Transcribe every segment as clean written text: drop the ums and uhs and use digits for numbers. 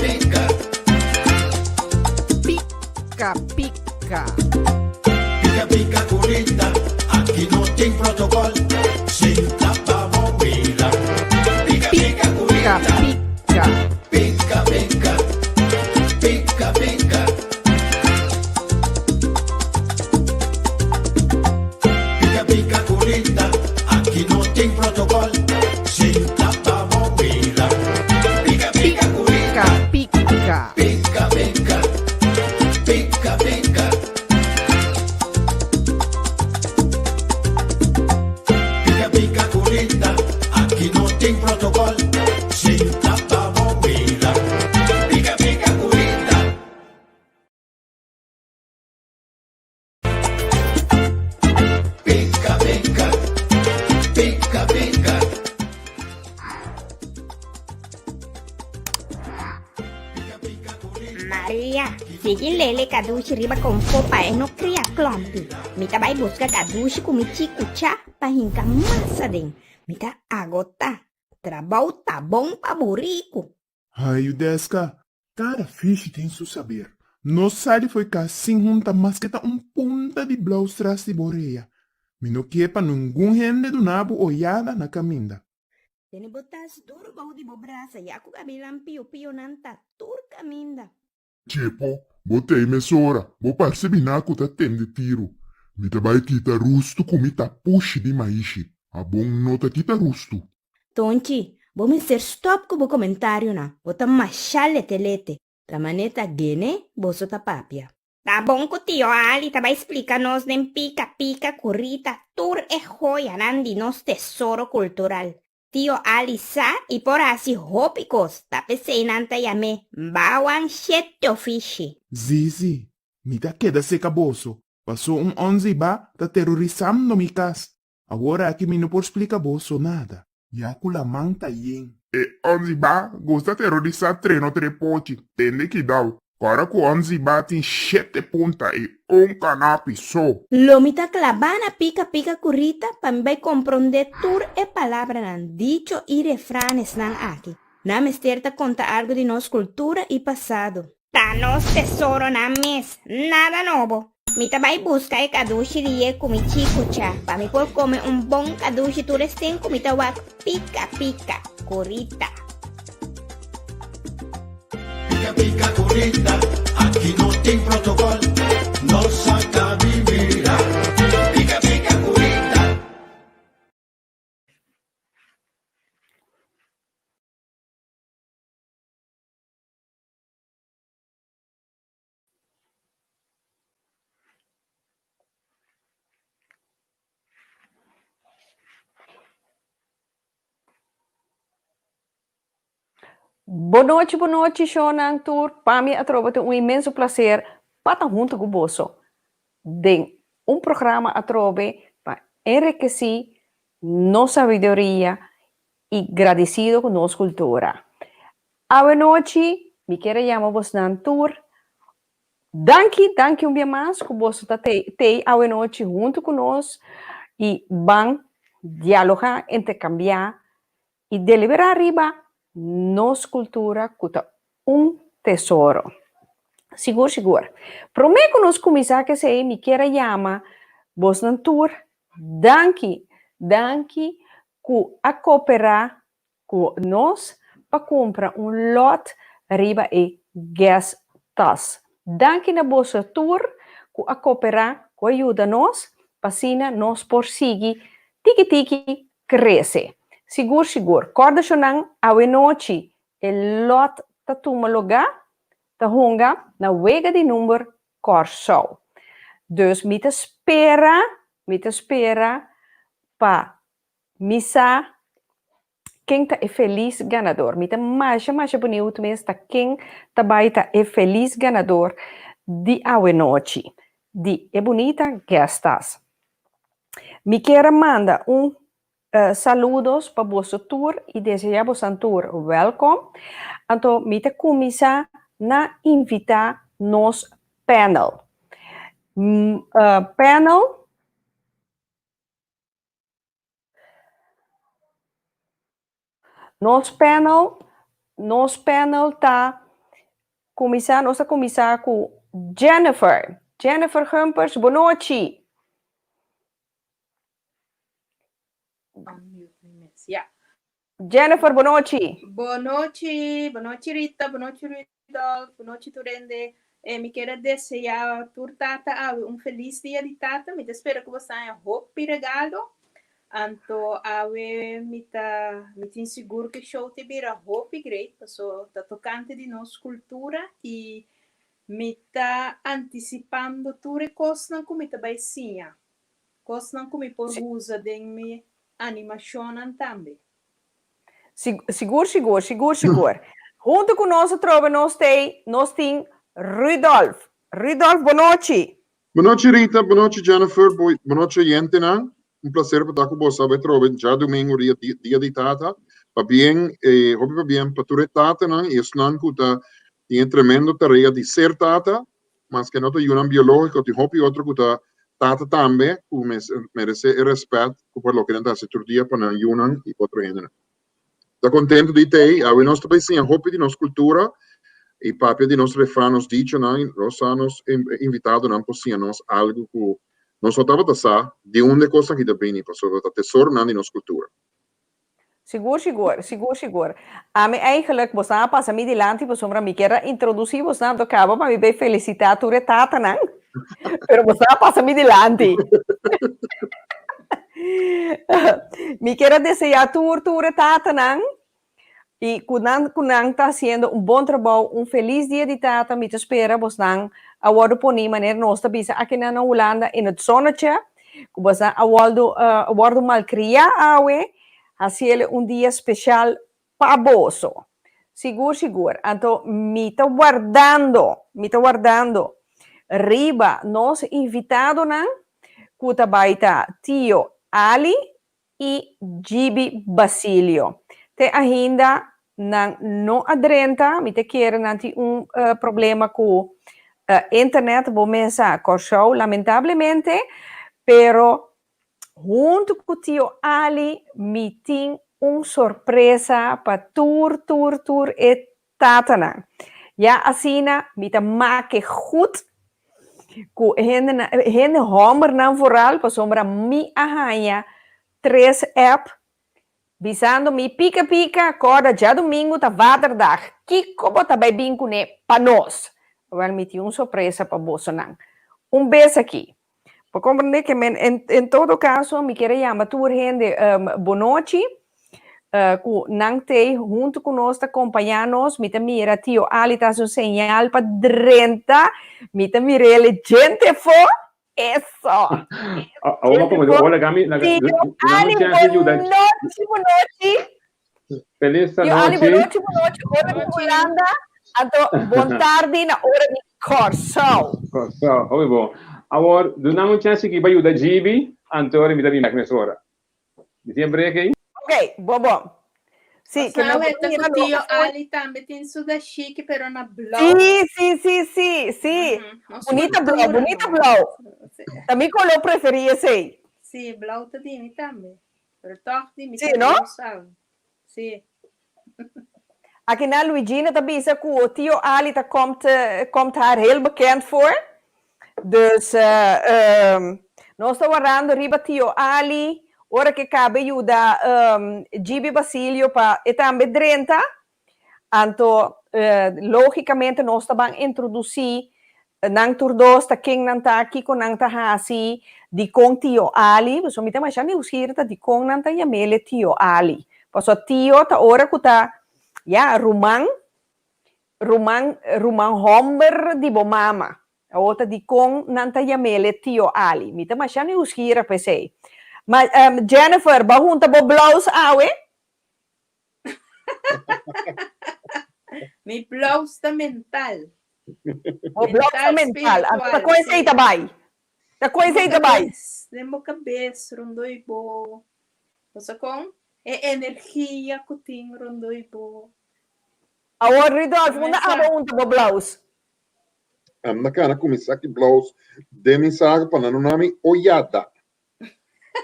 Pica pica. Pica pica. Pica pica curita, aki no tin protocol, sinta pa bo mira. Pica pica Pica curita, pica. pica pica, pica pica. Pica pica curita, aki no tin protocol, sinta pa bo mira. Pica pica curita, Pica pica. pica pica, pica pica. Pica pica curita, aki no tin protocol, sinta pa bo mira. Pica pica curita. Pica pica, pica pica. Maria, sigui lele kadushi riba konfó pa e no kria klòmpi. Mi ta bai buska kadushi ku mi chi kuchá pa hinka mas aden. Mi ta agotá. Trabou ta bon pa buriku. Ai, Judeska, kada fishi tin su saber. No sali fo'i kas sin hunta maske ta un punta di blous tras di bo rea. Mi no ke pa ningun hende duna bo oyada na kaminda. Tene bo tas duru bou di bo brasa, ya ku gabilan pio pionan ta tur kaminda. Chepo, bo tei mesora, bo parse bina ku ta tende tiru. Mi ta bai kita rustu ku mi tapushi di maishi. Abon no ta kita rustu. Tonchi, bo mester stop ku bo komentarionan, bo ta masha lete lete. Ta manera ta gene boso ta papia. Ta bon ku Tio Ali ta bai splika nos den pika pika ku Rita tur e joyanan di nos tesoro kultural. Tio Ali sa i por hasi hopi kos, ta p'esei nan ta yam'é Bawang Shete Ofishi. Zizi, mi ta keda seka boso, paso un onzi ba ta terorisando mi kas. Awor aki mi no por splika boso nada, ya ku laman ta yen. E onzi ba gusta terorisá treno trepochi, tende kidau. Kòrda ku onzi ba tin shete punta i un kanapi so. Lo mi ta klabá na pika pika ku Rita pa mi bai komprondé tur e palabranan, dicho i refranesnan aki. Nan mester ta konta algu di nos kultura i pasado. Ta nos tesoronan mes, nada nobo. Mi ta bai buska e kadushi di ye ku mi chi kucha pa mi por kome un bon kadushi tur esten ku mi ta wak pika pika ku Rita. Pica pica cu Rita, aki no tin protocol, nos a cabi mira. Pica pica cu Rita. Bo nochi, bo nochi, shownan tur. Pa mi atrobe ta un inmenso placer pa ta hunto cu boso den un programa atrobe pa enriqueci nos sabiduria y gradecido cu nos cultura. Awe nochi mi kier a yama bosnan tur danki, danki un bia mas ku boso ta tei awe nochi huntu ku nos i ban dialogá, interkambiá i deliberá riba nos kultura ku ta un tesoro. Sigur sigur. Promé ku nos kuminsá kesei mi kier a yama bosnan tur danki, danki ku a koperá ku nos pa kumpra un lòt riba e guest tas. Danki na boso tur ku a koperá, ku a yuda nos pa asina nos por sigui tiki tiki krese. Sigur sigur, kòrda shonnan awenochi e lòt ta tuma lugá, ta hunga na wega di number Kòrsou. Dus mi ta spera, mi ta spera pa Mi sa ken ta e felis ganador. Mi ta masha masha beniut mes ta ken ta bai ta e felis ganador di awenochi di e bunita guestas. Mi kier a manda un saludos pa boso tur y desea bosan tur welkom. Anto mi ta cuminsa na invita nos panel. Panel. Nos panel, nos panel ta. Kuminsá, nos ta kuminsá ku Jennifer. Jennifer Gumpers, bonochi. Unmute mi mes. Ja. Jennifer, bonochi. Bonochi, bonochi Rita, bonochi Rudolf, bonochi tur hende. Eh, mi kier a desea tur tata awe un feliz dia di tata. Mi ta spera ku boso haña hopi regalo. Anto awe mi ta mi tin sigur ku e show ta bira hopi great paso ta tokante di nos kultura i mi ta antisipando tur e kosnan ku mi ta bai siña. Kosnan ku mi por usa den mi animashonnan tambe. Sigur, sigur, sigur, sigur. Huntu ku nos atrobe nos t'ei, nos tin Rudolf. Rudolf, bonochi. Bonochi Rita, bonochi Jennifer, bonochi oyentenan. Un placer pa ta ku boso awe atrobe djadumingu dia dia di tata. Pabien, hopi pabien pa tur e tatanan i esnan ku ta tin e tremendo tarea di ser tata, maske no ta yunan biológiko, tin hopi otro ku ta tata tambe ku meresé e rèspèt ku pa loke nan ta hasi tur dia pa nan yunan i otro hendenan. Ta kontentu di t'ei. Awe nos ta bai siña hopi di nos kultura i papia di nos refran, nos dichonan i nos sa nos invitadonan por siña nos algu ku nos no tabata sa di unda e kosnan aki ta bini pasobra ta tesoronan di nos kultura. Sigur, sigur, sigur, sigur. Ami eigenlijk, bosnan a pasa mi dilanti pasobra mi kier a introduci bosnan anto caba pa mi bay felicita tur e tatanan, pero bosnan a pasa mi dilanti. Mi kier a desea tur, tur e tatanan y cu nan, cu nan ta haciendo un bon trabou, un feliz dia di tata, mi ta spera bosnan a wordo poni manera nos ta bisa akinan na Hulanda in het zonnetje, Ku boso a wòrdu a wòrdu malkriá awe, hasiel un dia spesial pa boso. Sigur sigur. Anto mi ta wardando, mi ta wardando riba nos invitadonan ku ta bai ta Tio Ali i Gibi Basilio. Te ainda nan no a drenta, mi ta kere nan tin un problema ku internet, bo mes sa Kòrsou lamentablemente, pero huntu ku Tio Ali mi tin un sorpresa pa tur tur tur e tatanan. Ya asina mi ta make goed ku e hendenan, e hende hòmbernan vooral, pasobra mi a haña tres app bisando mi, Pika pika, kòrda djadumingu ta Vaderdag, kiko bo ta bai bin kuné pa nos? Awèl mi tin un sorpresa pa bosonan. Un bes aki. Bo comprende ke men en en todo caso mi kier a yama tur hende bonochi ku nan tei huntu ku nos ta kompañá nos. Mi ta mira tio Ali ta hasi un señal pa drenta. Mi ta mir'é djente fo. Eso! Awor como hola Gami, Tio Ali, bonochi, bonochi. Feliz Tio Ali, anochi. bonochi, bonochi. Ora di Hulanda, anto bon tardi na ora di Kòrsou. Kòrsou, hopi bon. Awor, duna mi un chèns chikí pa yuda Gibi, anto ora mi ta bin bèk mesora. Mi tin e brek ei? Ok, bon bon. Sí, ke Pasá mi weta mira ku lo tio afo. Ali tambe tin su dashiki pero na blou. Sí, sí, sí, sí, sí. Nos Bunita blou, kultura bunita no. blou. Sí. Ta mi koló preferí esei. Sí, blou ta di mi tambe. Pero tòg di mi Sí, ta no? rosa. Sí. Akinan Luigina ta bisa ku tio Ali ta komt, komt haar heel bekend voor. Dus nos ta warando riba tio Ali ora ke kabe yuda Gibi Basilio pa e tambe drenta. Anto logicamente nos ta ban introduci nan tur dos, ta ken nan ta, kico nan ta haci, dicon Tio Ali, pasobra mi ta masha nieuwsgierig ta dicon nan ta yam'ele Tio Ali. Pasobra tio ta ora cu ta, ya, ruman, ruman, ruman homber di bo mama. Awor ta dicon nan ta yam'ele Tio Ali. Mi ta masha nieuwsgierig pa esey. Ma Jennifer, bo a hunta bo blouse awe? Mi blouse ta mental. Bo blouse ta mental. Anto ta kon esei ta bai? Ta kon esei ta bai? Den bo kabes rondó i bo. Bo sa kon? E energia ku tin rondó i bo. Awor Rudolf, unda abo unta bo blouse? Am na kana ku mi saki blouse den mi saku pa nan no nami oyada.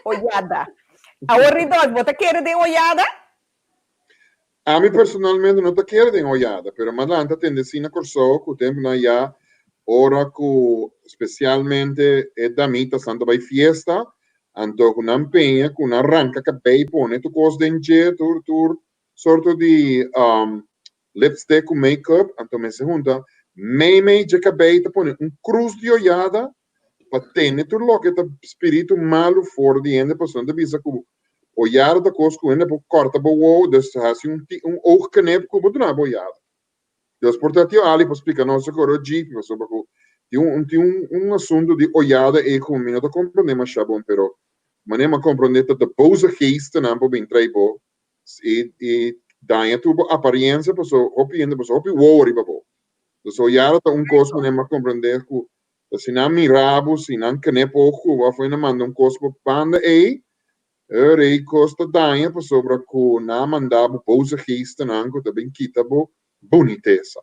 Oyada. Awor Ridolf, bo ta kere den oyada? Ami personalmente no ta kere den oyada, pero m'a lanta tende si na Kòrsou ku tempunan ya ora ku spesialmente e damitasnan ta bai fiesta, anto ku nan peña ku nan ranka kabei pone tur kos den dje, tur tur sorto di lipstick ku make-up, anto mester hunta meimei dje kabei ta pone un krus di oyada pa tene tur loke ta spiritu malu for di hende pasobra nan ta bisa ku oyada ta kos ku hende por kòrta bo wowo dus ta hasi un un oogknip ku bo duna bo oyada. Dus por ta tio Ali por splika nos e koro djipi pasobra ku tin un tin un un asuntu di oyada ei ku mi no ta komprondé masha bon pero manera mi a komprondé ta de boze geestennan por bin trae bo i i daña tur bo apariencia pasobra hopi hende pasobra hopi wowo riba bo. Dus oyada ta un kos manera mi a komprondé ku Ta si nan mira bo, si nan knip oog ku bo, afo nan manda un kos bo banda ei, e rei kos ta daña pasobra ku nan a manda bo boze geestennan ku ta bin kita bo bunitesa.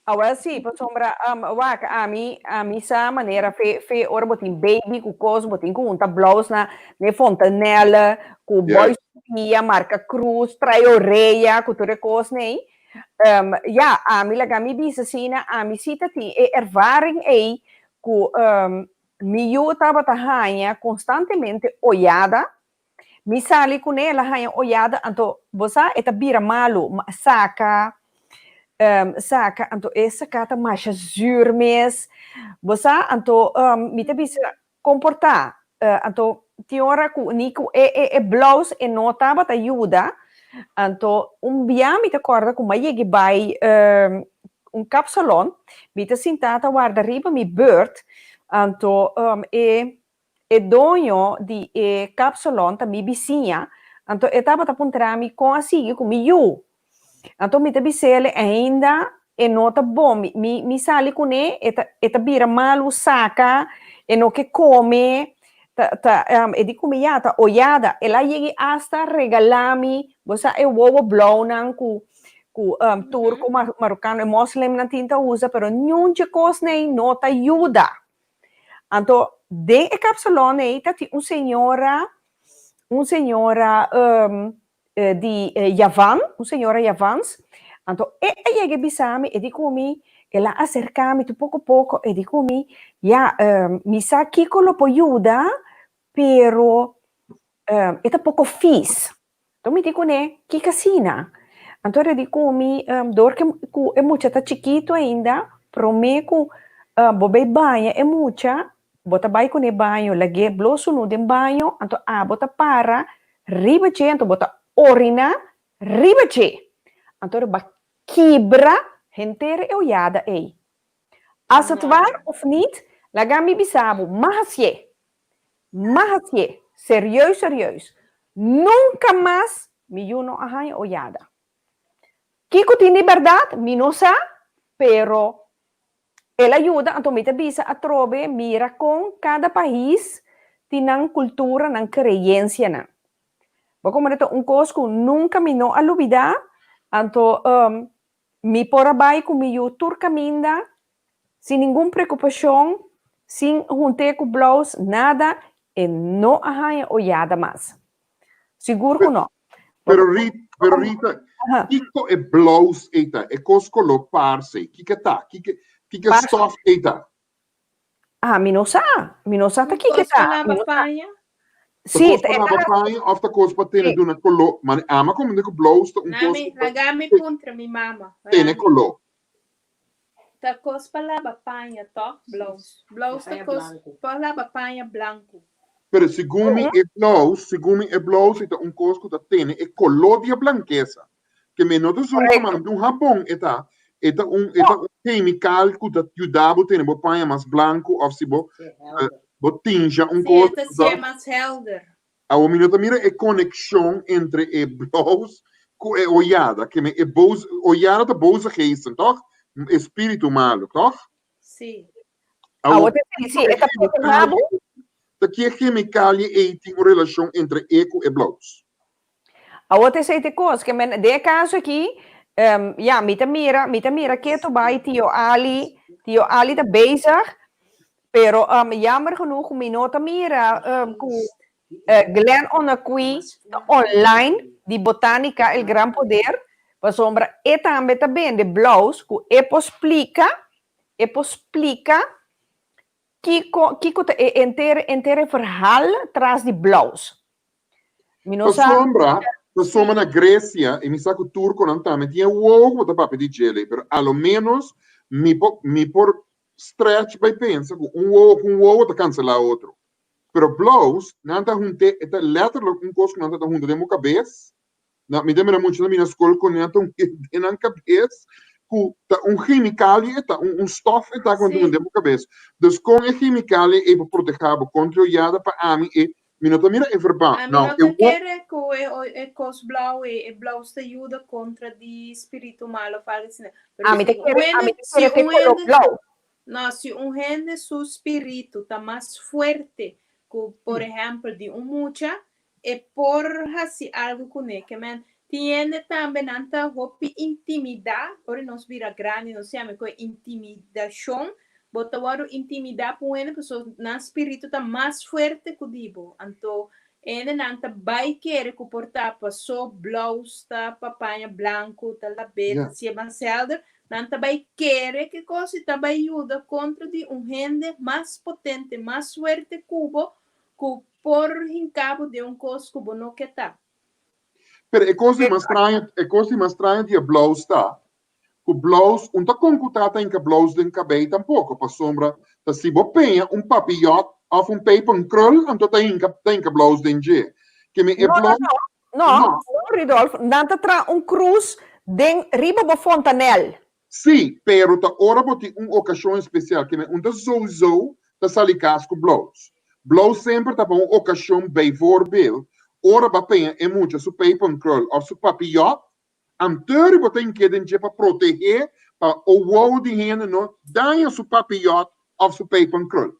Awel si, pasobra wak, ami, ami sa manera fe, fe ora bo tin baby ku kos, bo tin ku hunta blous na ne fontanelle, ku boy pia, marka krus, trae orea, ku tur e kosnan ei. Ja, ami laga mi bisa asina, ami si ta tin e ervaring ei ku mi yu tabata haña konstantemente oyada. Mi sali kuné, el a haña oyada, anto bo sa e ta bira malu, saka, saka, anto e saka ta masha zür mes, bo sa, anto mi ta bisa Komportá. Anto tin ora ku ni ku e e e blous e no tabata yuda. Anto un bia mi ta kòrda ku m'a yega bai un kapsalon, mi ta sintá ta warda riba mi bùrt, anto e e doño di e kapsalon ta mi bisiña, anto e tabata puntra mi kon a sigui ku mi yu. Anto mi ta bis'el ainda e no ta bon, mi mi mi sali kuné e ta e ta bira malu saka, e no ke kome, ta ta e di ku mi ya ta oyada, el a yegi asta regalá mi, bo sa e wowo blòunan ku ku turko marokano e moslimnan tin ta usa, pero niun dje kosnan ei no ta yuda. Anto den e kapsalòn ei ta tin un señora un señora di Javan, un señora Javans, anto e a yega e bisa mi, e di ku mi, el a aserká mi tur poko poko, e di ku mi, ya, mi sa kiko lo por yuda, pero e ta poko fis. Anto mi di kuné, kiko asina? Anto el a di ku mi, dor ku e mucha ta chikitu ainda, promé ku bo bai baña e mucha, Bo ta bai kuné baño, lag'é blo sunú den baño, anto abo ta para riba dje, anto bo ta oriná riba dje. Anto bo a kibra henter e oyada ei. As het waar of niet, laga mi bisa bo, m'a hasié. M'a hasié. Serieus, serieus. Nunka mas mi yu no a haña oyada. Kiko tin di bèrdat, mi no sa, pero El a yuda, anto mi ta bisa atrobe, mira kon kada pais tin nan kultura, nan kreyensianan. Bo komprende ta un kos ku nunka mi no a lubidá, anto mi por a bai ku mi yu tur kaminda sin ningun preokupashon, sin hunt'é ku blous, nada, e no a haña oyada mas. Sigur ku no. Pero Rita, pero Rita, kiko e blous ei ta? E kos koló parse ei, kiko ta? Kiko, kiko stof ei ta? Ah, mi no sa. Mi no sa ta kiko ta. Kos pa laba paña? Sí, ta kos pa laba paña of ta kos pa tene duna koló? Ma ama komende ku blous ta un kos Nami, laga mi puntra mi mama. Tene koló. Ta kos pa laba paña tòg? Blous. Blous ta kos pa laba paña blanku. Pero segun mi e blous, segun mi e blous e ta un kos ku ta tene e koló di e blankesa. Ke mi no ta zorga mano di un habon e ta, e ta un e ta un kemikal ku ta yuda bo tene bo paña mas blanku òf si bo bo tinja un kos. Sí, e ta sier mas helder. Awor mi no ta mira e konekshon entre e blous ku e oyada. Ke men e boze, oyada ta boze geesten, tòg? Espíritu malu, tòg? Sí. Awor te sí, sí, e ta protehá bo. Ta ki e chemikalie ei tin un relashon entre e ku e blous? Awor te esei te kos, ke men den e kaso aki, ya, mi ta mira, mi ta mira ketu bai tio Ali, tio Ali ta bezig, Pero jammer genoeg mi no ta mira ku Glenn Onaquie ta online. Di Botanica El Gran Poder, pasobra e tambe ta bende blous ku e por splika, e por splika kiko kiko ta e enter enter e verhaal tras di blous. Mi no sa. Pasobra, pasobra na Grecia, i mi sa ku turkonan tambe tin e wowo ku bo ta papia di djele, pero a lo ménos mi por mi por stretch bai pensa ku un wowo ku un wowo ta kanselá otro. Pero blous, nan ta hunt'é, e ta letterlijk un kos ku nan ta ta hunta den bo kabes. Na, mi ta mira mucha na bini skol ku nan ta hunt'é den nan kabes, ku ta un chemikalie e ta, un, un stof e ta ku nan ta hunta den bo kabes. Dus kon e chemikalie ei por protehá bo kontra e oyada, pa ami e, mi no ta mira e verband. Ami Nou, no e ta wo. kere ku e, e kos blou ei, e blous ta yuda kontra di spiritu malo of algu asina. Pero Ami ta si un kere, hende, ami ta si kere te un koló hende blou. No, si un hende su spiritu ta mas fuerte ku, por ehèmpel, di un mucha, e por hasi algu kuné. Ke men, tin hende tambe nan ta hopi intimidá, ora nos bira grandi nos yama ku e intimidashon, bo ta wòrdu intimidá pa un hende pasobra nan spiritu ta mas fuerte ku di bo. Anto e hendenan ta bai kere ku por ta pasó blous ta pa paña blanku, ta labé, ta sié mas hèlder, Nan ta bai kere ke kos i ta bai yuda kontra di un hende mas potente, mas fuerte ku bo, ku por hinka bo den un kos ku bo no ke ta. Pero e kos di mas straño, e kos di mas straño di e blous ta ku blous un ta kon ku ta ta hinka blous den kabei tampoko, pasobra ta si bo peña un papiyòt òf un pepenkrul anto ta hinka ta hinka blous den dje. Ke mi e No, no, blous no. No, no, Rudolf, nan ta traha un krus den riba bo fontanel. Sí, pero ta ora bo tin un okashon espesial, ke men un ta souzo ta sali kas ku blous. Blous semper ta pa un okashon, bijvoorbeeld, ora bo a peña e mucha su pepenkrul òf su papiyòt, antori bo ta hink'é den dje pa proteh'é pa owow di hende no daña su papiyòt òf su pepenkrul.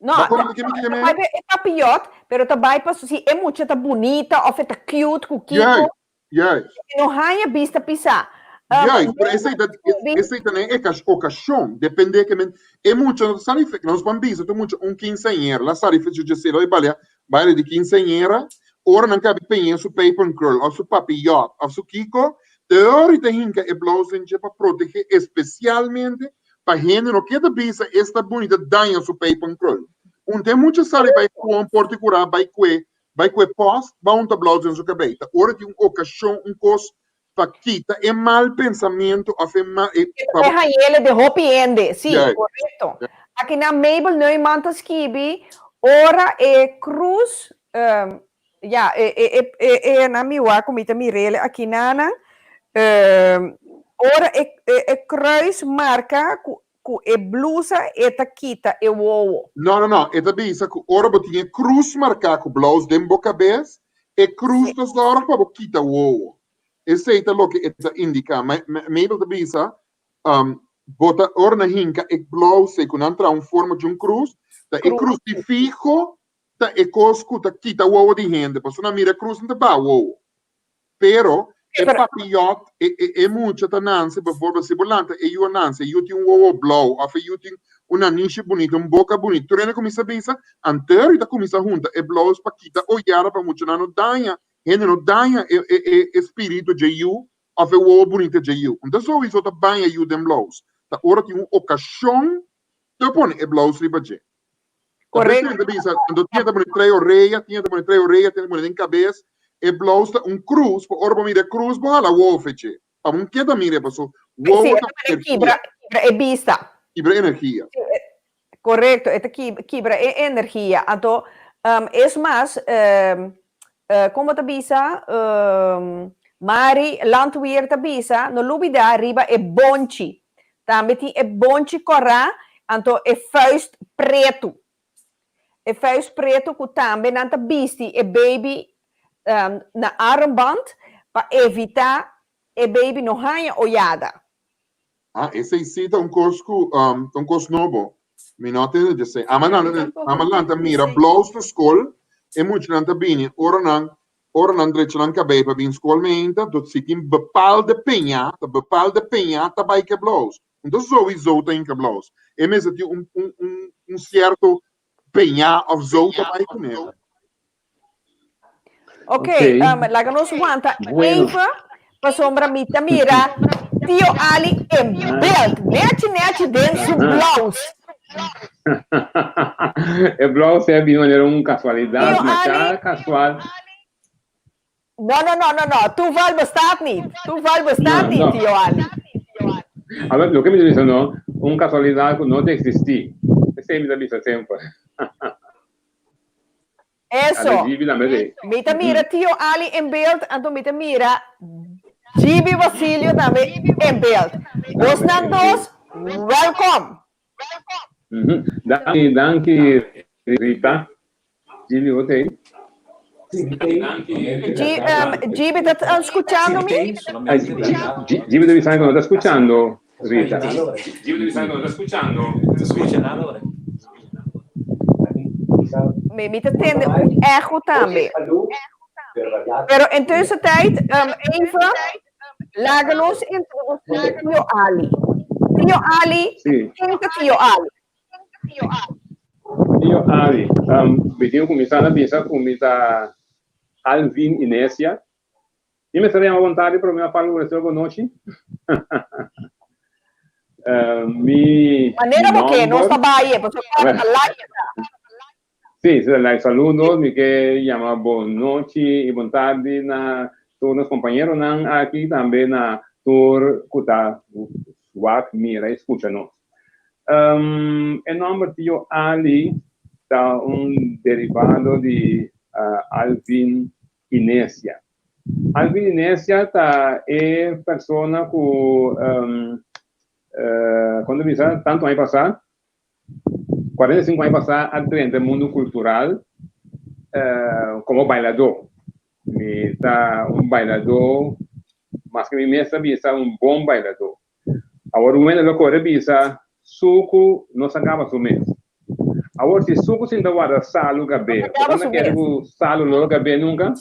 No, Ba no, komprende ke mi ke ta men? bai pa e papillot, pero ta bai pa si e mucha ta bunita of e ta cute ku kiko, Juist, juist. e no haña bista pisá. Um, Juist, pero esei ta, Ruby, esei ta na e okashon, depende ke men, e mucha no ta sali fe, nos ban bisa tur mucha un kinseañera, la sali fe djeselo e balia, baile di kinseañera, ora nan kabi peñ'é su pepenkrul of su papillot of su kiko, te ora ta hinka e blous den dje pa protegé espesialmente Pa hende no keda bisa esta bunita daña su pijpenkrul. Un ten mucha sali bai kuon porti kurá bai kue bai kue post ba un tablou den su kabei. Ta ora tin un okashon un kos pa kita e mal pensamentu of e mal e E pa ta hañele de hopi hende. Sí, Juist. korekto. Akinan Mabel Neumann ta skibi, Ora e krus, ya, e e e e nan mi wak ku mi ta mir'el akinanan, ora e e kruis marka ku ku e blusa e ta kita e wowo. No, no, no, e ta bisa ku ora bo tin e krus marká ku blous den bo kabes, e krus ta sòrg pa bo kita wowo. Esei ta loke e ta indiká. Mabel ta bisa, bo ta ora nan hinka e blous ei ku nan traha un forma di un krus, ta e krusifiho ta e kos ku ta kita wowo di hende, pasobra nan mira e krus nan ta baha wowo. Pero e papiyòt, e e e mucha ta nanse, bijvoorbeeld si bo lanta e yu a nanse, e yu tin un wowo blou òf e yu tin un nanishi bunita, un boka bunita, tur hende kuminsá bisa, anterior ta kuminsá hunta e blous pa kita oyada pa muchanan no daña, hende no daña e e e e spiritu dje yu òf e wowo bunita dje yu. Enton souiso ta baña yu den blous, ta ora tin un okashon ta pone e blous riba dje. Correcto. Anto bisa, anto tiene ta pone trei orea, tiene ta pone trei orea, tiene ta pone den cabes. E blous ta un cruz, pa ora bo mira e cruz, bo hala wowo feche. Pa bo keda mira, paso wowo Sí, ta e ta pone energia. kibra, kibra e bista. Kibra energia. Sí, correcto, e ta kibra e energia. Anto, um, es mas, um, Kon bo ta bisa? Mari Landweer ta bisa, No lubida riba e bonchi. Tambe tin e bonchi kòrá, anto e fùist pretu. E fùist pretu ku tambe nan ta bisti e baby na armband pa evitá e baby no haña oyada. Ah, esei sí ta un kos ku ta un kos nobo. Mi no a tende di esei. Ama Mi lanta, tampoco ama a lanta tende di mira esei. blous na skol, e muchanan ta bini ora nan ora nan drecha nan kabei pa bin skol meinta, dot si tin bepaalde peña, ta bepaalde peña ta bai ke blous. Enton souiso ta hinka blous. E mester tin un un un un sierto peña of zou ta bai kuné. Ok, um, laga nos wanta Bueno. even, pasobra mi ta mira Tio Ali en beeld, nechi nechi den su blouse. E blouse a bini manera un casualidad, Tio masha Ali. casual. No, no, no, no, no, toeval bestaat niet. Toeval bestaat No, niet, no. Tio Ali. A ver, loke mi ta bisa no, un casualidad cu no ta existi. Esey mi ta bisa semper. Eso. Mi ta mira Tio Ali in beeld, anto mi ta mira Gibi Basilio tambe in beeld. Bosnan dos, welkom. Danki, danki Rita. Gibi, bo ta ei? Gibi ta scuchando mi? Gibi ta bisando cu no ta scuchando Rita. Mi mi ta tende un echo tambe. Pero en tussentijd, um, even, laga nos introducir Tio Ali. Tio Ali, Sí. ken ta Tio Ali? Tio Ali, um, mi tin ku kuminsá na bisa ku mi ta Alvin Inesia. Mi mester yama bon tardi pero mi a parla ku bo bon nochi. Mi Manera bo ke, nos ta bai e, pasobra kòrda ta live ta. Sí, si ta live. Saludos, mi ke yama bon nochi i bon tardi na tur nos kompañeronan aki, tambe na tur ku ta wak, mira i skucha nos. E nòmber Tio Ali ta un derivado di Alvin Inesia. Alvin Inesia ta e persona ku kon ta bisa tantu aña pasá, 45 aña pasá a drenta e mundu kultural komo bailadó. Mi ta un bailadó, maske mi mes ta bisa un bon bailadó. Awor un hende lo kore bisa suku no sa gaba su mes. Awor si suku sinta warda salu gab'é, bo ta kere ku salu no lo gab'é nunka?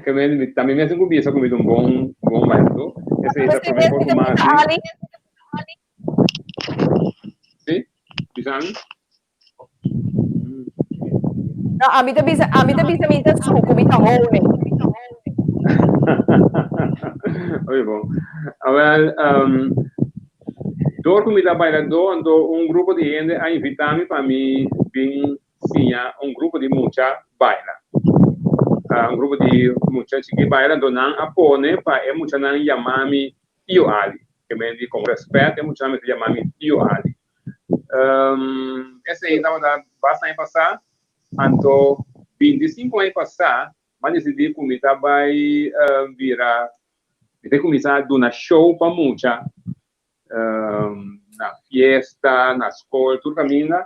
Ke men ta mi mes ku bisa ku mi ta un bon bon bailadó. Esei ta promé kos ku mas di. Si? Bisa mi? No, ami ta bisa, ami ta bisa mi ta suku, mi ta honing. Oye, bon. Awel, um, door ku mi ta bailadó, anto un grupo di hende a invitá mi pa mi bin siña un grupo di mucha baila. Uh, un grupo di mucha chikí baila, anto nan a pone pa e muchanan yama mi Tio Ali. Ke men di, kon rèspèt e muchanan mester yama mi Tio Ali. Esei tabata basta aña pasá, anto 25 aña pasá m'a disidí ku mi ta bai bira, mi ta kuminsá duna show pa mucha na fiesta, na skol, tur kaminda.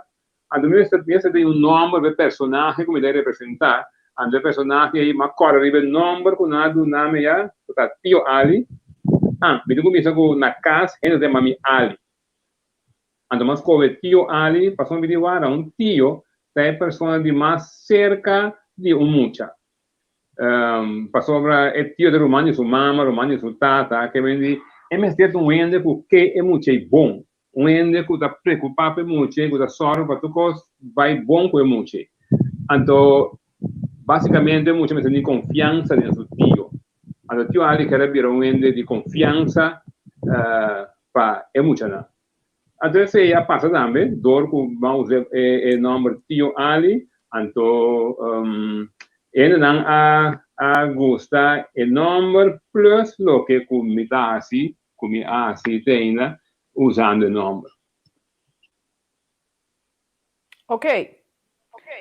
Anto mi mester mi mester tin un nòmber pa e personahe ku mi ta representá, anto e personahe ei m'a kòrda riba e nòmber ku nan a duna mi ya, ku ta Tio Ali. Ah, mi ta kuminsá ku na kas hende ta yama mi Ali. Anto mas kobe tio Ali pasobra mi di wara un tio ta e persona di mas serka di un mucha. Pasobra e tio ta ruman di su mama, ruman di su tata, ke men di e mester ta un hende ku ke e mucha ei bon, un hende ku ta preokupa pa e mucha ei, ku ta sòru pa tur kos bai bon ku e mucha ei. Anto basikamente e mucha mester tin konfiansa den su tio. Anto tio Ali kere bira un hende di konfiansa pa e muchanan. Anto esei a pasa tambe dor ku ban usa e e nòmber Tio Ali, anto e hendenan a a gusta e nòmber plus loke ku mi ta hasi, ku mi a hasi te ainda usando e nòmber. Ok.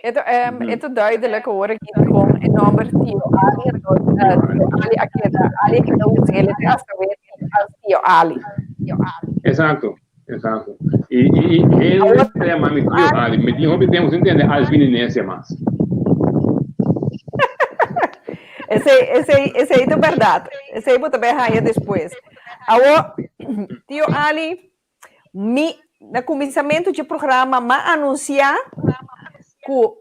E ta, um, e ta duidelijk hoor ik kon e nòmber Tio Ali, anto uh, Tio Ali a keda, Ali a keda us'é te hasta wet as Tio Ali. Exacto, exacto. I, i, i hende ta yama mi Tio Ali. Mi tin hopi tempu sin tende Alvin Inesia mas. Esei, esei, esei ta bèrdat. Esei bo ta bai haña despues. Awor, Tio Ali, Mi na kuminsamentu dje programa m'a anunsiá ku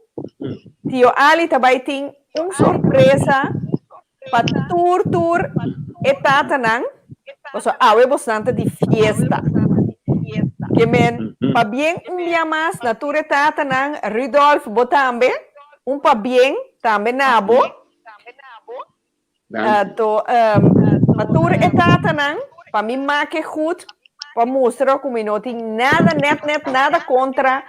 Tio Ali ta bai tin un sorpresa pa tur tur e tatanan, pasobra awe bosnan ta di fiesta. Ke men pabien un bia mas na tur e tatanan, Rudolf bo tambe, un pabien. Tambe na bo. Anto, pa tur e tatanan, pa mi make goed, pa mustra ku mi no tin nada, net net nada kontra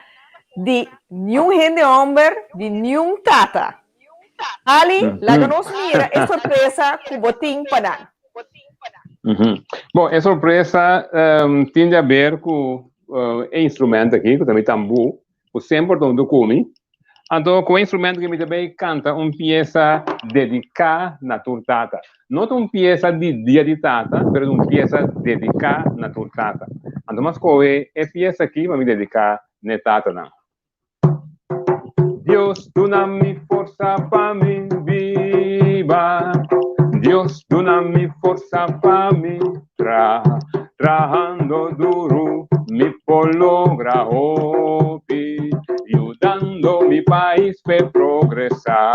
di niun hende homber, di niun tata. Ali, laga nos mira e sorpresa ku bo tin pa nan. Bon, e sorpresa tin di haber ku e instrumento aki, ku ta mi tambú, ku semper ta huntu ku mi. Anto ku e instrumento aki mi ta bay kanta un piesa dediká na tur tata. No ta un piesa di dia di tata, pero ta un piesa dediká na tur tata. Anto mi a skohe e piesa aki pa mi dediká na e tatanan. Dios duna mi forsa pa mi biba Dios duna mi forsa pa mi tra Trahando duru mi por logra hopi Yudando mi pais p'e progresa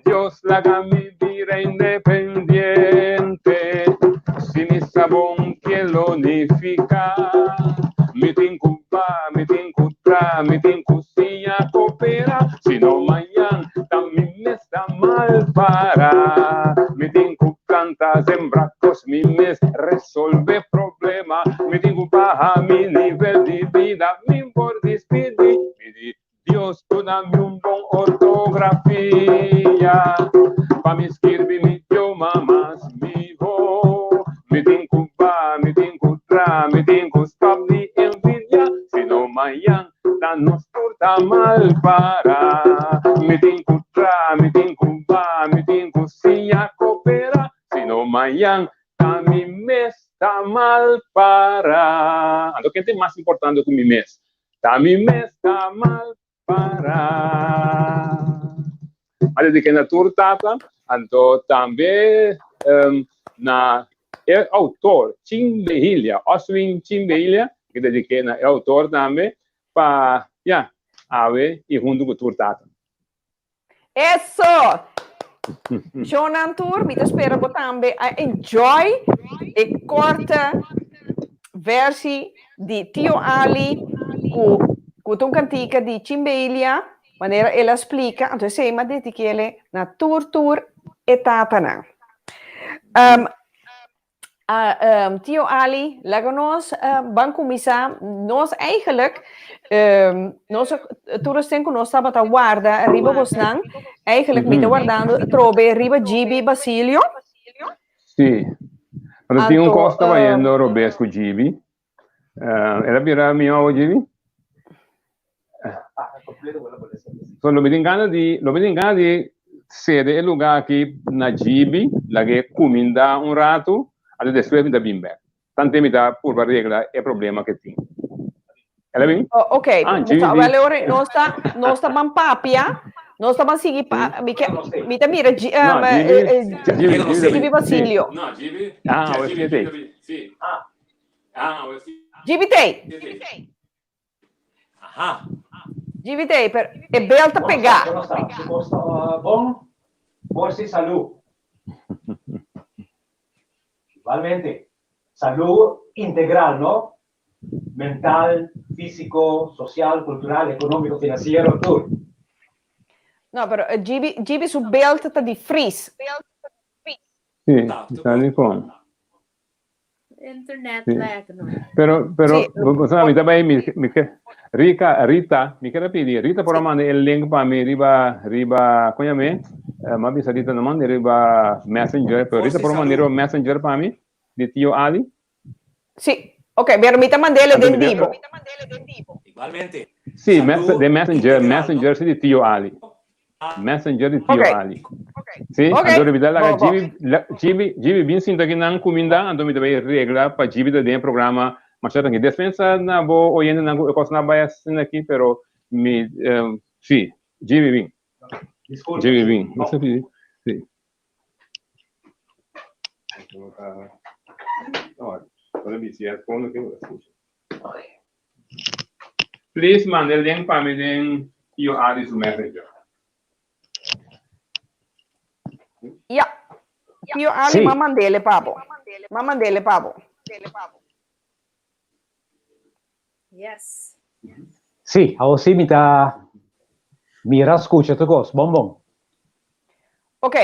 Dios laga mi bira independiente Si mi sa bon ke lo nifica Mi tin ku ba, mi tin ku tra, mi tin ku siña koopera Si no mañan ta mi mes ta mal para Mi tin ku planta, sembra kos, mi mes resolve problema Mi tin ku baha mi nivel di bida, mi por dispidi Mi di Dios duna mi un bon ortografia pa mi skirbi mi idioma mas miho. Mi tin ku ba, mi tin ku tra, mi tin ku stop di envidia, sino mañan ta nos tur ta mal para. Mi tin ku tra, mi tin ku ba, mi tin ku siña kopera, sino mañan ta mi mes ta mal para. Anto ken ta e mas importante ku mi mes? Ta mi mes ta mal para. A dediké na tur tata, anto tambe na e outor Chin Behilia, Oswin Chin Behilia, mi dediké na e outor tambe pa, ya, awe i huntu ku tur tata. Eso! Shonan tur, mi ta spera bo tambe a enjoy e korte versie di Tio Ali ku ku ta un kantika di Chimbelia, manera el a splika, anto esei mi a dedik'ele na tur tur e tatanan. Um, Ah, tio Ali, laga nos ban kuminsá. Nos eigenlijk, nos tur esten ku nos tabata warda riba bosnan, eigenlijk mi ta wardando trobe riba Gibi Basilio. Sí. Pero tin un kos ta bayendo robes ku Gibi. El a bira mihó Gibi? So lo mi tin gana di, lo mi tin gana di sede e lugar aki na Gibi, lag'é kumindá un ratu, anto despues mi ta bin bèk. Tante mi ta purba regla e problema ke tin. El a bin? Oh, ok. Ah, Gibi Sa, di. wel ora nos ta, nos ta ban papia, nos ta ban sigui pa, mi ke, mi ta mira Gi, No, um, Gibi, eh, eh, Gibi, Gibi ta Gibi bin. Basilio. Ah, awor si e tei. Gibi tei. Gibi tei, pero e bel ta pegá. Bon, forsa i salú. Igualmente, salú integral, no? Mental, físiko, sosial, kultural, ekonómiko, finansiero, tur. No, pero Gibi, Gibi su bel ta di fris. Sí, ta di kon. Internet Sí. lag no. Pero, pero, Sí. bo sa, mi ta bay, mi, mi ke, Rika, Rita, mi kere pidi, Rita por a manda e link pa mi riba, riba, kon yam'é? Eh, m'a bisa Rita no manda riba Messenger, pero Rita por a manda riba Messenger pa mi, di Tio Ali. Sí, ok, pero mi ta mand'é Anto den mi ta, bibo. sí, mes, den Messenger, Messenger sí di Tio Ali. Messenger di Tio Ok. Ali. Sí, Ok. anto mi ta laga Bo, bo. Jimmy, la, Jimmy, Jimmy bin sinta aki nan kuminda, anto mi ta bai regla pa Jimmy ta den e programa masha tranki. Despensa na bo oyentenan ku e kosnan a bai asina aki, pero mi, eh, sí, Jimmy bin. Disculpa. Jimmy bin. No sé si, sí. Please manda e link pa mi den Tio Adi su messenger. Ya. Tio Ali Sí. m'a mandele pa bo. M'a mandele pa bo. Yes. Sí, awor sí mi ta. Mira, skucha tur kos. Bon bon. Ok.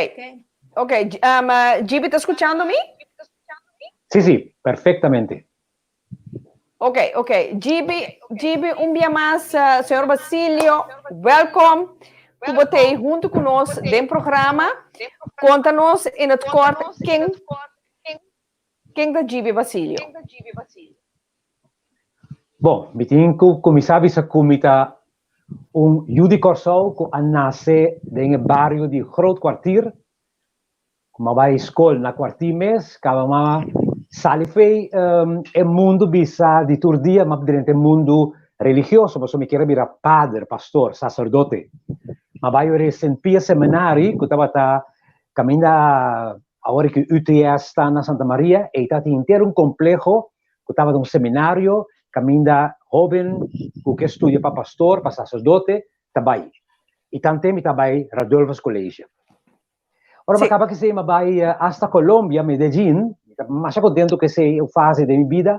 Ok. Um, Gibi ta skuchando mi? Sí, sí, perfektamente. Ok, ok. Gibi, Gibi, un bia mas, uh, señor Basilio, welkom. Ku bo t'ei huntu ku nos den programa. Konta nos in het kort ken, ken ta Gibi Basilio. Bon, mi tin ku kuminsá bisa ku mi ta un yu di Kòrsou ku a nase den e bario di Groot Kwartier, Ku m'a bai skol na Kwartí mes, kaba m'a sali fei e mundu bisa di tur dia, m'a drenta e mundu religioso, pasobra mi kier a bira pader, pastor, saserdote. M'a bai ora e Sint Pia Seminari, ku tabata kaminda awor ku UTS ta na Santa Maria, ei tabatin henter un kompleho ku tabata un seminario kaminda hóben ku ke studia pa pastor, pa saserdote, ta bai. I tanten mi ta bai Radulphus College. Ora mi kaba kesei mi a bai hasta Colombia, Medellin, mi ta masha kontentu ku esei e fase den mi bida,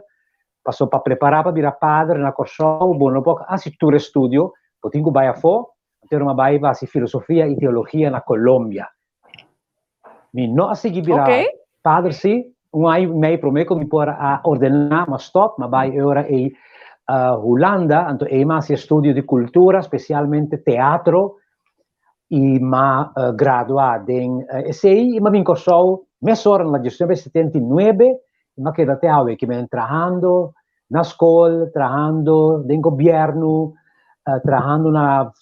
pasobra pa prepará pa bira pader na Kòrsou bo no por hasi tur estudio, bo tin ku bai afó, anto mi a bai pa hasi filosofia i teologia na Colombia. Mi no a sigui bira pader si, un aña i mei promé ku mi por a ordená mi a stòp, mi a bai e ora ei Hulanda, anto ei mi a hasi estudio di kultura, spesialmente teatro, i m'a gradua den esei i m'a bin Kòrsou mesora na diesnuebe setenta i nuebe i m'a keda te awe ki men trahando na skol, trahando den gobièrnu, trahando na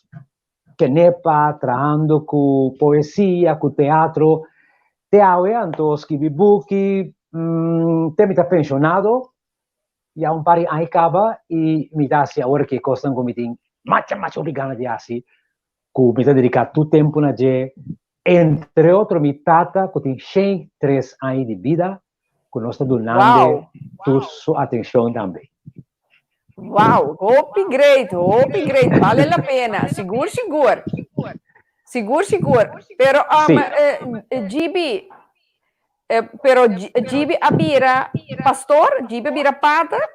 Kenepa, trahando ku poesia, ku teatro, te awe anto skibi buki, te mi ta penshonado Ya un par di aña kaba i mi ta hasi awor ki e kosnan ku mi tin macha macha hopi gana di hasi, ku mi ta dediká tur tempu na dje, entre otro mi tata ku tin 103 aña di bida ku nos ta dunande tur su atenshon tambe. Wow, hopi great, hopi great, bale la pena, sigur sigur. Sigur sigur, pero um, eh, GB, Eh, pero Gibi a bira pastor? Gibi a bira pater?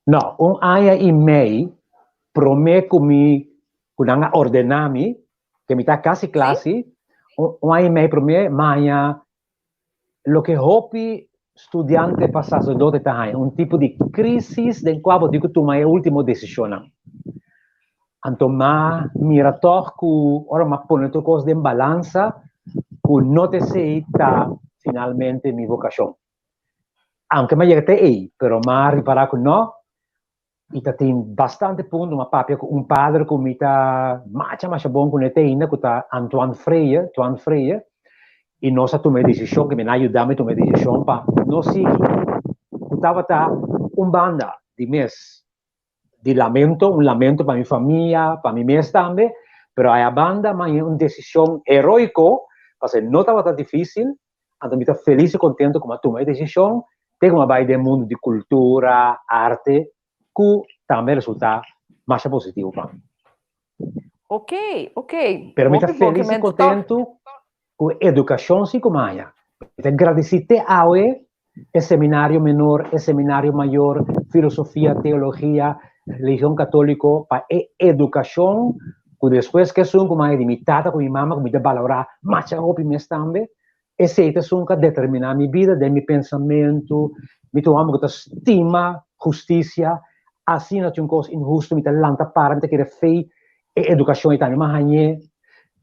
No, un aña i mei promé ku mi ku nan a ordená mi, ke mi ta kasi kla si, un, un aña i mei promé mi haña loke hopi studiante pa saserdote ta haña, un tipo di krísis den kua bo tin ku tuma e último desishonnan. Anto m'a mira tòg ku ora m'a pone tur kos den balansa ku no ta esei ta finalmente mi vokashon. Aunke m'a yega te ei, pero m'a ripará ku nò, i ta tin bastante punto m'a papia ku un pader ku mi ta masha masha bon kuné te ainda ku ta Antoine Freie, Toine Freie, i nos a tuma e desishon, ku mi nan a yuda mi tuma e desishon pa no sigui, ku tabata un banda di mes di lamento, un lamento pa mi famia, pa mi mes tambe, pero aya banda mi haña un desishon heroiko, pasobra no tabata difisil, anto mi ta felis i kontento ku mi a tuma e desishon, te ku mi a bai den mundu di kultura, arte, ku tambe a resultá masha positivo pa mi. Ok, ok. Pero mi ta felis i kontentu ku e edukashon si ku mi a haña. Mi ta gradisí te awe e seminario menor, e seminario mayor, filosofia, teologia, religion katóliko, pa e edukashon ku despues ku esun ku mi a haña di mi tata ku mi mama ku mi ta balorá masha hopi mes tambe, esei ta esun ku a determiná mi bida den mi pensamentu, mi ta un hòmber ku ta stima hustisia, asina tin un kos inhustu mi ta lanta para, mi ta kere fei E edukashon ei tambe mi a hañ'é.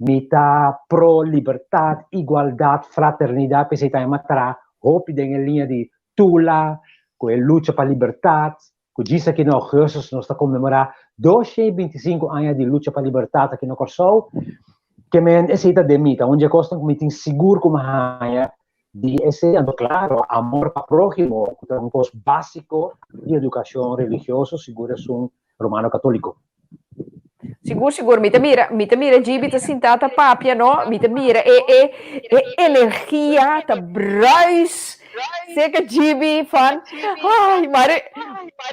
Mi ta pro libertat, igualdat, fraternidat, p'esei tambe mi a traha hopi den e liña di Tula, ku e lucha pa libertat, ku djis aki na ougùstus nos ta konmemorá 225 aña di lucha pa libertat aki na Kòrsou. Ke men esei ta den mi, ta un dje kosnan ku mi tin sigur ku mi a haña di esei. Anto klaro, amor pa próhimo, ku ta un kos básiko di edukashon religioso, sigur esun romano katóliko. Sigur, sigur. Mi ta mira, mi ta mira Gibi ta sintá ta papia, no? Mi ta mira e, e, e energia ta bruis. Seka Gibi van, ai, mare,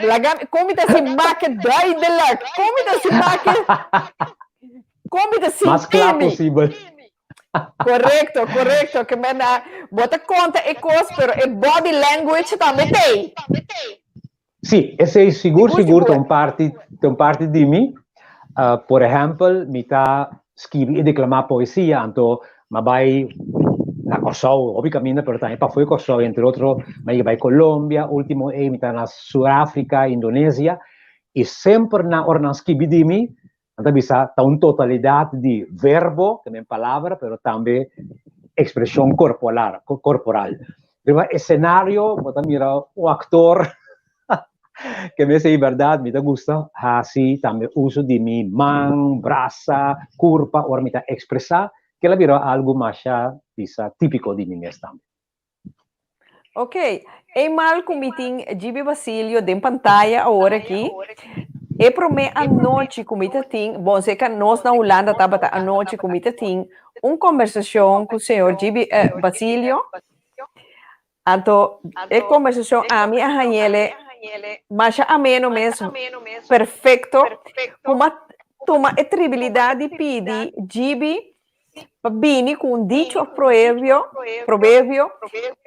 laga, kon mi ta si make duidelijk? Kon mi ta si make, kon mi ta Mas kla sinti mi? posibel. Korekto, korekto. Ke men a, bo ta konta e kos, pero e body language tambe t'ei. Sí, esei sigur Sigur, sigur ta sigur. un parti, ta un parti di mi. Por ehèmpel, mi ta skibi i deklamá poesia, anto m'a bai na Kòrsou, hopi kaminda, pero tambe pafó di Kòrsou, entre otro m'a yega bai Colombia, último ei mi ta na Suráfrika, Indonesia, i semper nan ora nan skibi di mi, nan ta bisa ta un totalidat di verbo, ke men palabra, pero tambe ekspreshon korpolar, korporal. Riba esenario bo ta mira un aktor ke mester di bèrdat mi ta gusta hasi tambe uso di mi man, brasa, kurpa ora mi ta ekspresá, kila bira algu masha bisa típiko di mi mes tambe. Ok, eenmaal ku mi tin Gibi Basilio den pantaya awor aki, e promé anochi ku mi ta tin, bon seka nos na Hulanda tabata anochi ku mi ta tin un kombersashon ku señor Gibi Basilio, Anto e kombersashon ami a hañ'ele masha ameno mes, perfekto, ku m'a tuma e tribilidat di pidi Gibi pa bini ku un dicho òf proebio, proverbio,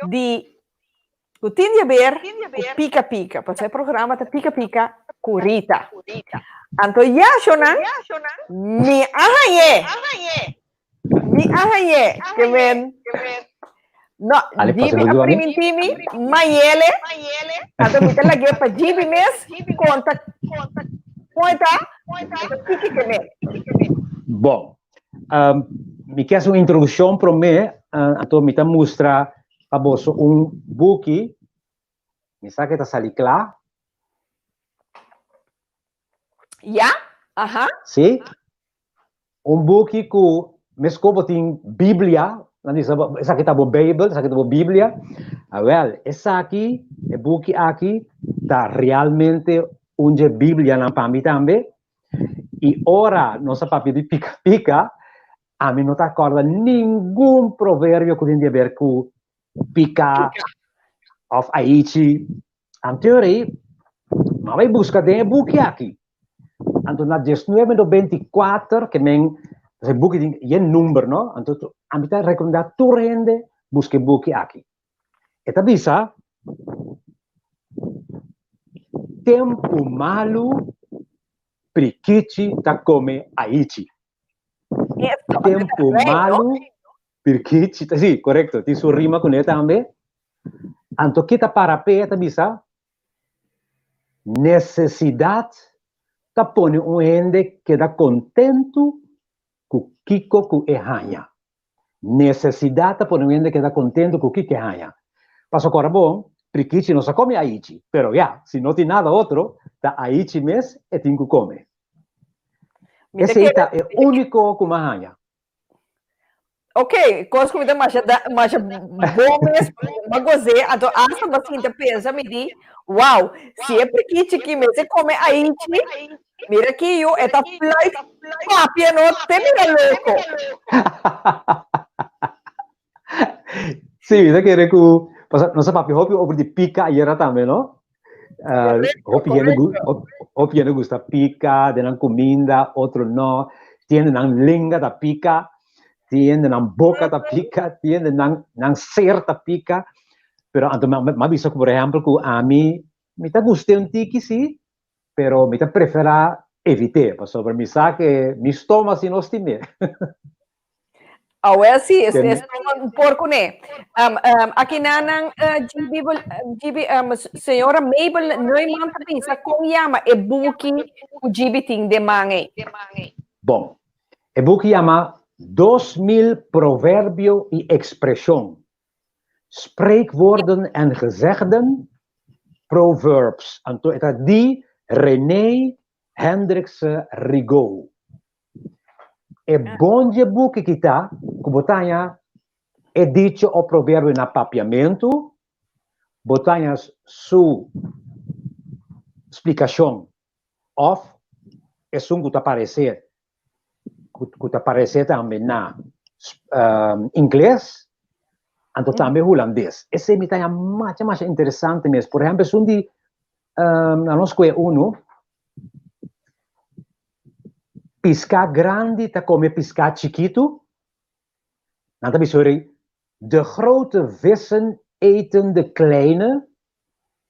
di ku tin di aber ku pika pika, pasobra e programa ta Pika Pika ku Rita. Anto ya shownan, mi a hañ'é! Mi a hañ'é, ke men. No, Ale, pasa Gibi lo a Giovanni. primintí mi, mayele. Anto mi ta lag'é pa Gibi mes konta kon e ta, e ta tiki ke men. Bon, um, mi ke hasi un introdukshon promé, uh, anto mi ta mustra pa boso un buki, mi sa ke ta sali kla. Ya, aha. Sí? Un buki ku meskos bo tin Biblia, nan bisa bo esaki ta bo Beibel, esaki ta bo Biblia. Awel, esaki, e buki aki ta realmente un dje Biblianan pa mi tambe. I ora nos a papia di pika pika, ami no ta kòrda ningun proverbio ku tin di aber ku pika òf aichi. Anteori, m'a bai buska den e buki aki. Anto na diesnuebe nobenta i kuater ke men e buki tin yen number no, anto ami ta rekomendá tur hende buska e buki aki. E ta bisa, Tempu malu prikichi ta kome aichi. Tempu malu prikichi ta, si, korekto, tin su rima kuné tambe. Anto ke ta para p'e? E ta bisa, Nesesidat ta pone un hende keda kontentu ku kiko ku e haña. Nesesidat ta pone un hende keda kontentu ku kiko e haña. Pasobra kòrda bon, prikichi no sa kome aichi, pero ya, si no tin nada otro, ta aichi mes e tin ku kome. Esei ta e úniko ku mi a haña. Ok, kos ku mi ta masha da, masha bon mes, ma goz'é, anto asta mi a sinta pensa, mi di, wow, si e prikichi ki mester kome aichi, mira ki yu, e ta fluit papia no te bira loko. Sí, mi ta kere ku, pasobra nos a papia hopi over di pika ayera tambe, no? Hopi hende hopi hende gusta pika den nan kuminda, otro no. Tin hende nan lenga ta pika, tin hende nan boka ta pika, tin hende nan nan ser ta pika. Pero anto mi a bisa ku por ehèmpel ku ami mi ta gust'é un tiki si, pero mi ta preferá evit'é pasobra mi sa ke mi stoma si no stim'é. Awel si, es es un por kuné. Um, um, aki nanan uh, GB, GB, um, señora Mabel Neumann ta bisa kon yama e buki ku GB tin den man ei. Bon, e buki yama 2000 Proverbio i Ekspreshon, Spreekwoorden en Gezegden, Proverbs. Anto e ta di René Hendrikse Rigaud. E bon dje buki ki ta ku bo ta haña e dicho o proverbio na papiamentu, bo ta haña su splikashon òf esun ku ta paresé ku ta paresé tambe na ingles anto tambe hulandes. Esei mi ta haña masha masha interesante mes. Por ehèmpel esun di na nos kue unu Piská grandi ta kome piská chikitu? Nan ta bisa ori, De grote vissen eten de kleine,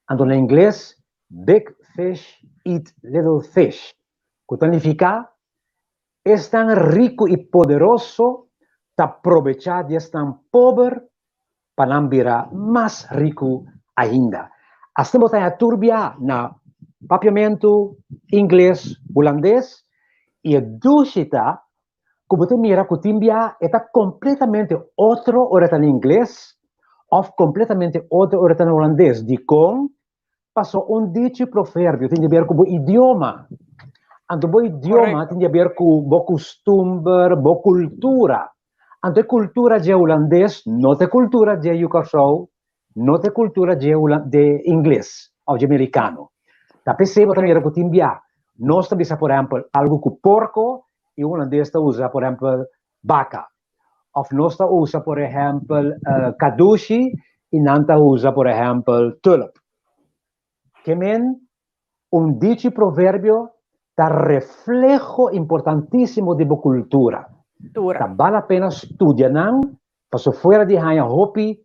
anto na ingles, Big fish eat little fish, ku ta nifiká. Esnan riku i poderoso ta probechá di esnan pober pa nan bira mas riku ainda. Asina bo ta haña tur bia na Papiamentu, Ingles, Hulandes i e dushi ta ku bo ta mira ku tin bia e ta kompletamente otro ora e ta na Ingles òf kompletamente otro ora e ta na Hulandes. Dikon? Paso un dicho y proverbio tin di ber ku bo idioma. Anto bo idioma tin di ber ku bo kustumber, bo kultura. Anto e kultura dje hulandes no ta e kultura dje yu Kòrsou, no ta e kultura dje de ingles òf dje merikano. Ta p'esei bo ta mira ku tin bia nos ta bisa por ehèmpel algu ku porko i un hulandes ta usa por ehèmpel baka. Of nos ta usa por ehempel kadushi i nan ta usa por ehempel tulp. Ke men un dicho i proverbio ta refleho importantisimo di bo kultura. Ta bal la pena studia nan paso fuera di haña hopi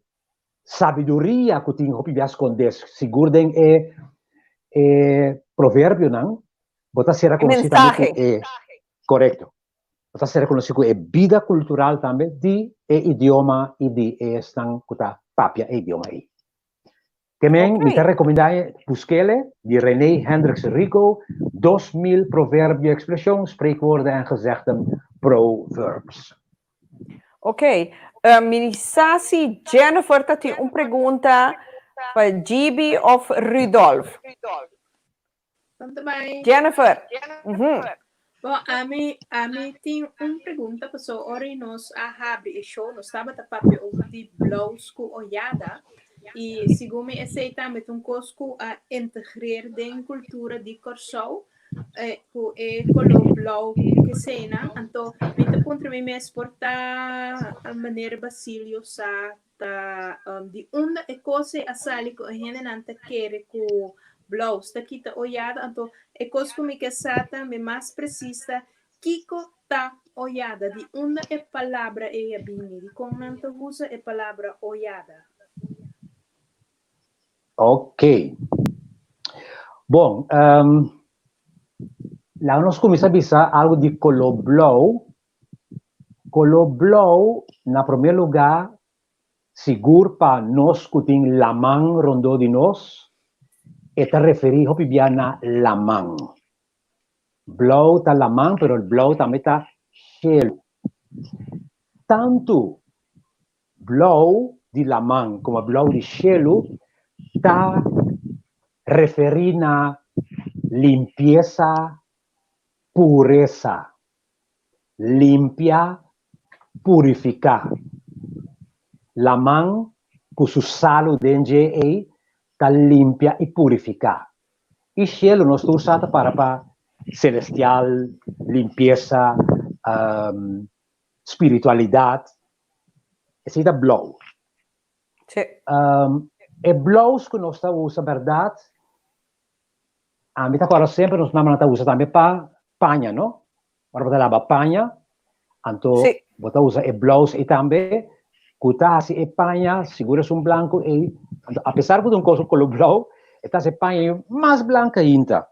sabiduria ku tin hopi bia skondé sigur den e e proverbionan bo ta ser rekonosí tambe ku e korekto. Bo ta ser rekonosí ku e bida kultural tambe di e idioma i di e esnan ku ta papia e idioma ei. Ke men mi ta rekomendá e Buskele di René Hendriks Rico, 2000 proverbio, ekspreshon, spreekwoorden en gezegden, proverbs. Ok, mi sa si Jennifer ta tin un pregunta pa Gibi of Rudolf. Jennifer. Bon, ami, ami tin un pregunta, paso ora nos a habri e show, nos tabata papia over di blous ku oyada, i segun mi esei tambe ta un kos ku a integreer den kultura di Kòrsou, eh, ku e koló blou ku eseinan. Anto mi ta puntra mi mes por ta meneer Basilio sa Ta di unda e kos ei a sali ku e hendenan ta kere ku blous ta kita oyada? Anto e kos ku mi ke sa tambe mas presis ta kiko ta oyada? Di unda e palabra ei a bini? Dikon nan ta usa e palabra oyada? Ok. Bon, laga nos kuminsá bisa algu di koló blou. Koló blou na promé lugá sigur pa nos ku tin laman rondó di nos, e ta referí hopi bia na laman. Blou ta laman pero blou tambe ta shelu. Tantu blou di laman komo blou di shelu ta referí na limpiesa, puresa. Limpia, purifiká. Laman ku su salu den dje ei ta limpia i purifiká. I shelu nos tur sa ta para pa selestial, limpiesa, spiritualidat. Esei ta blou. E blous ku nos ta usa bèrdat Ami ta kòrda semper nos mamanan ta usa tambe pa paña, no? Ora bo ta laba paña, anto bo ta usa e blous ei tambe ku ta hasi e paña, sigur esun blanku ei, anto apesar ku ta un kos ku koló blou, e ta hasi e paña ei mas blanku ainda.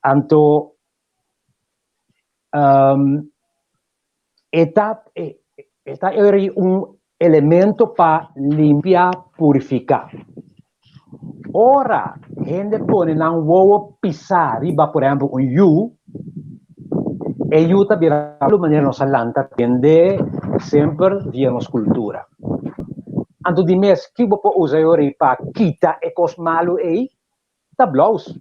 Anto e ta e ta eri un elemento pa limpia, purifiká. Ora hende pone nan wowo pisá riba, por ehèmpel, un yu, e yu ta bira malu manera nos a lanta tende semper via nos kultura. Anto di mes, ki bo por usa e ora ei pa kita e kos malu ei? Ta blous.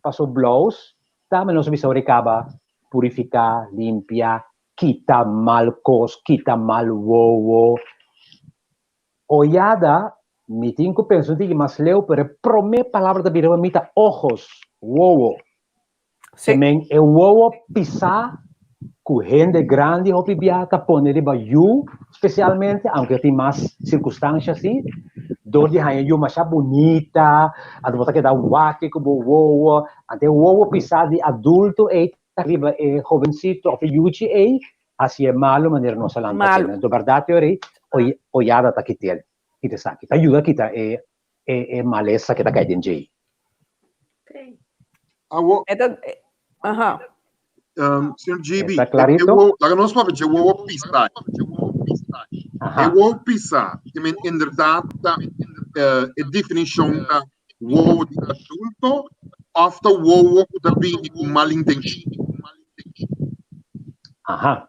Paso blous ta nos a bisa ora ei kaba purifiká, limpia, kita mal kos, kita mal wowo. Oyada, mi tin ku pensa un tiki mas leu, pero e promé palabra ta bira pa mi ta ojos, wowo. Te men e wowo pisá ku hende grandi hopi bia ta pone riba yu spesialmente, aunke tin mas sirkunstansha si, dor di haña yu masha bunita, anto bo ta keda wak ku bo wowo, anto e wowo pisá di adulto ei ta riba e hovencito of e yuchi ei hasi e malo manera nos a lanta Malo. tene. Anto berdad te ora ei oyada ta kitel, kita esaki, ta yuda kita e e malesa ke ta kai den djei. Okay. Awo. E ta, aha. Um, señor GB, Está clarito? e wo, laga nos papia dje wowo pisa. E wowo pisa, ke men inderdaad ta eh, e definishon ta wowo di adulto of ta wowo ku ta bini ku mal intenshon? Aha.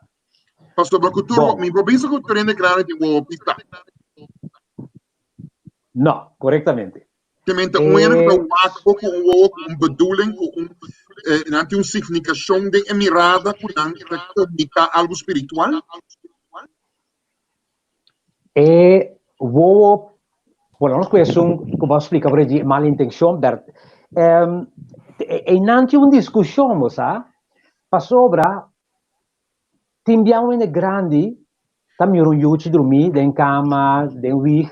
Pasobra ku tur, Bon. mi por bisa ku tur hende grandi tin wowo pisa. No, korektamente. Ke men ta un hende ku ta Eh, wak bo ku un wowo ku un bedoeling, ku un eh, nan tin un signifikashon den e mirada ku nan ta komuniká algu spiritual. E wowo, bueno, nos ku esun ku bo a splika por di mal intenshon, ber, em, einan tin un diskushon, bo sa, pasobra Tin bia un hende grandi ta mira un yuchi drumí den kama, den wig,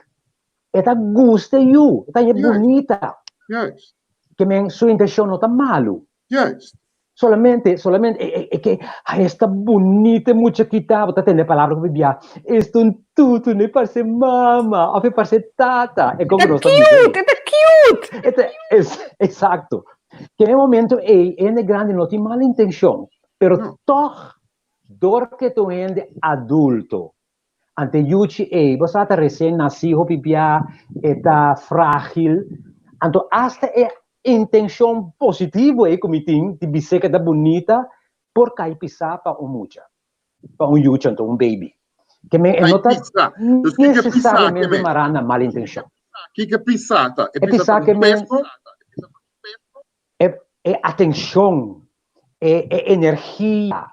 e ta gusta e yu, e ta haña bunita. Juist. Ke men su intenshon no ta malu. Juist. Solamente, solamente e e ke, ai esta bunita e mucha kita, bo ta tende e palabra ku bia, esta un tutu, no e parse mama òf e parse tata, e kon ku nos ta bisa ei. E ta cute, e ta cute! E ta, exacto. Ke den e momento ei, e hende grandi no tin mal intenshon, Pero No. tòg, dor ke ta un hende adulto, ante yuchi ei, bo sa ta resien nasí hopi bia, e ta frágil, anto asta e intenshon positivo ei ku mi tin di bis'é ke ta bunita por kai pisá pa un mucha, pa un yuchi anto un baby. Ke men e Kai no ta pisá. Dus kiko e pisá ke nesesariamente men? mará na mal intenshon. Kiko e pisá ta? E E pisá pisá ta ke un men peso? e e atenshon, e e energia,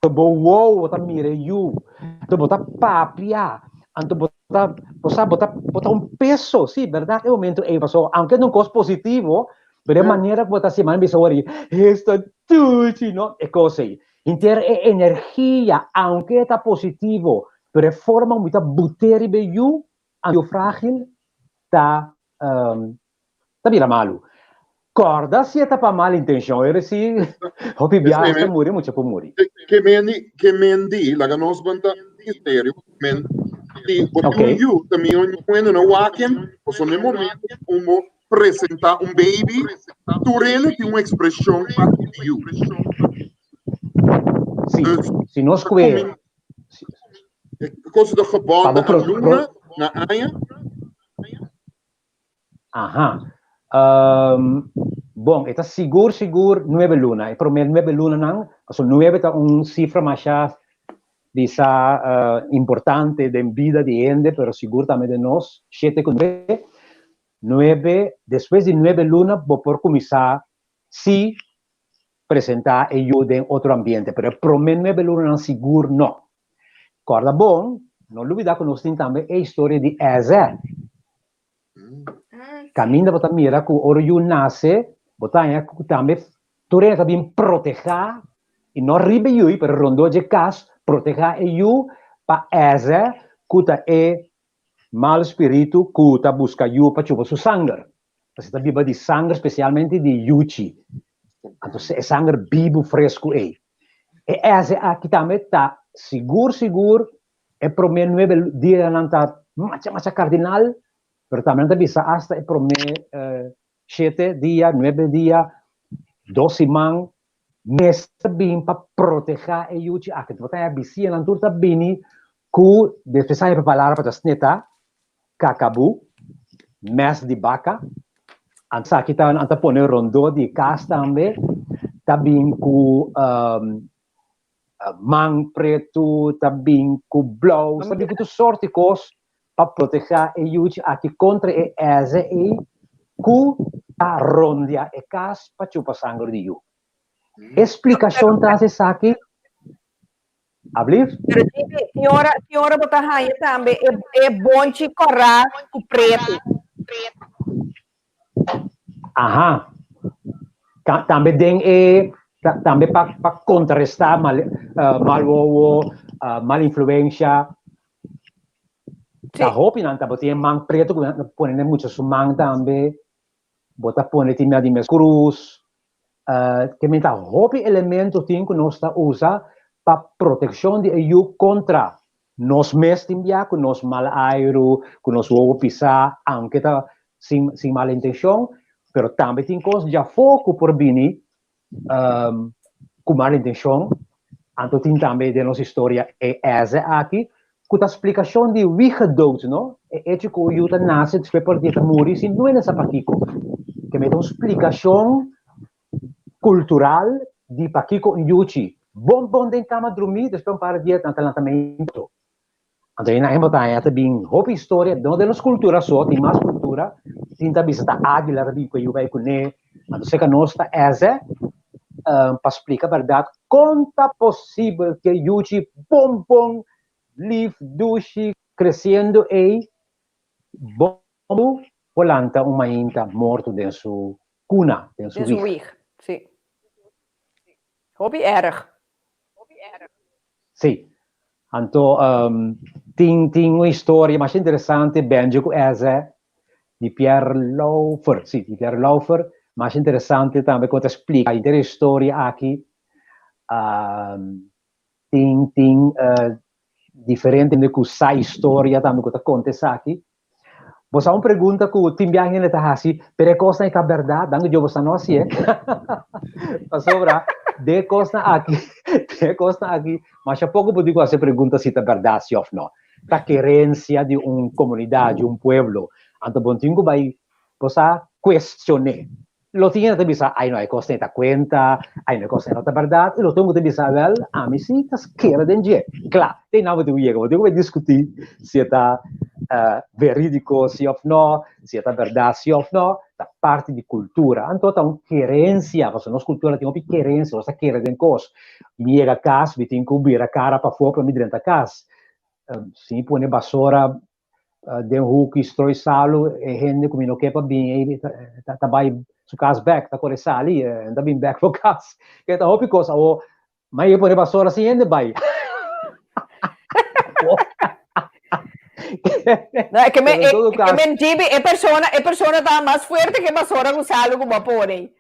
anto bo wowo ta mira e yu, anto bo ta papia, anto bo ta, bo sa, bo ta, bo ta un peso, si, bèrdat, e momento ei, pasobra aunke ta un kos positivo, pero e manera ku bo ta hasi, manera bisa wòrdu, esta dushi, no, e kos ei. Henter e energia, aunke ta positivo, pero e forma ku mi ta but'é riba e yu, anto yu frágil, ta ta bira malu. Kòrda si e ta pa mal intenshon, e resi hopi biaha ta muri, mucha por muri. Ke men ke men di, laga nos ban ta serio, men di bo tin un yu, ta mihó ñuendo no wak hem, pasobra na e momento ku bo presentá un baby, tur hende tin un ekspreshon pa e yu. Si, si nos kue. E kos ta gebonden na luna, na aña. Aha. Um, bon, e ta sigur sigur nuebe luna. E promé nuebe lunanan, pasobra nuebe ta un sifra masha bisa uh, importante den bida di hende, pero sigur tambe den nos, shete ku nuebe. Nuebe, despues di nuebe luna bo por kuminsá si presentá e yu den otro ambiente, pero e promé nuebe lunanan sigur no. Kòrda bon, no lubidá ku nos tin tambe e historia di Èzè. Kaminda bo ta mira ku ora yu nase, bo ta haña ku tambe tur hende ta bin protehá, i no riba e yu, pero rondó dje kas, protehá e yu pa Èzè ku ta e mal spiritu ku ta buska yu pa chupa su sanger. Pasobra ta biba di sanger, spesialmente di yuchi. Anto e sanger bibu fresku ei. E ese aki tambe ta sigur sigur e promé nuebe dianan ta macha macha kardinal, pero tambe nan ta bisa asta e promé shete dia, nuebe dia, dos siman, mester bin pa protehá e yuchi aki. Bo ta haña bisianan tur ta bini ku despues haña palabra pa ta sneta, kakabu, mes di baka, esaki ta nan ta pone rondó di kas tambe, ta bin ku man pretu, ta bin ku blou, ta bin ku tur sort di kos pa protehá e yuchi aki kontra e eze ei ku ta rondia e kas pa chupa sanger di yu. E splikashon tras esaki Ablief? Pero Gibi, tin ora, tin ora bo ta haña tambe e, e bonchi kòrá ku pretu. Aha. Ta, tambe den e, ta, tambe pa, pa kontrarestá mal, uh, mal wowo, uh, mal influensha. Sí. Ta hopi nan ta, bo tin e man pretu ku nan pone den mucha su man tambe. Bo ta pone tin mea di mes krus. Uh, ke men ta hopi elemento tin ku nos ta usa pa protekshon di e yu kontra nos mes tin bia ku nos mal airu, ku nos wowo pisá, aunke ta sin, sin mala intenshon, pero tambe tin kos djafó ku por bini um, ku mal intenshon. Anto tin tambe den nos historia e eze aki, ku ta splikashon di wiegedood, no? E echo ku un yu ta nase despues por dia ta muri sin nuende sa pakiko. Ke mester un splikashon kultural di pakiko un yuchi bon bon den kama drumí, despues un par di dia nan ta lanta meinto. Anto e nan bo ta haña ta bin hopi historia, no den nos kultura so, tin mas kultura, tin ta bisa ta águila ta bin ku e yu bai kuné, anto seka nos ta eze pa splika bèrdat kon ta posibel ku e yuchi bon bon, lif, dushi, kresiendo ei, bon por lanta un mainta morto den su kuna, den su Den su wig. wig, sí. Hopi erg. Sí. Anto tin tin un historia masha interesante Benjo ku Eze di Pierre Lauffer, sí, di Pierre Lauffer, masha interesante tambe ku ta splika henter e historia aki. Tin tin diferente hende ku sa historia tambe ku ta konta esaki. Bo sa un pregunta ku tin biaha hende ta hasi, pero e kosnan ei ta bèrdat? Danki Dios bo sa no hasié. Pasobra den e kosnan aki, den e kosnan aki, masha poko bo tin ku hasi e pregunta si ta bèrdat si òf no. Ta kerensia di un komunidat, di un pueblo. Anto bo no tin ku bai, bo sa kuestion'é. Lo tin hende ta bisa, ay no, e kos ei ta kuenta, ay no, e kos ei no ta bèrdat. I lo tin ku ta bisa, wèl, ami si ta kere den dje. Kla, te einan bo tin ku yega, bo tin ku bai diskutí si e ta verídiko si òf no, si e ta bèrdat si òf no. Ta parti di kultura. Anto ta un kerensia, pasobra nos kultura tin hopi kerensia, nos ta kere den kos. Mi yega kas, mi tin ku bira kara pafó pa mi drenta kas. Si mi pone basora den hoek i strooi salu, e hende ku mi no ke pa bin ei ta bai su kas bèk, ta kore sali, e ta bin bèk bo kas. Ke ta hopi kos awor, ma e pone basora sin hende bai. No, e ke men, e, ke men Gibi, e persona, e persona ta mas fuerte ke basora ku salu ku bo a pone.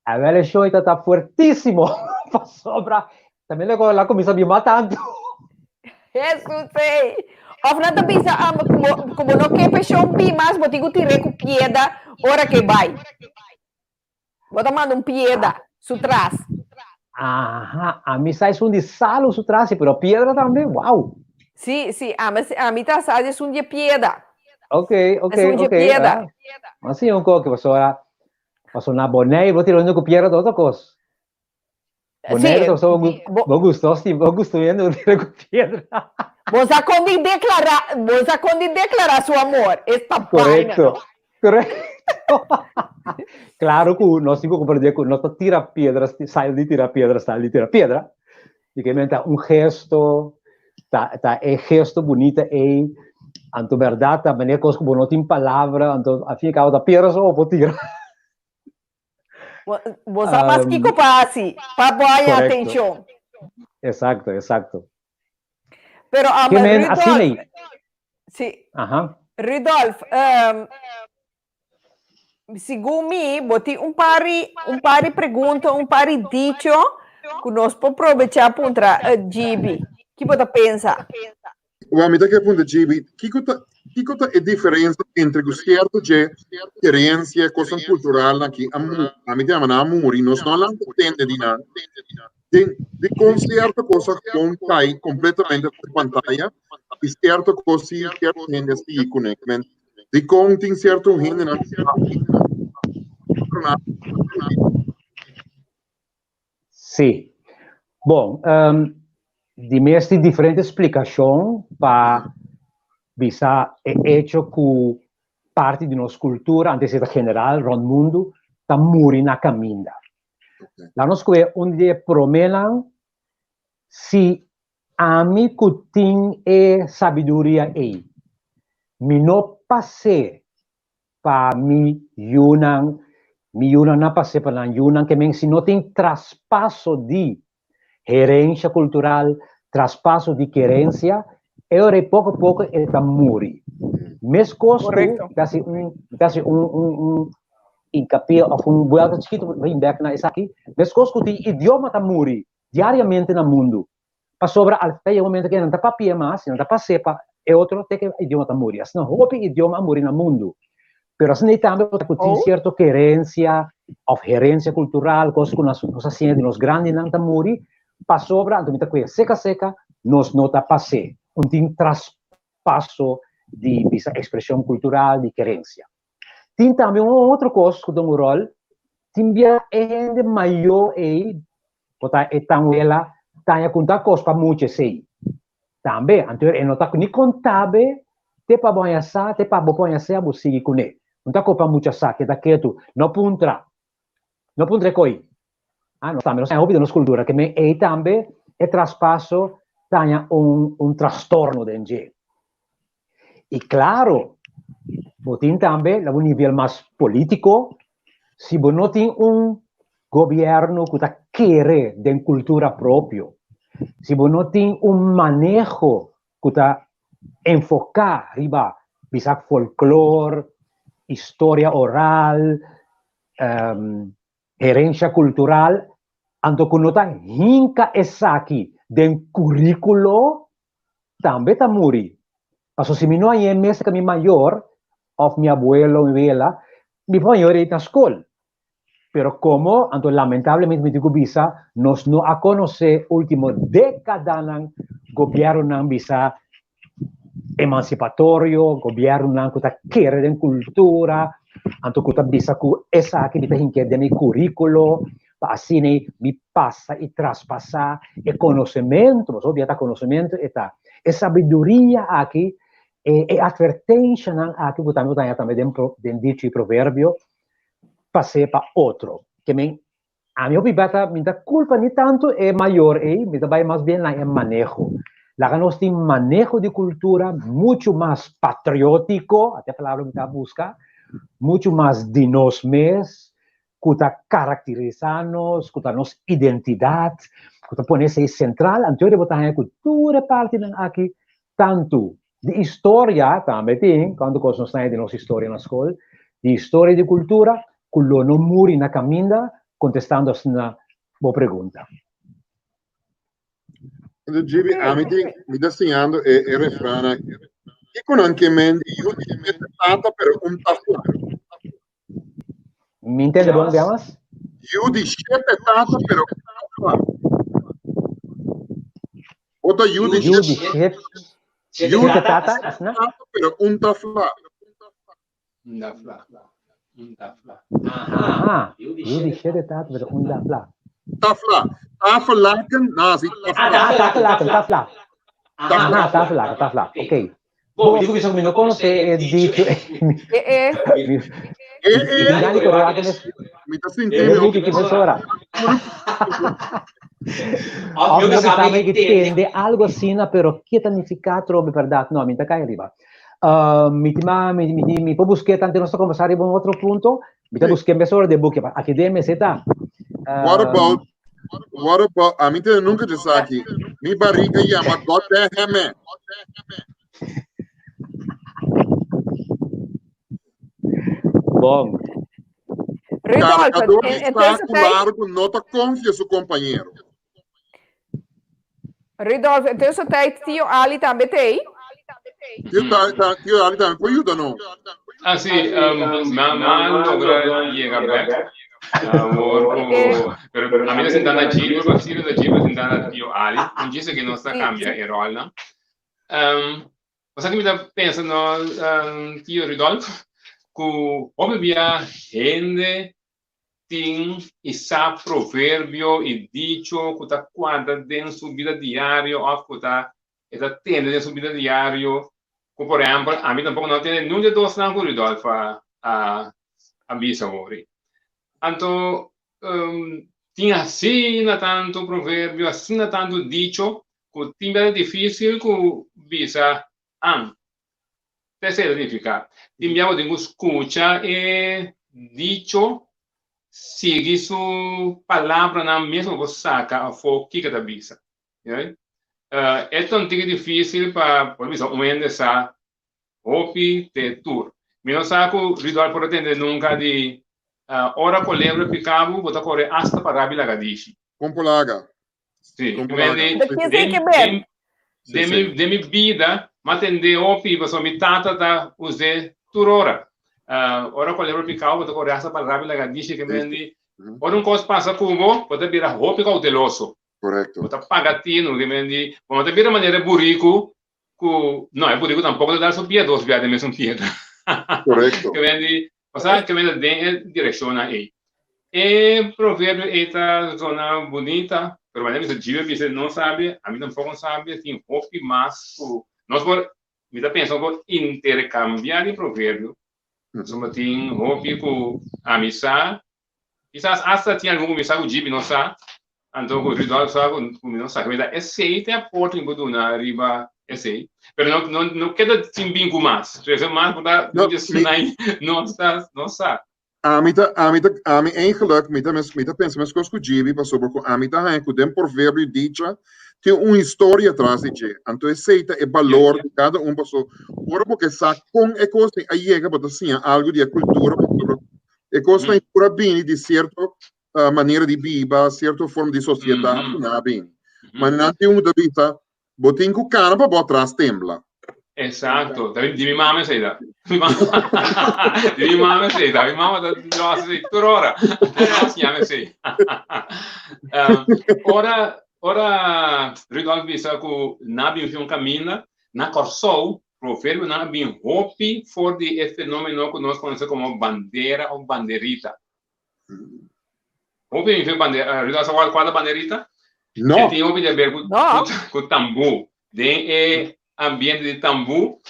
Awel e show ta ta fuertísimo pasobra también le la comienza bien más tanto. Jesús ei. Of nan ta bisa um, como, como no ke peshon bi mas, bo tin ku tir'é ku pieda ora ke bai. Bo ta manda un pieda su tras. Aha, a mi sa esun di salu su tras, pero piedra tambe, wow. Sí, sí, a mi, a mi ta sa esun di pieda. Ok, ok, Esun di ok. pieda. Ah. Mas sí, un koke, pasobra Paso na Boneiru bo tira un ku piedra ta otro kos. Boneiru ta so bo gusto si bo gusto hende bo tira ku piedra. Bo sa kon di deklara, bo sa kon di deklara su amor. Esta vaina. Korekto. Korekto. Klaro ku nos tin ku komprende ku no ta tira piedra, sal di tira piedra, sal di tira piedra. Di ke men ta un gesto, ta ta e gesto bunita ei, anto bèrdat ta manera kos ku bo no tin palabra, anto al fin y al cabo ta piedra so bo por tira. Bo, bo sa mas kiko pa hasi, pa bo haña atenshon. Exacto, exacto. Pero um, Ke men asina Rudolf, ei. sí, Aha. Rudolf, um, Segun mi, bo tin un par di, un par di pregunta, un par di dicho ku nos por probechá puntra GB. Ki bo ta pensa? Wèl, mi ta ke puntra GB, kiko ta, kiko ta e diferensia entre ku sierto dje herensia, kosnan kulturalnan ki a muri, ami ta yama nan a muri, nos no a lanta tende di nan, den dikon sierto kos a kon kai kompletamente for di pantaya i sierto kos si sierto hende a sigui kuné? Dikon tin sierto hendenan ta Sí. Bon, um, di mes tin diferente splikashon pa bisa e echo ku parti di nos kultura, antes ta general rònt mundu, ta muri na kaminda. Laat nos kohe un di e proménan, si Ami ku tin e sabiduria ei, mi no pas'é pa mi yunan, mi yunan no a pas'é pa nan yunan, ke men si no tin traspaso di herensha kultural, traspaso di kerensia, e ora ei poko poko e ta muri. Meskos ku ta hasi un, ta hasi un, un, un hinkapié òf un buèlta chikitu pa bin bèk na esaki, meskos ku tin idioma ta muri diariamente na mundu, pasobra al ta yega un momento ke nan ta papia mas, nan ta pas'é pa e otro te ke idioma ta muri. Asina hopi idioma a muri na mundu. Pero asina ei tambe bo ta ku tin sierto kerensia òf herensia kultural, kos ku nos nos a siña di nos grandinan ta muri, pasobra anto mi ta kuya seka seka, nos no ta pas'é. Un tin traspaso di bisa ekspreshon kultural, di kerensia. Tin tambe un otro kos ku ta un ròl, tin bia e hende mayó ei, por ta e tanwela, taña ku ta kos pa mucha esei. Tambe, anto e no ta ni kontabe te pa bo haña sa, te pa bo por haña sea bo sigui kuné. No ta kos pa mucha sa, keda ketu, no puntra, no puntra e koi. Ah, nos tambe nos haña hopi den nos kultura, ke men ei tambe e traspaso ta haña un un trastorno den dje. I klaro, bo tin tambe na un nivel mas polítiko, si bo no tin un gobièrnu ku ta kere den kultura propio, si bo no tin un maneho ku ta enfoká riba bisa folklor, historia oral, Herencia cultural, anto cu no ta hinca esaki den curiculo, tambe ta muri. Paso si mi no hañ'é mes ca mi mayor, of mi abuelo, mi wela, mi por hañ'é ora na scol. Pero como, anto lamentablemente mi tin cu bisa, nos no a conoce ultimo decadanan gobiernonan bisa emansipatorio, gobièrnunan ku ta kere den kultura, anto ku ta bisa ku esaki mi ta hink'é den mi kuríkulo pa asina mi pasa i traspasá e konosementu, pasobra hopi ta konosementu e ta, e sabiduria aki, e e atvertenshanan aki ku tambe bo ta haña tambe den den dicho i proverbio, pas'é pa otro. Ke men Ami hopi bata mi ta culpa ni tanto e mayor ei, mi ta bai mas bien na e maneho. Laga nos tin maneho di cultura mucho mas patriotico, ata e palabra mi ta busca, mucho mas di nos mes, cu ta caracterisa nos, cu ta nos identidad, cu ta pone esei central, anto bo ta haña cu tur e partinan aki, tanto di historia tambe tin, cuanto cos nos ta haña di nos historia na scol, di historia di cultura, cu lo no muri na caminda, contestando asina bo pregunta. Entonces, Gibi, ami tin, mi ta siñando e, e refrán aki. Kiko nan ke men di yu di shete tata pero un ta fla? Mi ntende bon, Diamas? Yu di shete tata pero un ta fla. Bo ta yu di Yu di shete, Yu shete tata, asina? tata pero un ta fla. Un ta fla. Un ta fla. Aha, yu di shete tata pero un ta fla. Ta fla. Tafellaken, nazi, ta Ah, fla. tafellaken, ta fla. Ta fla. Aha, tafellaken, ta fla. Ok. Bo, digo bisa mi no conoce e dicho. Eh, eh. Mi Eh, mi eh, dani koroa que mes mi ta sinti mi mi ricky que mes ora. Of mi sabe que tende algo asina, pero que significa trobe verdad? No, mi ta cae arriba. Uh, mi tima, mi, mi, mi po busque tanto nos conversar riba un otro punto. Mi ta Sí. busque mes ora de buque. Aquí de meseta. What about, what about, a mi te nunca te sa aquí. Mi barriga llama God déjame. Bon. Rudolf, Cargador di entonces saco tijd, largo no ta confia su compañero. Rudolf, entonces tijd tio Ali tambe tei. Tio, ta, ta, tio Ali tambe por yuda no. Ah, sí, um, ma, ma logra llega back. Awor ku, pero a mi ta sinta na Gilbert, pa Ciro ta Gilbert sinta na tio Ali. Un djis aki nos ta cambia e rolnan. Um, Bo sa ki mi ta pensa no, tio Rudolf, ku hopi bia hende tin i sa proverbio i dicho ku ta kuadra den su bida diario òf ku ta e ta tende den su bida diario, ku por ehèmpel ami tampoko no a tende niun di e dosnan ku Rudolf a a bisa awor. Anto tin asina tantu proverbio, asina tantu dicho ku tin bia ta difísil ku bisa an. Ta esei ta signifiká. Tin bia bo tin ku skucha e dicho, sigui su palabranan mes ku bo saka afó kiko e ta bisa. E ta un tiki difísil pa por bisa un hende sa Hopi te tur. Mi no sa ku Ridolf por a tende nunka di ora kolebra pika bo, bo ta kore asta pa rabi lagadishi. Kon por laga? Si, Kon por laga? den, De ke den, ke ber? Si, den si. mi, den mi bida, m'a tende hopi pasobra mi tata ta us'é tur ora. Ora kolebra piká bo ta kore hasta pa rabi laga dishi ke men di ora un kos pasa ku bo, bo ta bira hopi kouteloso. Korekto. Bo ta paga tinu ke men di bo no ta bira manera e buriku ku no e buriku tampoko ta dal su pia dos bia den mesun piedra. Korekto. Ke men di osea ke men ta den e direkshonnan ei. E proverbio ei ta zona bunita pero manera mi sa djibe bisa no sabi ami tampoko no sabi tin hopi mas ku nos por Mi ta pensa ku interkambiá di proverbio, pasobra tin hopi ku ami sa, kisas asta tin algun ku mi sa ku Djibi no sa, anto ku Rudolf sa ku mi no sa. Kibera esei ta e aporte ku mi por duna riba esei. Pero no no no keda sin bin ku mas. Trese mas por ta No, dje mi, sunai nos ta nos sa. Ami ta, ami ta, ami eigenlijk, mi ta mes, mi ta pensa meskos ku Djibi, pasobra ku ami ta haña ku den proverbio i dicha tin un historia tras di dje. Anto esei ta e balor di kada un, paso ora bo ke sa kon e kosnan a yega, bo ta siña algu di e kultura, pasobra e kosnan por a bini di sierto manera di biba, sierto forma di sosiedat ku nan a bini. Ma nan tin un ta bisa, Bo tin ku kana pa bo atras tembla. Exacto. Ta di mi mama esei ta. Di mi mama esei ta. Mi mama ta lo hace esei tur ora. Ta siñami esei. Ora ora Rudolf bisa ku nan a bin fi un kaminda, na Kòrsou proverbionan a bin hopi for di e fenomeno ku nos konosé komo bandera òf banderita. Hopi mi fe bandera, Rudolf sa cual ta banderita? No. E tin hopi di haber cu, No. cu, cu tambú. Den e ambiente di tambú,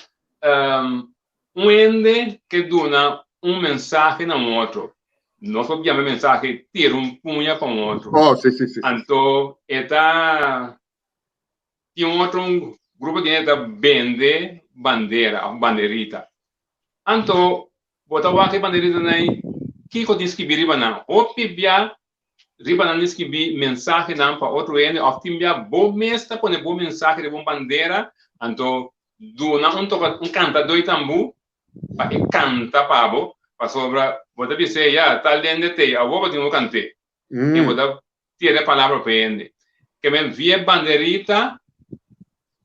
um, un hende ke duna un mensahe na un otro. Nos por yama e mensahe tira un puña pa un otro. Oh, si, si, si. Anto e ta tin un otro un grupo di hende ta bende bandera of banderita. Anto bo ta wak e banderitanan ei, kiko tin skibí riba nan? Hopi bia riba nan tin skibí mensahenan pa otro hende òf tin bia bo mes ta pone bo mensahe riba un bandera, anto duna un toka un kantadó di tambú pa e kanta pa bo, pasobra bo ta bis'é, ya, tal hende t'ei, awor bo tin ku kant'é. I bo ta tira e palabra pa e hende. Ke men via e banderita,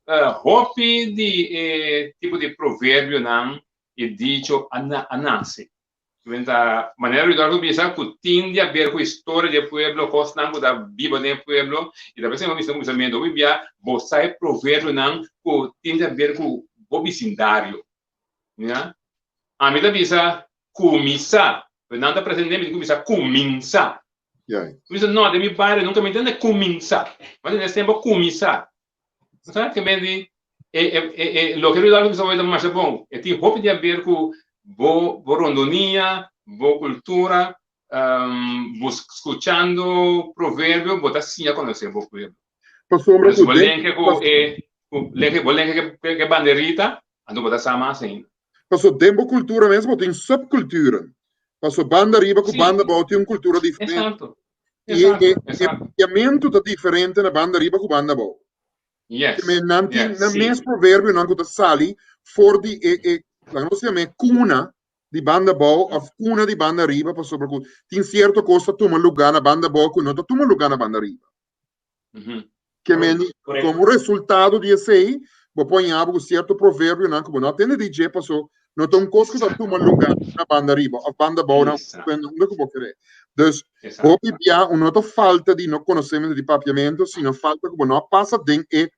hopi di e tipo di proverbionan i dicho a a nase. Men ta manera Rudolfo bisa ku tin di haber ku historia di e pueblo, kosnan ku ta biba den e pueblo, i ta p'esei bo mester kuminsá mendo hopi bia bo sa e proverbionan ku tin di haber ku bo bisindario. Mira, ami ta bisa kuminsá, pero nan ta pretendé mi tin kuminsá kuminsá. Mi bisa no, den mi bario nunka mi tende kuminsá, mi a tende semper kuminsá. Bo sa ke men di e e e e loke Rudolfo bisa hoy ta masha bon. E tin hopi di haber ku bo bo rondonia, bo kultura, bo skuchando proverbio bo ta siña konosé bo pueblo. Pasobra Pues ku bo den lenke ku e ku lenke bo lenke ke ke banderita, anto bo ta sa mas ainda. Paso den bo kultura mes bo tin subkulturen. Paso banda riba ku banda abou tin un kultura diferente. Exacto. I e e papiamentu ta diferente na banda riba ku banda abou. Yes. Men nan tin Yes, nan sí. mes proverbionan ku ta sali for di e e laga nos yama e kuna di banda abou òf kuna di banda riba pasobra ku tin sierto kos ta tuma lugá na banda abou ku no ta tuma lugá na banda riba. Ke men komo resultado di esei bo por haña bo ku sierto proverbionan ku bo no a tende di dje paso no ta un kos ku ta tuma lugá na banda riba òf banda abou na unda ku bo kere. Dus hopi bia un no ta falta di no konosementu di papiamentu sino falta ku bo no a pasa den e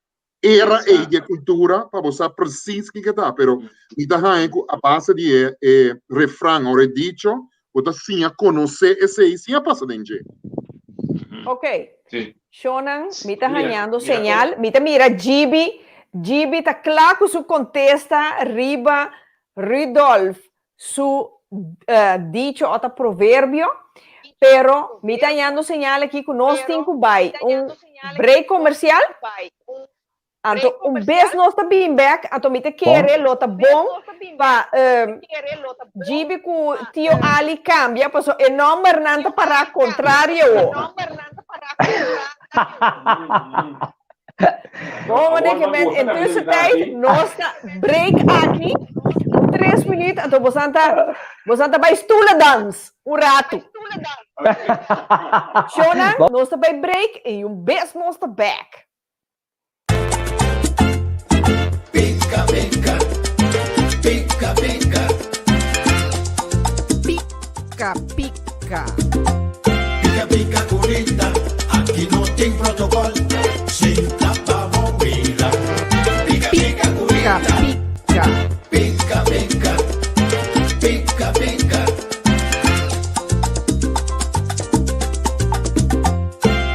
era ei di e kultura pa bo sa presis kiko ta. Pero mi ta haña ku a base di e e refran ora e dicho bo ta siña konosé esei sin a pasa den dje. Ok. Shonnan, mi ta hañando señal. Mi ta mira Djibi. Djibi ta kla ku su kontesta riba Rudolf su dicho o ta proverbio, pero mi ta hañando señal aki ku nos tin ku bai un break komersial. Anto un bes nos ta bin bek, anto mi ta kere lo ta bon pa Djibi ku Tio Ali kambia, paso e nòmbernan ta pará kontrario. Bon, meneer Kement, intussen tijd, nos ta break aki, un tres minuut, anto bosan ta, bosan ta bai stoelendans, un ratu. Shona, nos ta bai break i un bes nos ta back. Pica, pica, pica, pica. Pika pika. Pika pika curita, aki no tin protocol. Sinta pa bo mira. Pika pika Pika curita. pika. Pika pika. Pika pika.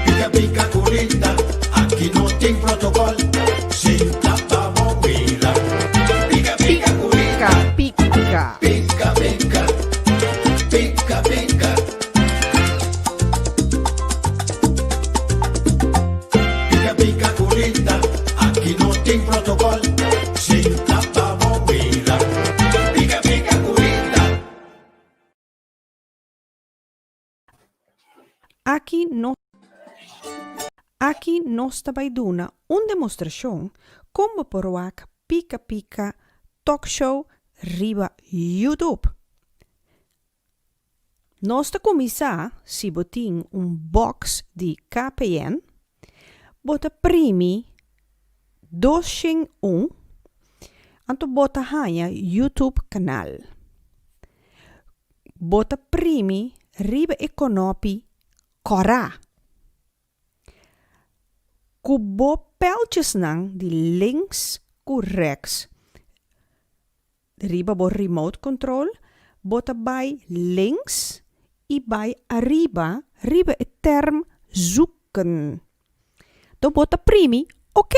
Pika pika curita, aki no tin protocol. Sinta pa bo mira. Pika pika curita. Pika pika. Pika pika. Pika pika. Pika pika curita, aki no tin protocol. Sinta pa bo mira. Pika pika curita. Aki no Aki nos ta bai duna un demostrashon kon bo por wak Pika Pika Talk Show riba YouTube. Nos ta kuminsá si bo tin un box di KPN, bo ta primi 201, anto bo ta haña YouTube kanal. Bo ta primi riba e konopi kòrá. Ku bo pèltjesnan di links ku rèks riba bo remote control, bo ta bai links i bai ariba riba e tèrm zoeken. Don bo ta primi ok.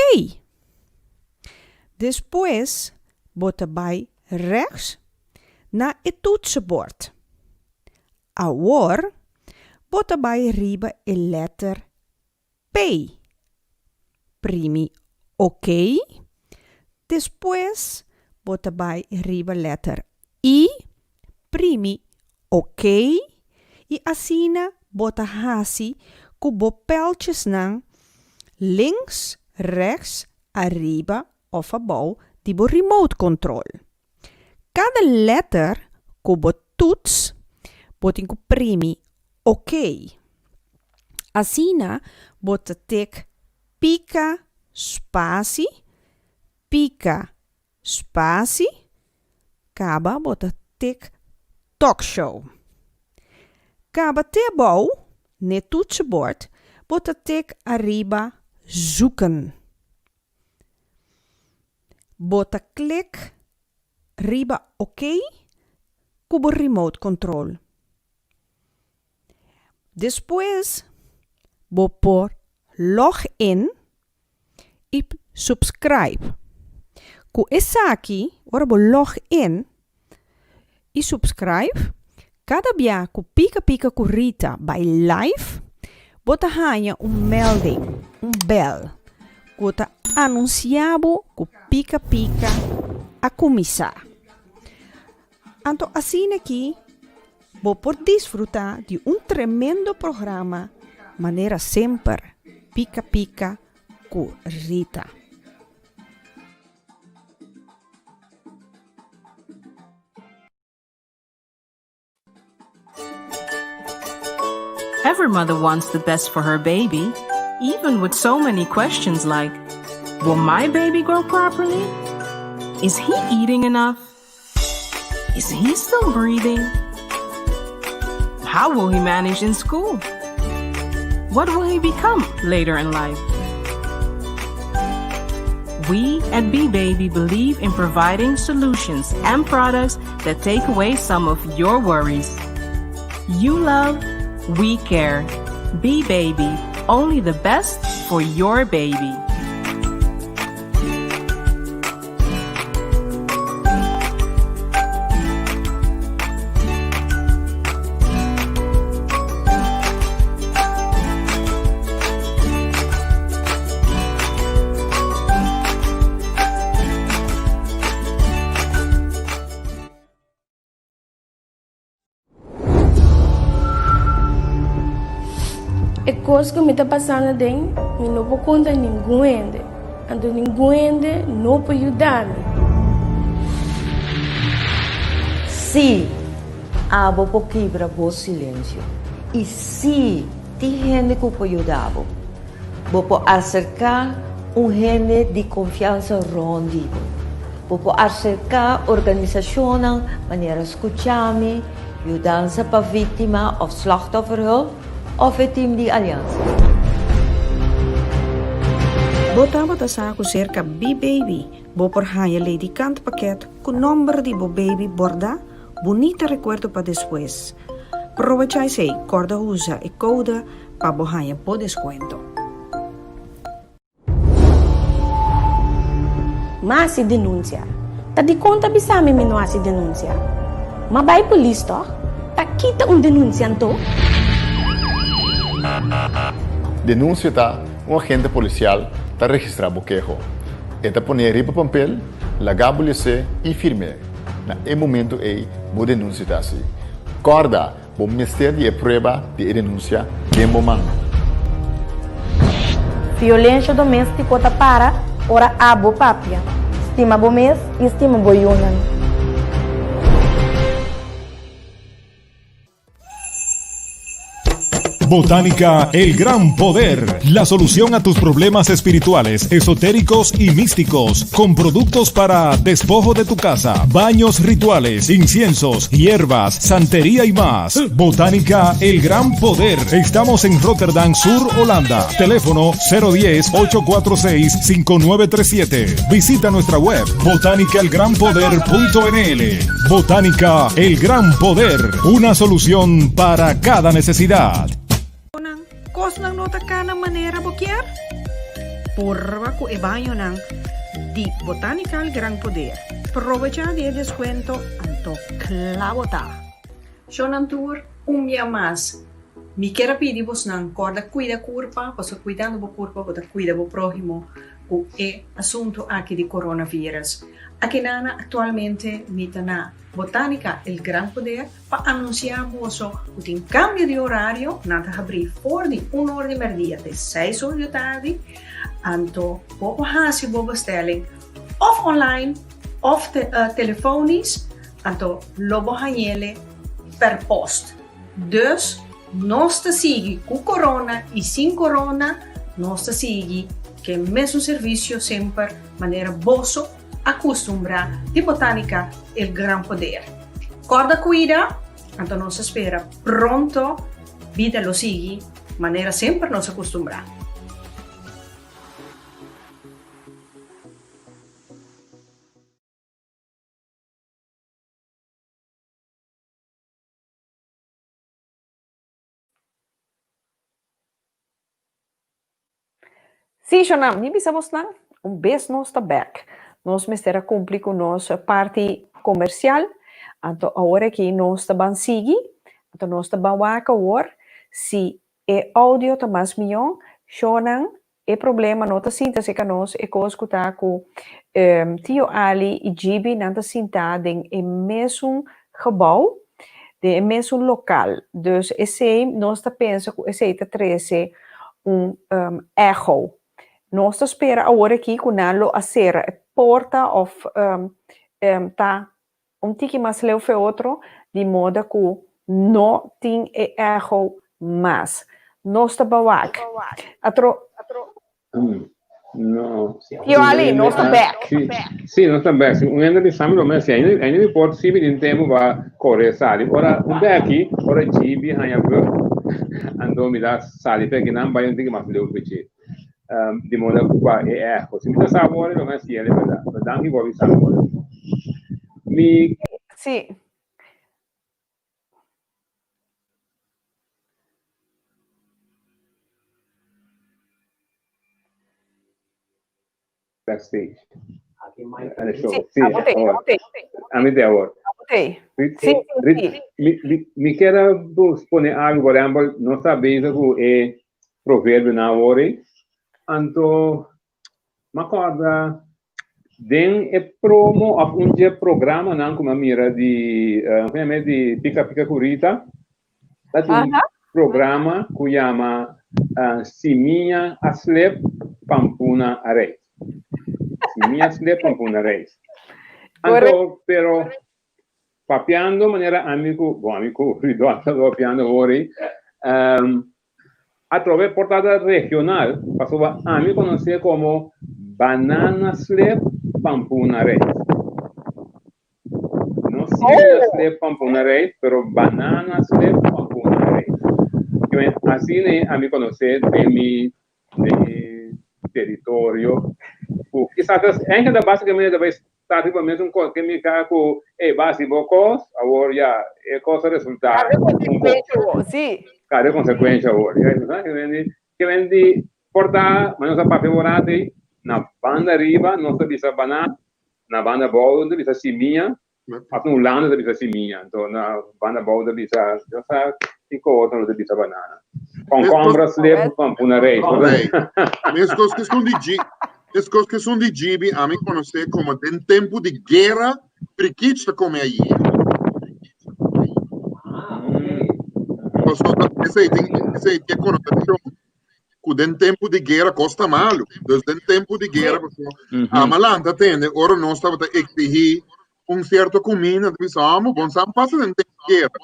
Despues bo ta bai rèks na e toetsenbord. Awor bo ta bai riba e lèter P. Primi ok. Despues bo ta bai riba lèter I. Primi ok. I asina bo ta hasi ku bo pèltjesnan links, rèks, ariba òf abou di bo remote control. Kada lèter ku bo tuts, bo tin ku primi OK. Asina bo ta tek pika spasi, pika spasi, kaba bo ta tek talkshow. Kaba te abou n'e toetsenbord bo ta tek ariba zoeken. Bo ta klik riba OK ku bo remote control. Despues bo por log in i subscribe. Ku esaki ora bo log in i subscribe, kada bia ku Pika Pika ku Rita bai live, bo ta haña un melding, un bèl, ku ta anunsiá bo ku Pika Pika a kuminsá. Anto asina aki bo por disfrutá di un tremendo programa manera semper, Pika Pika ku Rita. Every mother wants the best for her baby, even with so many questions like Will my baby grow properly? Is he eating enough? Is he still breathing? How will he manage in school? What will he become later in life? We at B-Baby believe in providing solutions and products that take away some of your worries. You love, we care. B-Baby, only the best for your baby. E kos ku mi ta pasando aden, mi no por konta ningun hende, anto ningun hende no por yuda mi. Sí, abo por kibra bo silensio. I sí, tin hende ku por yuda bo. Bo por aserká un hende di konfiansa rònt di bo. Bo por aserká organisashonnan manera Skuchami, Yudansa pa Víktima òf Slachtofferhulp òf e tim di Aliansa. Bo tabata sa ku serka B-Baby bo por haña ledikant pakèt ku nòmber di bo baby bòrdá? Bunita rekuerdo pa despues. Probechá esei, kòrda usa e kode pa bo haña bo deskuento. M'a hasi denunsia. Ta dikon ta bisa mi mi no hasi denunsia? M'a bai polis tòg? Ta kita un denunsia anto? Denunsia ta un agente polisial ta registrá bo keho. E ta pon'é riba pampel, laga bo les'é i firm'é. Na e momento ei bo denunsia ta hasi. Kòrda, bo mester di e prueba di e denunsia den bo man. Violensha doméstiko ta para ora abo papia. Stima bo mes i stima bo yunan. Botánica El Gran Poder, la solución a tus problemas espirituales, esotéricos y místicos, con productos para despojo de tu casa, baños rituales, inciensos, hierbas, santería y más. Botánica El Gran Poder. Estamos en Rotterdam Sur, Holanda. Teléfono 010-846-5937. Visita nuestra web botánicaelgranpoder.nl. Botánica El Gran Poder, una solución para cada necesidad. Kosnan no ta kana manera bo kier? Purba ku e bañonan di Botánica El Gran Poder. Probechá di e deskuento anto kla bo ta! Shownan tur, un bia mas mi kier a pidi bosnan kòrda kuida kurpa, pasobra kuidando bo kurpa bo ta kuida bo próhimo ku e asuntu aki di coronavirus. Akinana aktualmente mi ta na Botánica El Gran Poder pa anunsiá boso ku tin kambio di orario, nan ta habrí for di un or di mèrdia te seis or di atardi, anto bo por hasi bo bestelling òf online òf telefonisch, anto lo bo hañ'ele per post. Dus nos ta sigui ku corona i sin corona, nos ta sigui ku e mesun servisio semper manera boso a kustumbrá di Botánica El Gran Poder. Kòrda kuida, anto nos ta spera pronto bida lo sigui manera semper nos a kustumbrá. Sí, Shonam, mi bisa bosnan, un bes nos ta bek. Nos mester a kumpli ku nos parti komersial, anto awor aki nos ta ban sigui, anto nos ta ban wak awor si e audio ta mas mihó. Shonam, E problema no ta sinta serka nos, e kos ku ta ku Tio Ali i Gibi nan ta sintá den e mesun gebou, den e mesun lokal. Dus esei nos ta pensa ku esei ta trese un echo. Nos ta spera awor aki ku nan lo a sera e porta òf ta un tiki mas leu fe otro, di moda ku no tin e echo mas. Nos ta bawak. Atro. No. Tio Ali, nos ta bek. Si, si, nos ta bek. Si un hende bisa mi lo mes, ainda, ainda mi por si mi tin tempu pa kore sali. Ora un beki, ora Gibi haña vlug, anto mi ta sali p'e kinan bai un tiki mas leu pichi. Di moda ku pa e echo. Si mi ta sa awor, lo mes yele, bèrdat. Pero danki por bisa mi awor. Mi. Si. Backstage. Sí, ami te awor. Mi kier a pone algo, por ehempel, nos ta bezig ku e proverbionan awor ei. Anto, mi a kòrda den e promo òf un dje programanan ku mi a mira di, ku yama di Pika Pika ku Rita, ta tin un programa ku yama Simia a slep pampuna a reis. Simia a slep pampuna a reis. Anto, pero papiando manera ami ku, bon ami ku Ridwan ta papiando awor ei, Atrobe portada regional pasobra ami konosé komo banana slip pampuna reis. No Simia slep pampuna reis, pero banana slep pampuna reis. Asina ami konosé den mi den mi teritorio ku kisas enkel ta basikamente ta bai sta riba mesun kos ke mi ka ku ey bo hasi bo kos awor ya e kos a resultá un kos. Sí. Kare konsekuensha awor. Ke men di por ta ma nos a papia un rato ei, na banda riba nos ta bisa banana, na banda abou nos ta bisa simia, of na Hulanda ta bisa simia, anto na banda abou ta bisa, Dios sa kiko otro nos ta bisa banana. Konkombra slep pampuna reis. Meskos ku esun di G, meskos ku esun di GB ami konosé komo den tempu di guera prikich ta kome ayia. Pasobra esei tin esei tin e konotashon ku den tempu di guera kos ta malu. Dus den tempu di guera pasobra ama lanta tende ora nos tabata eksihí un sierto kuminda ta bisa amo bon sa pasa den tempu di guera.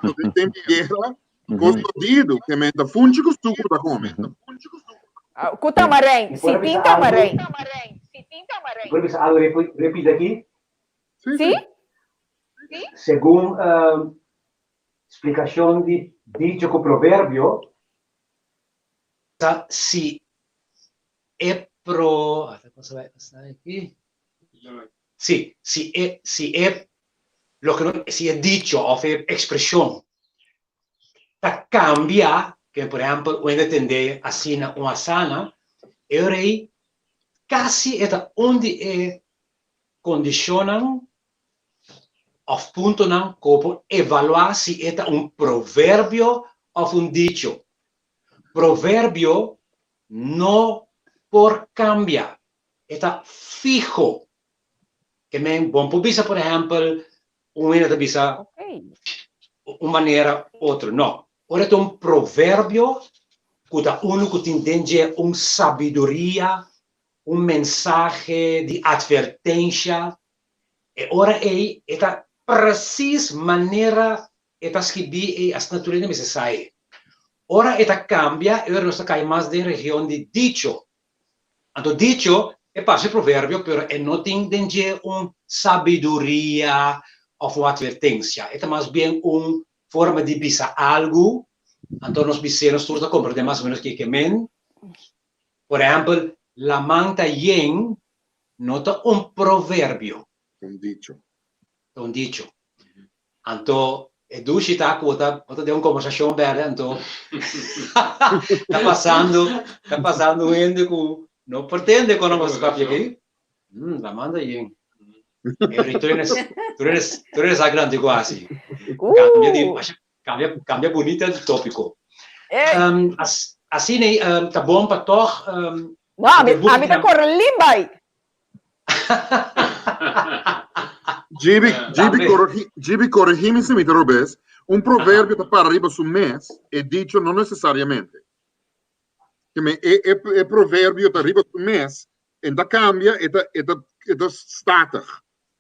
So den tempu di guera kos jodido ke men ta funchi ku suku ta kome. Ku tamarijn, si tin tamarijn. Mi por bisa algu repita aki? Sí? Segun splikashon di dicho ku proverbio, Ta si e pro si si e si e loke no si e dicho of e ekspreshon ta kambia ke por ehèmpel un hende tende asina un asana e ora ei kasi e ta un di e kondishonnan òf puntonan ku bo por evaluá si e ta un proverbio òf un dicho. Proverbio no por kambia, e ta fiho. Ke men bo por bisa por ehèmpel un hende ta bisa un manera otro, no. Ora e ta un proverbio ku ta unu ku tin den dje un sabiduria un mensahe di atvertensha, e ora ei e ta presis manera e ta skibí ei asina tur hende mester sa e. Ora e ta kambia, e ora nos ta kai mas den region di dicho. Anto dicho e parse proverbio pero e no tin den dje un sabiduria òf un atvertensia, e ta mas bien un forma di bisa algu, anto nos bis'é nos tur ta komprendé mas o ménos ke ke men. Por ehèmpel, laman ta yen no ta un proverbio. Ta un dicho. Ta un dicho. Anto e dushi ta ku bo ta bo ta den un kombersashon bèrdè anto ta pasando ta pasando un hende ku no por tende kon nos ta papia aki. Laman ta yen. E tur hende tur hende tur hende sa grandi ku hasi. Kambia di Cambia, cambia bunita di topico. Eh. Um, as, asina um, ta bon pa toch... Um, no, a mi, a mi ta corre limbai. Gibi, Gibi, corrigi, Gibi, corregimi si mi ta robes. Un proverbio ta para riba su mes, e dicho no necesariamente. Ke me, e, e, e proverbio ta riba su mes, en ta cambia, e ta, e ta, e ta statig.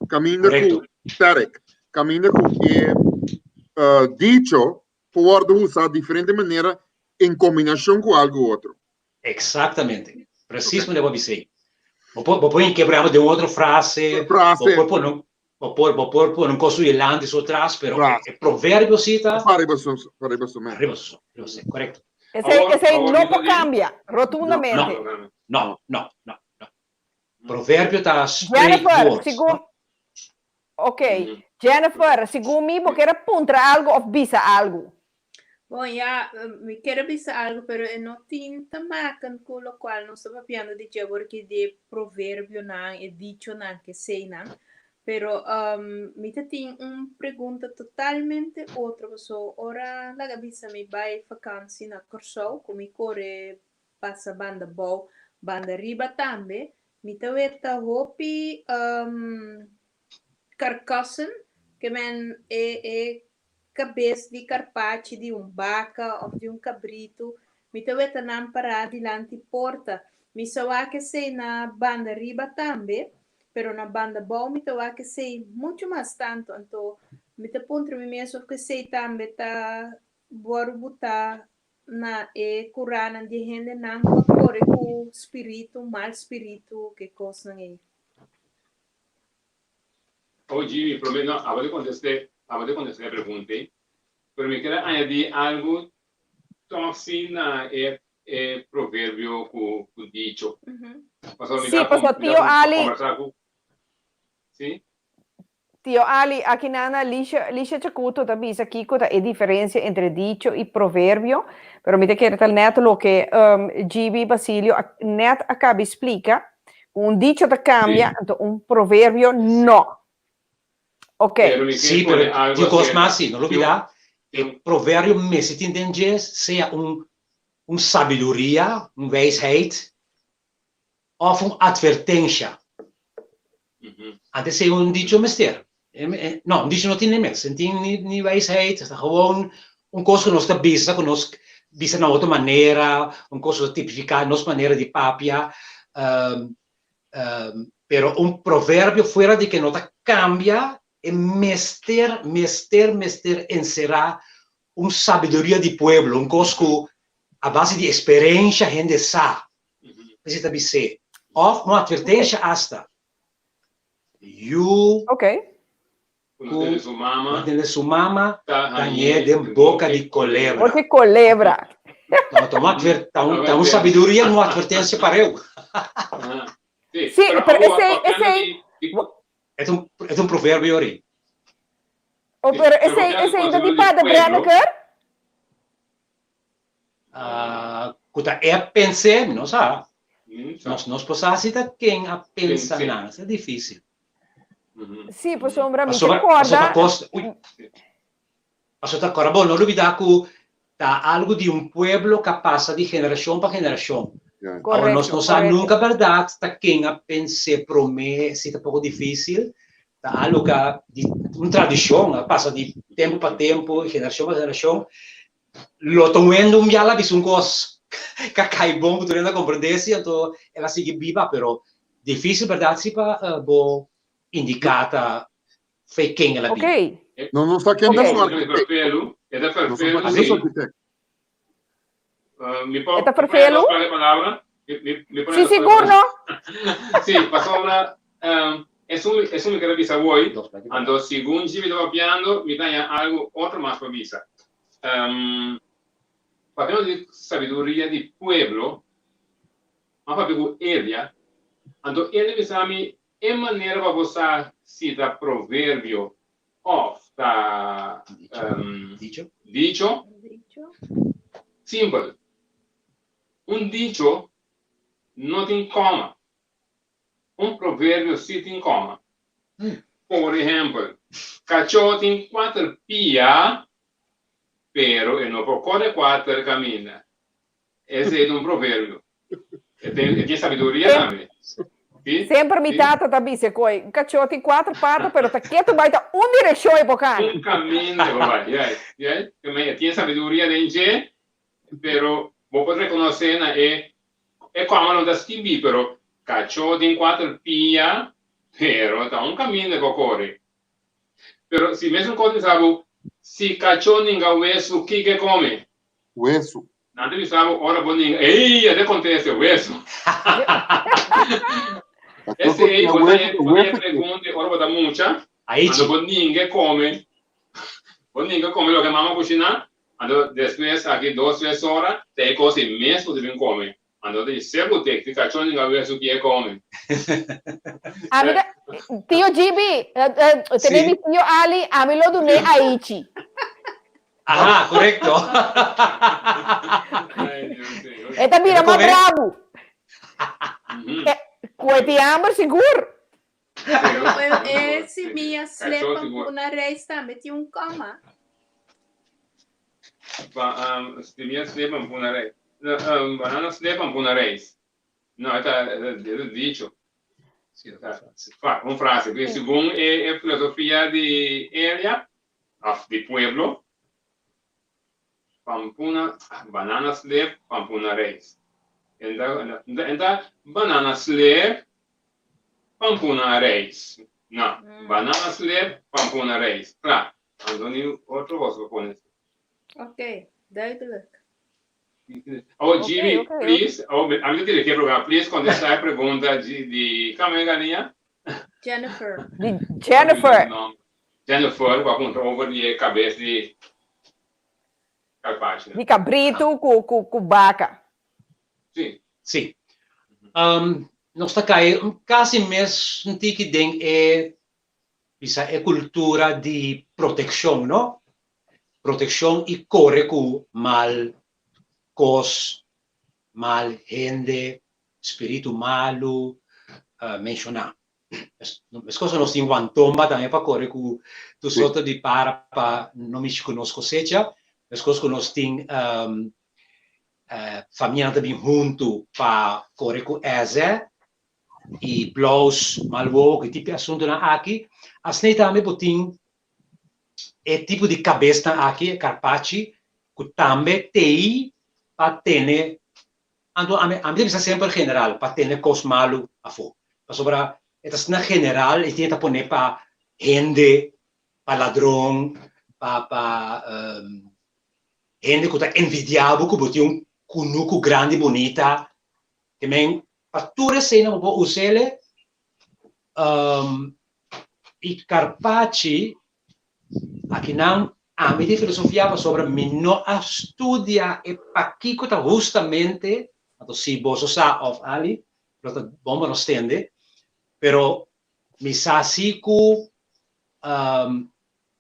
Caminda ku static. Caminda ku e uh, dicho por wordo usa diferente manera en combinacion cu algo otro. Exactamente. Precies okay. manera bo Bo por, bo por inquebrar de un otro frase. Frase. Bo por pone un, bo por, bo por pone un coso delante y atrás, pero el proverbio sí está. Arriba su, arriba su Arriba su, arriba su, correcto. Ese, ese no por cambia, rotundamente. No, no, no, no. Proverbio ta straight Jennifer, words. segun Ok, Jennifer, segun mi bo kier a puntra algo of bisa algo? Bon, ya, mi kier a bisa algo, pero e no tin te maken ku lokual nos ta papiando di dje awor aki di e proverbionan, e dichonan, keseinan. Pero mi ta tin un pregunta totalmente otro, paso ora laga bisa mi bai vakansi na Kòrsou ku mi kore pasa banda bou, banda riba tambe, mi ta weta hopi karkassen, ke men e e kabes di karpachi di un baka òf di un kabritu, mi ta weta nan pará dilanti porta. Mi sa wak esei na banda riba tambe, pero na banda bou mi ta wak esei muchu mas tantu. Anto mi ta puntra mi mes òf esei tambe ta wòrdu butá na e kuranan di e hendenan pa kore ku spiritu, mal spiritu, ke kosnan ei. Oh Jimmy, prome no, abo di contesté, abo di contesté e pregunta ei, pero mi ker a añadí algu tòg si na e e proverbio ku ku dicho. Pasobra mi Sí, ta pasobra mi ta Tio Ali, kombersá ku sí. Tio Ali, aki nan na Lisha, Lisha Chacuto ta bisa kiko ta e diferencia entre dicho y proverbio, pero mi ta kere ta net loke um, GB Basilio a, net a kabi splika, ku un dicho ta cambia, Sí. anto un proverbio no. Ok. Pero mi Sí, ke pone pero algo tin kos aserka. mas sí, no Tio, lubida, e proverbio mester tin den dje sea un un sabiduria, un wijsheid, òf un atvertensha. Antes ei un dicho mester. No, un dicho no tin ni mes. No tin ni, ni wijsheid. Ta gewoon un kos ku nos ta bisa, ku nos bisa na otro manera, un kos ku ta tipifiká nos manera di papia. Pero un proverbio fuera di ke no ta kambia, e mester, mester, mester enserá un sabiduria di pueblo, un kos ku a base di eksperensha hende sa. Esei ta bis'é. Òf un atvertensha asta. Yu Ku ku no no tende su mama ta hañ'é den boka di kolebra. Boka di kolebra. Ta un atver, ta un, ta un sabiduria, un atvertensia pareu. Sí, pero esei, esei. E ta un, e ta un proverbio ori. Oh, pero esei, esei ta di Pader Brenneker? Ku ta e a pens'é, mi no sa. Nos nos por sa si ta ken a pensa nan, esei ta difísil. Sí, pasobra mi ta Pasobra, kòrda. pasobra ta kos, ui, pasobra ta kòrda, bo no lubidá ku ta algu di un pueblo ku a pasa di generashon pa generashon. Awor nos Korekto, no sa korekto. nunka bèrdat ta ken a pens'é promé, esei ta poko difísil. Ta algu ku a di un tradishon, a pasa di tempu pa tempu, generashon pa generashon. Lo ta wendo un biaha la bisa un kos ka kai bon ku tur hende a komprendé si, anto el a sigui biba, pero difísil bèrdat si pa bo indiká ta fe ken el a Ok. bini. No, no sa ken ta su E ta arkitekto. ferfelu, e ta No sa ferfelu ken ta su si. arkitekto. Mi por, E ta mi por ferfelu? dos par de palabra? Mi, mi, mi por Sí, dos par de sigur palabra? no. Sí, pasobra um, esun, esun mi ker a bisa hoy, anto segun Jimmy ta papiando, mi ta haña algo otro mas pa bisa. Um, papiando di sabiduria di pueblo, m'a papia ku Elia, anto Elia bisa mi e manera pa bo sa si ta proverbio òf ta um, dicho, simpel. Un dicho no tin kòma. Un proverbio sí tin kòma. Por ehèmpel, kachó tin kuater pia, pero e no por kore kuater kaminda. Esei ta un proverbio. E tin, e tin sabiduria tambe. Sí? Semper mi Sí? tata ta bisa koe, un kachó tin kuater pata, pero ta ketu bai ta un direkshon e por kana. Un kaminda e por bai. Juist, juist. E tin sabiduria den dje, Pero bo por rekonosé na e e kòma no ta skibí, pero kachó tin kuater pia, pero ta un kaminda ku a kore. Pero si mesun kos bisa bo, si kachó ninga wesu, kiko e kome? Wesu. Nan ta bisa bo ora bo ninga, ey, a ta konteste, wesu. Kachó ku Esei ninga bo ta wesu, bo ta wesu ke. pregunta ora bo ta mucha, Aichi. anto bo ninga e kome, bo ninga kome loke mama kushiná, Anto despues aki dos tres ora ta e kos ei mes ku ta bin kome. Anto ta di sebu tek di kachon di gawe su kie kome. Ami ta, Tio GB, tene mi tio Ali, ami lo dun'é Aichi. Aha, korekto. E ta bira mas brabu. Ku e tin hamber sigur. E simia slip pa una reis tambe tin un koma. Pa um, simia slip pa una reis. No, um, banana slip pa una reis. No, e ta, e ta dicho. Fa, un frase. Porque segun e, e filosofia di area, of di pueblo, Pampuna, banana slip, pampuna reis. Enta, enta banana slip, pampuna reis. No, banana slip, pampuna reis. Kla. Anto ni otro kos pa pone. Oké, duidelijk. Oh, Jimmy, okay, okay. please. Oh, ami ta dirigí e programa. Please kontestá e pregunta di, di Carmen Galiña. Jennifer. Di Jennifer. Jennifer, ku a puntra over di e kabes di karpachi. Di kabritu ku ku ku baka. Si. Si. Nos ta kai kasi mes un tiki den e bisa e kultura di protekshon, no? Protekshon i kore ku mal kos, mal hende, spiritu malu, menshoná. Meskos nos tin wantomba tambe pa kore ku tur sorto di para pa no mishi ku nos kosecha. Meskos ku nos tin famianan ta bin huntu pa kore ku èzè i blous, mal wowo, ku e tipo di asuntunan aki. Asina tambe bo tin e tipo di kabesnan aki, e karpachi, ku tambe t'ei pa tene Anto ami ami ta bisa semper general pa tene kos malu afó. Pasobra e ta asina general i tin e ta pone pa hende, pa ladron, pa pa hende ku ta envidiá bo ku bo tin un kunuku grandi bunita. Ke men pa tur eseinan bo por us'ele i karpachi Akinan ami di filosofia pasobra mi no a studia e pakiko ta hustamente, anto si boso sa of Ali, lo ta bon pa nos tende, pero mi sa si ku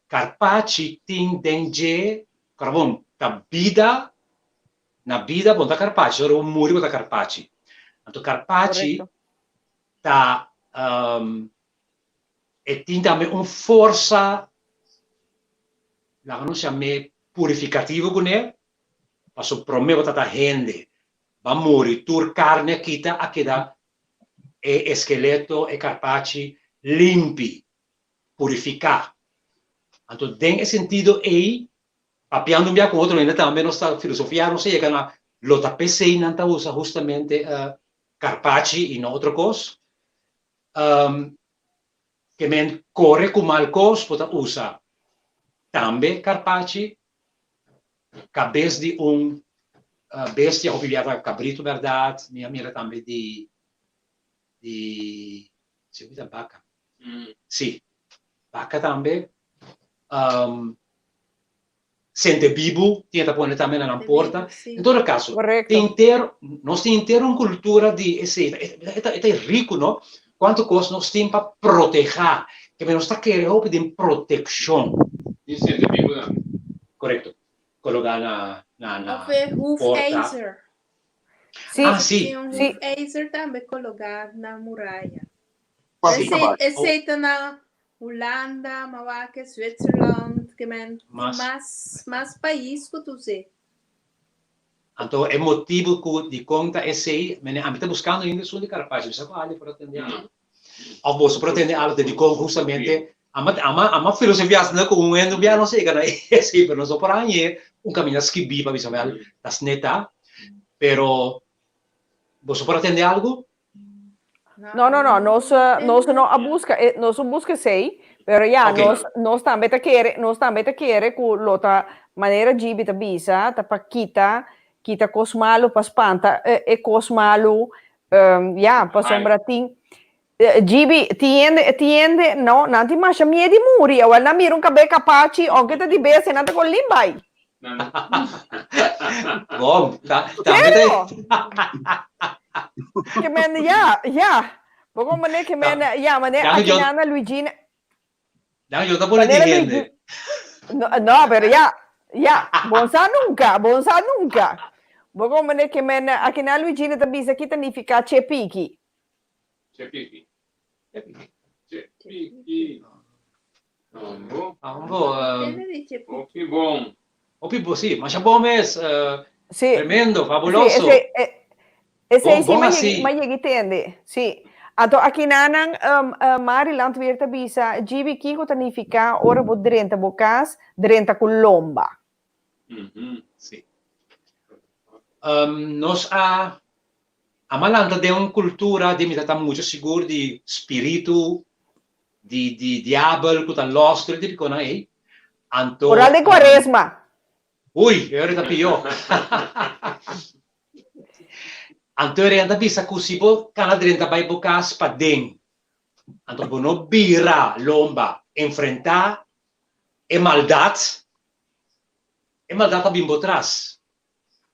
karpachi tin den dje, karbon, ta bida, na bida bo no ta karpachi, ora bo muri bo ta karpachi. Anto karpachi ta E tin tambe un forsa, laga nos yam'é purifikativo kuné, pasobra promé bo ta ta hende, ba muri, tur karni a kita, a keda e eskeleto, e karpachi limpi, purifiká. Anto den e sentido ei, papiando un bia ku otro hende tambe nos ta filosofiá, nos a yega na lo ta p'esei nan ta usa hustamente karpachi i no otro kos. Ke men kore ku mal kos bo ta usa tambe karpachi, kabes di un bestia hopi bia ta kabritu bèrdat, mi a mira tambe di di si mi ta baka, si baka tambe. Sente bibu tin e ta pone tambe na nan porta. En todo caso, tin henter, nos tin henter un cultura di esei. E ta, e ta rico, no? Cuanto cos nos tin pa proteha. Ke nos ta kere hopi den proteccion. Tin sente bibu tambe. Correcto. Cologa na, na, na Of e porta. hoefijzer. Sí, Ah, sí. Tin un sí. hoefijzer tambe cologa na muraya. Pasa Esei, cabai. esei ta na Hulanda, Mawake, Zwitserland, ke men tin Mas. mas mas pais ku ta us'é. Anto e motibu ku dikon ta esei, mene ami ta buskando ainda esun di Carapacho, mi sa ku Ali por atende algu. Òf boso por atende algu te dikon hustamente ama ama ama filosofia asina ku un hende un bia no sega na esei, pero nos no por hañ'é un kaminda skibí pa bisa wèl ta sneta, pero boso por atende algu? No, no, no, nos, nos no a busca, eh, nos a busca esei, pero ya, Ok. nos, nos tambe ta kere, nos tambe ta kere ku lo ta manera Gibi ta bisa, ta pa kita, kita kos malu, pa spanta e, e kos malu, um, ya, pasobra tin, eh, Gibi, tin hende, tin hende, no, nan tin masha mie di muri, awel nan mira un kabe kapachi, aunke ta di bestia, nan ta kon lin bai. Bom, ta, tambe Serio? ta. Ke men, ya, ya. Bo mane ke men, ya, mane Dan yo, aki na Luigina. dan yo ta pone di Manera hende. Luigi. No, no, pero ya, ya, bon sa nunca, bon sa nunca. Bo mane ke men, aki na Luigina ta bisa ki ta nifica che piki. Che piki. Che piki. Ambo. Ambo, Hopi bon. Hopi bon, sí. Masha bon mes. Uh, sí. Tremendo, fabuloso. Sí, ese, eh, ese bon, sí bon ma así. ma yegi tende. Sí. Anto aki nanan um, uh, Mari Landweer ta bisa, Gibi kiko ta nifica ora bo drenta bo cas, drenta ku lomba. Mm -hmm. Sí. Um, nos a A malanta den un kultura di mi ta ta mucho sigur di spiritu di di diabel ku ta lòs tur e tipikonan ei. Anto Oral den kuaresma. Ui, e ora ta pió. Anto e rei ta bisa ku si bo kana drenta bai bo kas paden. Anto bo no bira lomba enfrentá e maldat, e maldat ta bin bo tras.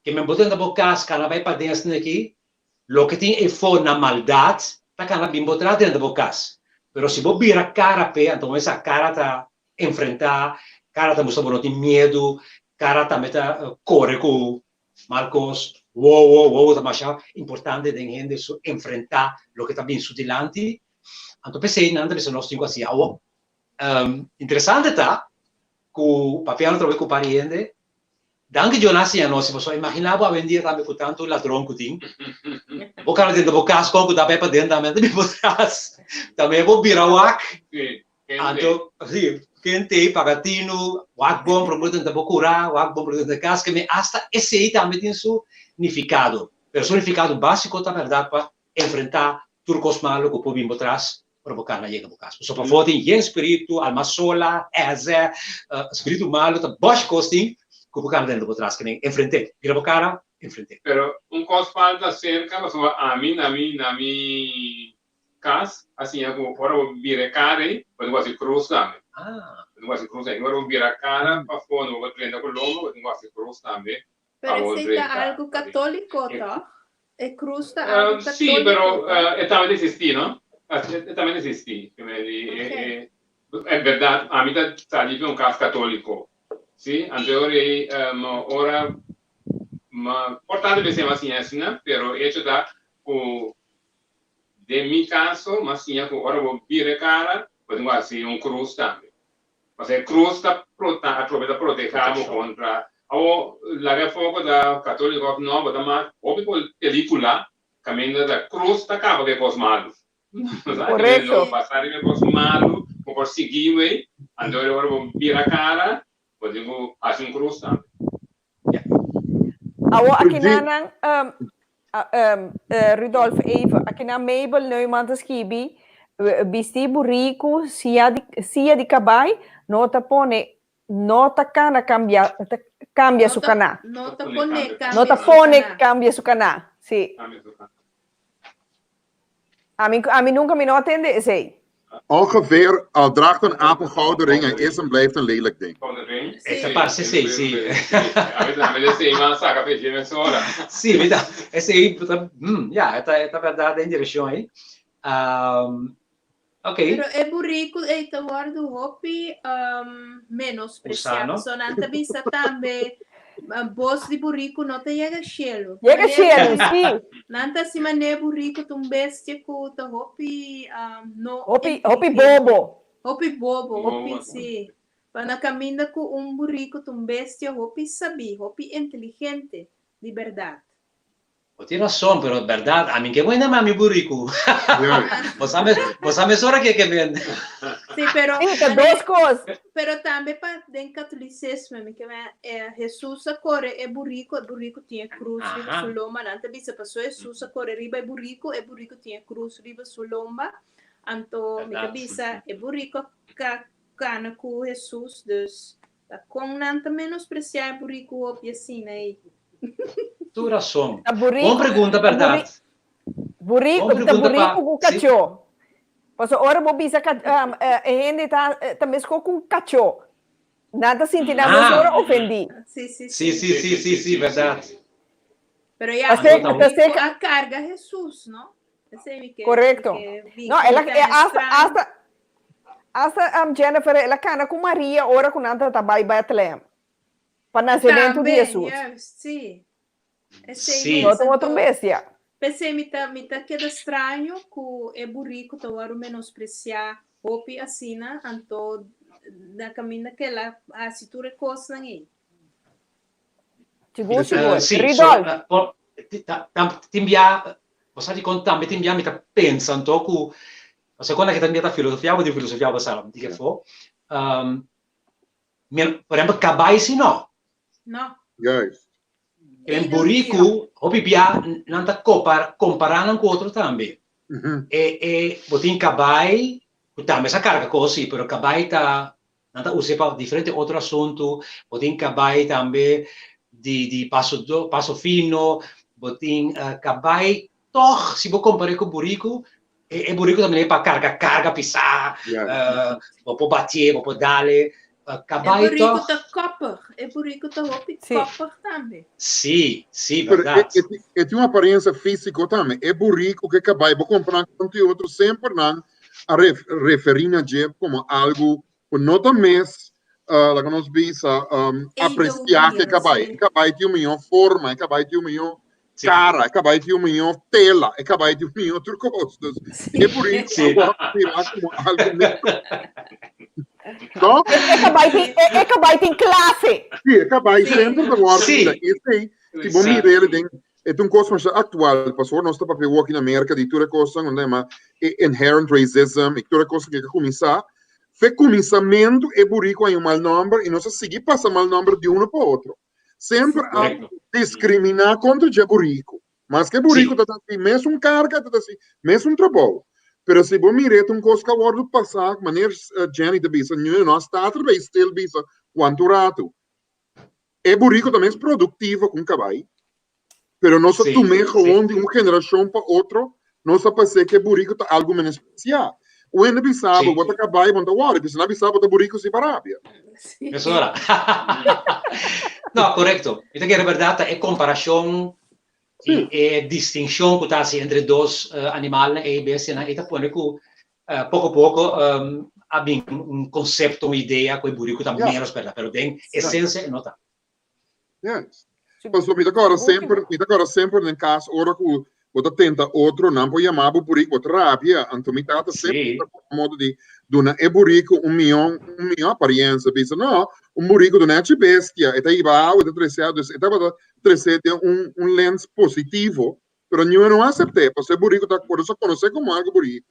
Ke men bo drenta bo kas kana bai paden asina aki, loke tin efó na maldat ta kana bin bo tras drenta bo kas. Pero si bo bira kara p'e, anto bo mester sa kara ta enfrentá, kara ta mustra bo no tin miedu, kara tambe ta kore ku mal kos, wowo, wowo ta masha importante den hende su enfrentá loke ta bin su dilanti. Anto p'esei nan ta bisa nos tin ku hasi awor. Interesante ta ku papiando atrobe ku par di hende, danki Dios nan a siña nos, pasobra imaginá bo awendia tambe ku tantu ladron ku tin, bo kaba drenta bo kas kon ku ta bai paden tambe nan ta bin bo tras, tambe bo bira wak, anto si kente paga tinu, wak bon promé drenta bo kurá, wak bon promé drenta kas, keme asta esei tambe tin su nifikado, pero su nifikado básiko ta bèrdat pa enfrentá tur kos malu ku por bin bo tras ora bo kana yega bo kas. Pasobra pafó tin yen spiritu, alma sola, èzè, spiritu malu ta bòsh kos tin ku por kana dentro bo tras. Kende enfrent'é, bira bo kara, enfrent'é. Pero un kos falta serka pasobra ami na mi na mi kas a siña ku ora bo bira e kara ei bo tin ku hasi krus tambe. Bo tin ku hasi krus ei. Ora bo bira kara pafó no bo drenta ku lomba bo tin ku hasi krus tambe. Pero esei ta algu katóliko, tòg? E krus ta algu katóliko. Sí, pero e tambe ta eksistí, no? E tambe ta eksistí. En bèrdat, ami ta sali di un kas katóliko, sí. Anto e ora ei, ora por tantu bes mi a siña asina, pero e echo ta ku den mi kaso mi a siña ku ora bo bira e kara, bo tin ku hasi un krus tambe. Pasobra e krus ta atrobe ta proteha bo kontra Awor, laga e foko ta katoliko of no, bo ta mas hopi pelikula kaminda ta krus ta kaba ku e kos malu. Korekto. Basa riba e kos malu bo por sigui wei, anto ora bo bira kara bo tin ku hasi un krus tambe. Awor akinanan Rudolf even, akinan Mabel Neumann ta skibi, bisti buriku, sia di sia di kabai no ta pone no ta kana kambia ta kambia su kana. No ta pone kambia No ta su pone kana. kambia su kana, si. Ami ami nunka mi no a tende esei. Ongeveer, al draagt een aap een gouden ring, hij is en blijft een lelijk ding. E ta parse esei, si. Ami ta esei mesora. Si, mi ta, esei ta, ya, e ta, e ta bèrdat den direkshon ei. Ok. Pero e buriku ei ta wòrdu hopi menospresiá. Usá, no? Pasobra nan ta bisa tambe bos di buriku no ta yega shelu. Yega shelu, si. Nan ta hasi manera buriku ta un bestia ku ta hopi no Hopi, hopi bobo. Hopi bobo, hopi si. Pa na kaminda ku un buriku ta un bestia hopi sabí, hopi inteligente, di bèrdat. Bo tin rason, pero berdad, ami ke buena mami buriku. Bo sa mes, bo sa mesora ke ke men. Sí, pero Sí, ta dos kos. Pero tambe pa den catolicismo, mi ke men, eh, Jesus a kore e buriku, e buriku tin e krus riba su lomba. Nan ta bisa paso Jesus a kore riba e buriku, e buriku tin e krus riba su lomba. Anto mi ta bisa e buriku a ka kana ku Jesus, dus Ta kon nan ta menospresiá e buriku hopi asina ei? Tur rason. Ta buriku, Bon pregunta, ta bèrdat. buri, Bon ta pregunta pa, buriku ku sí. kachó. Pasobra ora bo bisa ka, e hende ta, ta meskos ku un kachó. Nan ta sinti nan mes Ah. ora ofendí. Sí, sí, Sí, sí. sí, sí, sí, sí, bèrdat. Pero ya, Ta e seka, ta buriku seka. a karga Hesus, no? Esei mi ke, mi Korekto. ke No, bin. el a, Mi ta e hasta, straño. hasta, Asta um Jennifer el a kana ku Maria ora ku nan ta bai Bethlehem pa nasementu di Tambe, Hesus. juist, sí. Esei Sí. No mes, ta un otro anto bestia. p'esei mi ta mi ta keda straño ku e buriku ta wòrdu menospresiá hopi asina, anto na kaminda ku el a hasi tur e kosnan ei. Sigur, sigur. Sí, so, Rudolf. por, ta, ta, tin bia, bo sa dikon tambe tin bia mi ta pensa anto ku Pasobra cuando aki ta mira ta filosofia bo tin filosofia bo sa di afo. Por ehempel cabai si no. No. Juist. En buriku hopi bia nan ta compara nan cu otro tambe. E e bo tin cabai cu tambe sa carga cos si pero cabai ta nan ta use pa diferente otro asunto. Bo tin cabai tambe di di paso paso fino bo tin cabai toch si bo compare cu buriku. E, e burico tambe pa carga carga pisá, bo por batié, bo por dale. E Cabai burico toch? ta koppig. E burico ta hopi koppig tambe. Sí, sí, Pero berdad. e tin un apariencia físico tambe. E burico ku e cabai, bo compara cu otro semper nan a referi na dje como algo ku no ta mes, laga nos bisa, aprecia ku e cabai. E cabai tin un mihó forma, e cabai tin un mihó cara, e cabai tin un mihó tela, e cabai tin un mihó tur cos. Dus e burico a wordo mira como algo mes. No? E cabai tin, e cabai tin clase. Sí, e cabai semper ta wordo mira. Esei, si bo mira el den, e ta un cos masha actual, pasobra nos ta papia awor aki na Merca di tur e cosnan, unda yama e inherent racism y tur e cosnan cu a cuminsa. Fe cuminsamentu e burico a haña un mal nomber y nos a sigui pasa mal nomber di uno pa otro. Semper a discrimina contra dje burico. Maske burico ta ta haci mesun carga, ta ta haci mesun trabou. Pero si bo mira e ta un cos cu a wordo pasa, manera Jenny ta bisa, nu no a sta atrabes stil bisa cuanto rato. E burico ta mes productivo cu un cabai, pero nos a tum'é gewoon di un generacion pa otro, nos a pas'é cu e burico ta algo menospreciá. Un hende bisa bo, bo ta cabai, bo no ta wòri, pero si nan bisa bo ta burico, si bo a rabia. Mesora. No, corecto. Mi ta kere berdad ta e comparacion y e distincion cu ta haci entre dos animalnan ey, bestianan ey, ta pone cu Poko poko a bin un konsepto, un idea ku e buriku ta ménos bèrdat, pero den esensia e no ta. Yes. Pasobra mi ta kòrda semper, mi ta kòrda semper den kas ora ku bo ta tenta otro, nan por yama bo buriku, bo ta rabia. Anto mi tata semper ta pone modo di duna e buriku un mion, un mion apariensia. Bisa, no, un buriku ta nechi bestia, e ta hiba awa, e ta trese awa. Dus e tabata trese den un un lens positivo. Pero niun no a acept'é, pasobra e buriku ta por eso konosé komo algu buriku.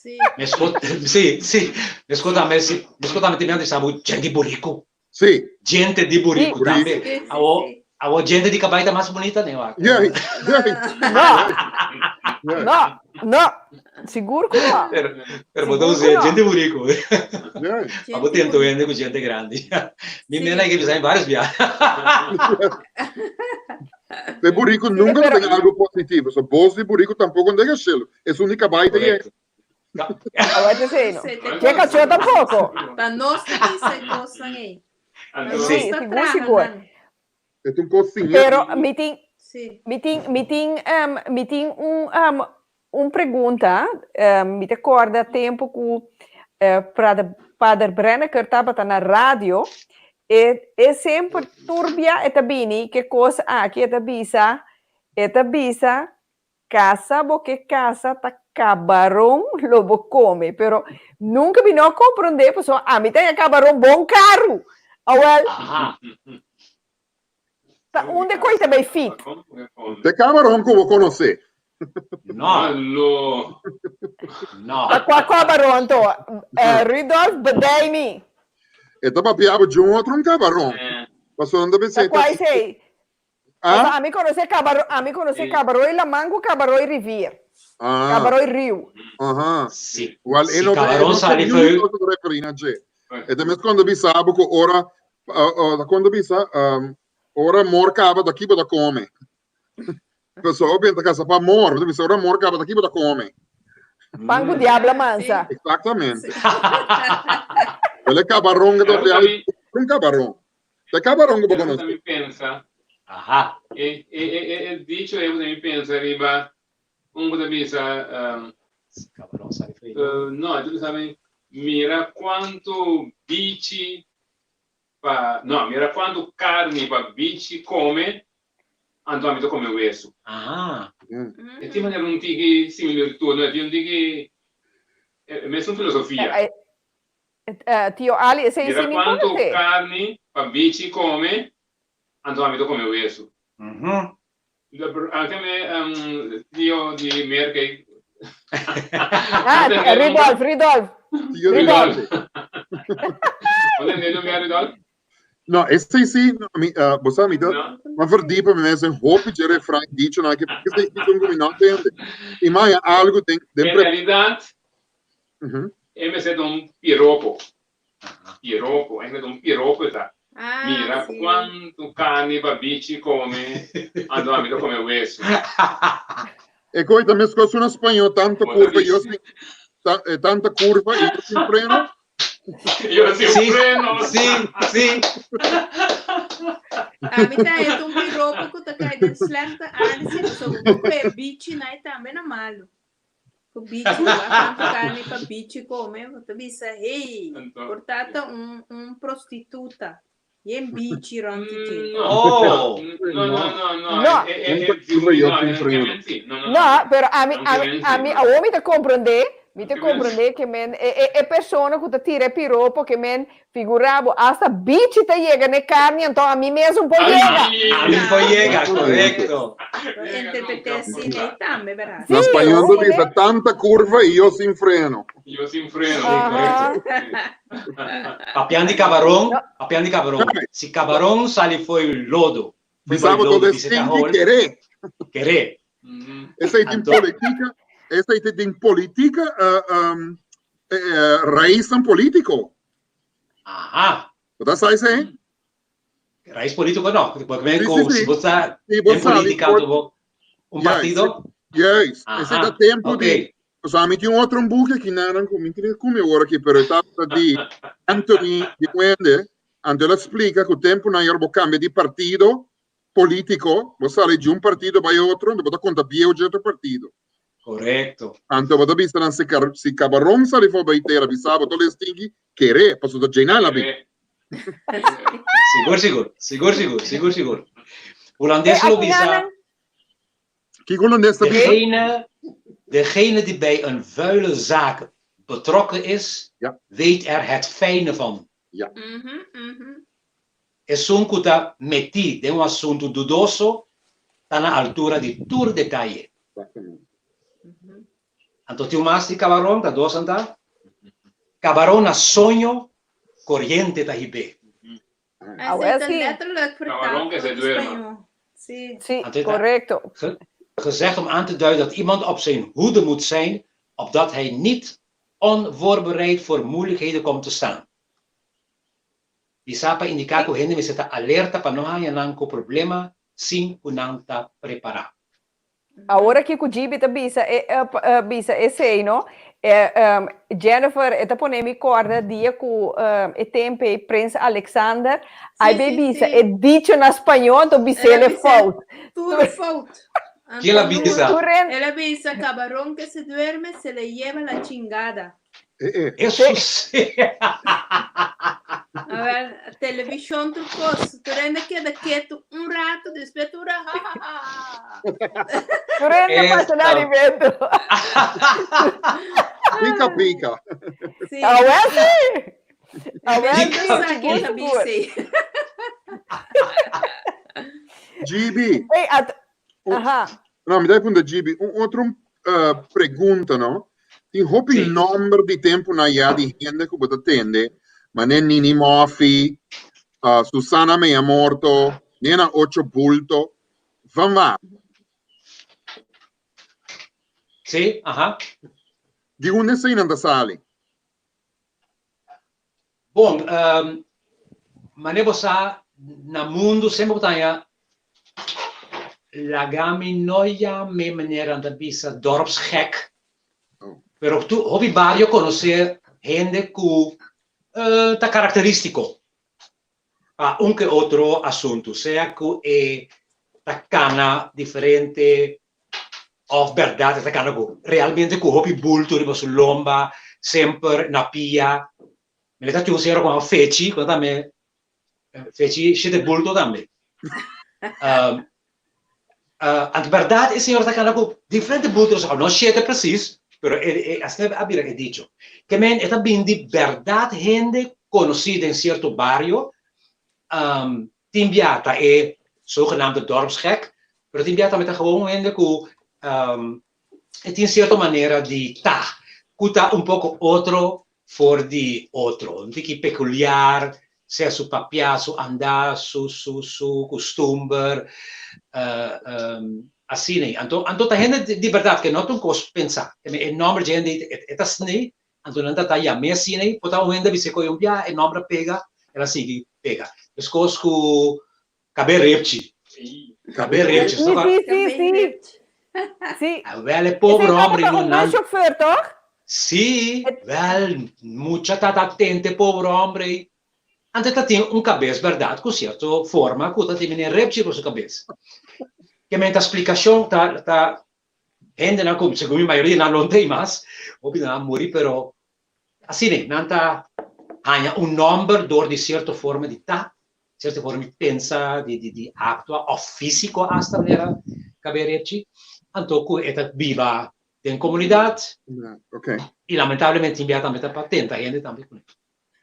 Sí. Meskos, sí, sí. Meskos tambe, sí. Meskos tambe tin miedo di sa bo djente di buriku. Sí. Djente di buriku tambe. Sí, sí, Awo, sí. awo djente di kabai ta mas bunita, ne wak. Yeah, yeah. No. No, no. Sigur ku no. Pero, pero bo ta Sigur ku usa no. djente buriku. Yeah. Pa bo Djente tenta buriku. hende ku djente grandi. Mi Sí. mena a bisa mi varios bia. E buriku nunka ta tenga algu positivo. So bos di buriku tampoko no ta shelu. Esun di kabai ta yega. Awor te sei no. Ke kachó tampoko. Ta nos ta bisa e kosnan ei. Ta nos Sí, ta sigur traha sigur. nan. E ta un kos siña. Pero mi tin Sí. mi tin mi tin mi tin un un pregunta. Mi ta kòrda tempu ku Pader Brenneker tabata na radio E e semper tur bia e ta bini ke kos aki e ta bisa e ta bisa kasa bo ke kasa ta kabaron lo bo kome pero nunka mi no a komprende pasobra ami ta haña kabaron bon karu awel ta unda koe ta bay fit. Te kabaron ku bo konosé. No. No. Ta kua kabaron to? Rudolf bedei mi. E ta papia bo djun otro un kabaron. Pasobra nan ta Ta pens'é kua esei? Ah? Pasobra ami konosé kabaron, ami konosé kabaroi laman ku kabaroi rivier. Ah. Kabaroi riu. Aha. Si, Wel, e si no ta, e kabaron no ta sali niun feu. cosa ta referí na dje. E ta mes cuando bisa bo cu ora, ta cuando bisa, ora amor caba ta ki bo ta come. Pasobra hopi hende ta casa pa amor, bo ta bisa ora amor caba ta ki bo ta come. Pan cu diablo mansa. Exactamente. Wel e cabaron cu ta Pero papia, un cabaron. Ta cabaron cu bo Pero conoce. mi pensa, Aha. e, e, e, e, e dicho e mi pensa riba un cu ta bisa, Cabaron sali fei. no, e ta bisa mi, mira cuanto bichi pa, no, mira cuanto carni pa bichi come, anto ami ta come wesu. Aha. E tin manera un tiki similitud, no, e tin un tiki, e mesun filosofia. Tio Ali, esei Mira si mi cuanto conoce. carni pa bichi come, anto ami ta come wesu. Anke mi tio di Merca ei. Ah, Rudolf, Rudolf. Tio di Rudolf. Merca. Bo ta entende mi, Rudolf? No, esei si, mi, bo sa, mi ta, mi verdipa mi mes den hopi dje refran y dichonan aki, porque esei si son ku mi no tende. I maya algu den, den En realidad, e mester ta un piropo. Piropo, eigenlijk un piropo ta. Ah, Mira sí. cuanto carni pa bichi come, anto ami ta come wesu. E koi ta meskos un spañó, tanto curva y yo sin, ta, eh, tanta curva y yo sin freno. Yo sin Sí, freno. sí, sí. Ami ta e un piropo ku ta kai den slechte aarde, si so bo pe bichi na e tambe na malu. Ku bichi, wak tantu karni pa bichi kome, bo ta bisa, hey, por ta ta un, un prostituta. Yen bichi rond di dje. No, Oh. no, no, no, no. No. E, Tanta curva y yo no, sin e, freno. e, no, no, no. No, pero ami, No ami, quiere ami, decir, awor mi ta comprende, mi ta No quiere comprende ke men, e, e, e persona ku ta tira e piropo ke men figura bo, hasta bichi ta yega n'e karni, anto ami mes un por yega. Ami por yega, korekto. Bo interpreté asina ei tambe, bèrdat? Na Sí, spañol ta hoor, bisa tanta curva y yo sin freno. Yo sin freno. Sí, Aha. korekto. Papian di kabaron, No, papian di kabaron. Si kabaron sali fo'i lodo, fo'i Bisa boi bo lodo, todo bisa ta stinky hol, kere. kere. Esei tin Anto, politica, esei tin tin politica, uh, um, eh, eh, raíznan politico. aha, Bo ta sa esei? Rais politico no, porque men Sí, sí, ku si sí. bo ta Sí, bo den sali politica por anto bo un Juist, partido. juist. Esei ta Aha, tempo di ok. O sea, mi tin un otro buki aki nan ku mi tin ku mi ora aki, pero e tabata di Anthony di Wende. Anto el a splika ku tempo nan yor bo kambia di partido politiko, bo sali di un partido bai otro, anto bo ta konta bieu di otro partido. Korekto. Anto bo ta bisa nan si kar si kabaron sali for bai tera bisa bo to les tingi kere, paso ta djena la bin. Sigur, sigur, sigur, sigur, sigur, sigur. eh, Hulandes lo aki bisa nan, Kiko hulandes ta bisa? Degene, degene die bij een vuile zaak betrokken is, Ja. weet er het fijne van. Ja. Mhm, mhm. Esun ku ta metí den un asuntu dudoso ta na altura di tur detaye. Exactamente. Anto tin un mas di kabaron, ta dos anta. Kabaron na soño, koriente ta hib'é. Ah, Esei wel ta sí. letterlijk vertaald Camarón que voor se het duerma. Spañó. Sí. Sí, Anto ta correcto. ge- gezegd om aan te duiden dat iemand op zijn hoede moet zijn, opdat hij niet onvoorbereid voor moeilijkheden komt te staan. Bisa pa indiká ku hende mester ta alerta pa no haña nan ku problema sin ku nan ta prepará. Awor aki ku Gibi ta bisa e bisa esei no, Jennifer e ta pone mi kòrda dia ku e tempu ei Prins Alexander ai Sí, bei sí, bisa sí. e dicho na spañó anto bis'el El a e bis'é fout. tur fout. Ken a Anto bisa? Tur hende. El a bisa cabarón que se duerme se le lleva la chingada. Eh, eh. Eso sí. A ver, televishon tur kos. Tur hende keda ketu un rato, despues tur ha ha ha. Tur hende pasa na Esta. alimento. Pica, pica. Sí. Awel sí. Awel Awel sí, sa sigur ken ta sigur. bis'e. GB. Ey, at, aha. No, mi ta punta GB. Un otro uh, pregunta, no? Tin hopi Sí. nomber di tempo na ya di hende ku bo ta tende. Mane Nini Moffi, uh, Susana Mea Morto, Nena Ocho Bulto. Van waar? Sí, aha. Di unda eseinan ta sali? Bon, um, mane bo sa, na mundu semper bo ta haña laga mi no yam'e manera nan ta bisa dorpsgek, Oh. pero tu hopi bario konosé hende ku eh, ta karakterístiko pa un ke otro asuntu, sea ku e ta kana diferente òf bèrdat e ta kana ku realmente ku hopi bulto riba su lomba, semper na pia. Mi ta tin un señora ku a fechi, ku tambe fechi shete bulto tambe. Um, uh, anto bèrdat e señora ta kana ku diferente bulto riba su no shete presis, pero e, e, asina a bira e dicho. Ke men e ta bin di bèrdat hende konosí den sierto bario, um, tin bia ta e zogenaamde dorpsgek, pero tin bia tambe ta gewoon un hende ku um, e tin sierto manera di ta, ku ta un poko otro for di otro, un tiki pekuliar, sea su papia, su andá, su su su kustumber, uh, um, asina. Anto, anto ta hende di, di bèrdat ke no ta un kos pensá. E nòmber dje hende e, e ta asina, anto nan ta ta yam'é asina, por ta un hende a bisa koe un bia e nòmber a pega, el a sigui pega. Meskos ku kab'é repchi. Kab'é repchi. Sí, sí, sí, sí. Sí. Ah, wel, e pobre Esei hombre tabata no un buen nan. chauffeur, toch? Sí, wel, mucha tata tente pobre hombre ei. Ante ta tin un kabes berdad ku sierto forma ku ta tin mene repchi riba su kabes. Ke men ta splikashon ta ta hendenan ku segun mi mayoria nan lo ntei mas, hopi nan a muri pero asina nan ta haña un nòmber dor di sierto forma di ta, sierto forma di pensa, di di di aktua òf físiko asta manera kab'é repchi, anto ku e ta biba den komunidat i lamentablemente tin bia tambe ta pa tenta hende tambe kuné.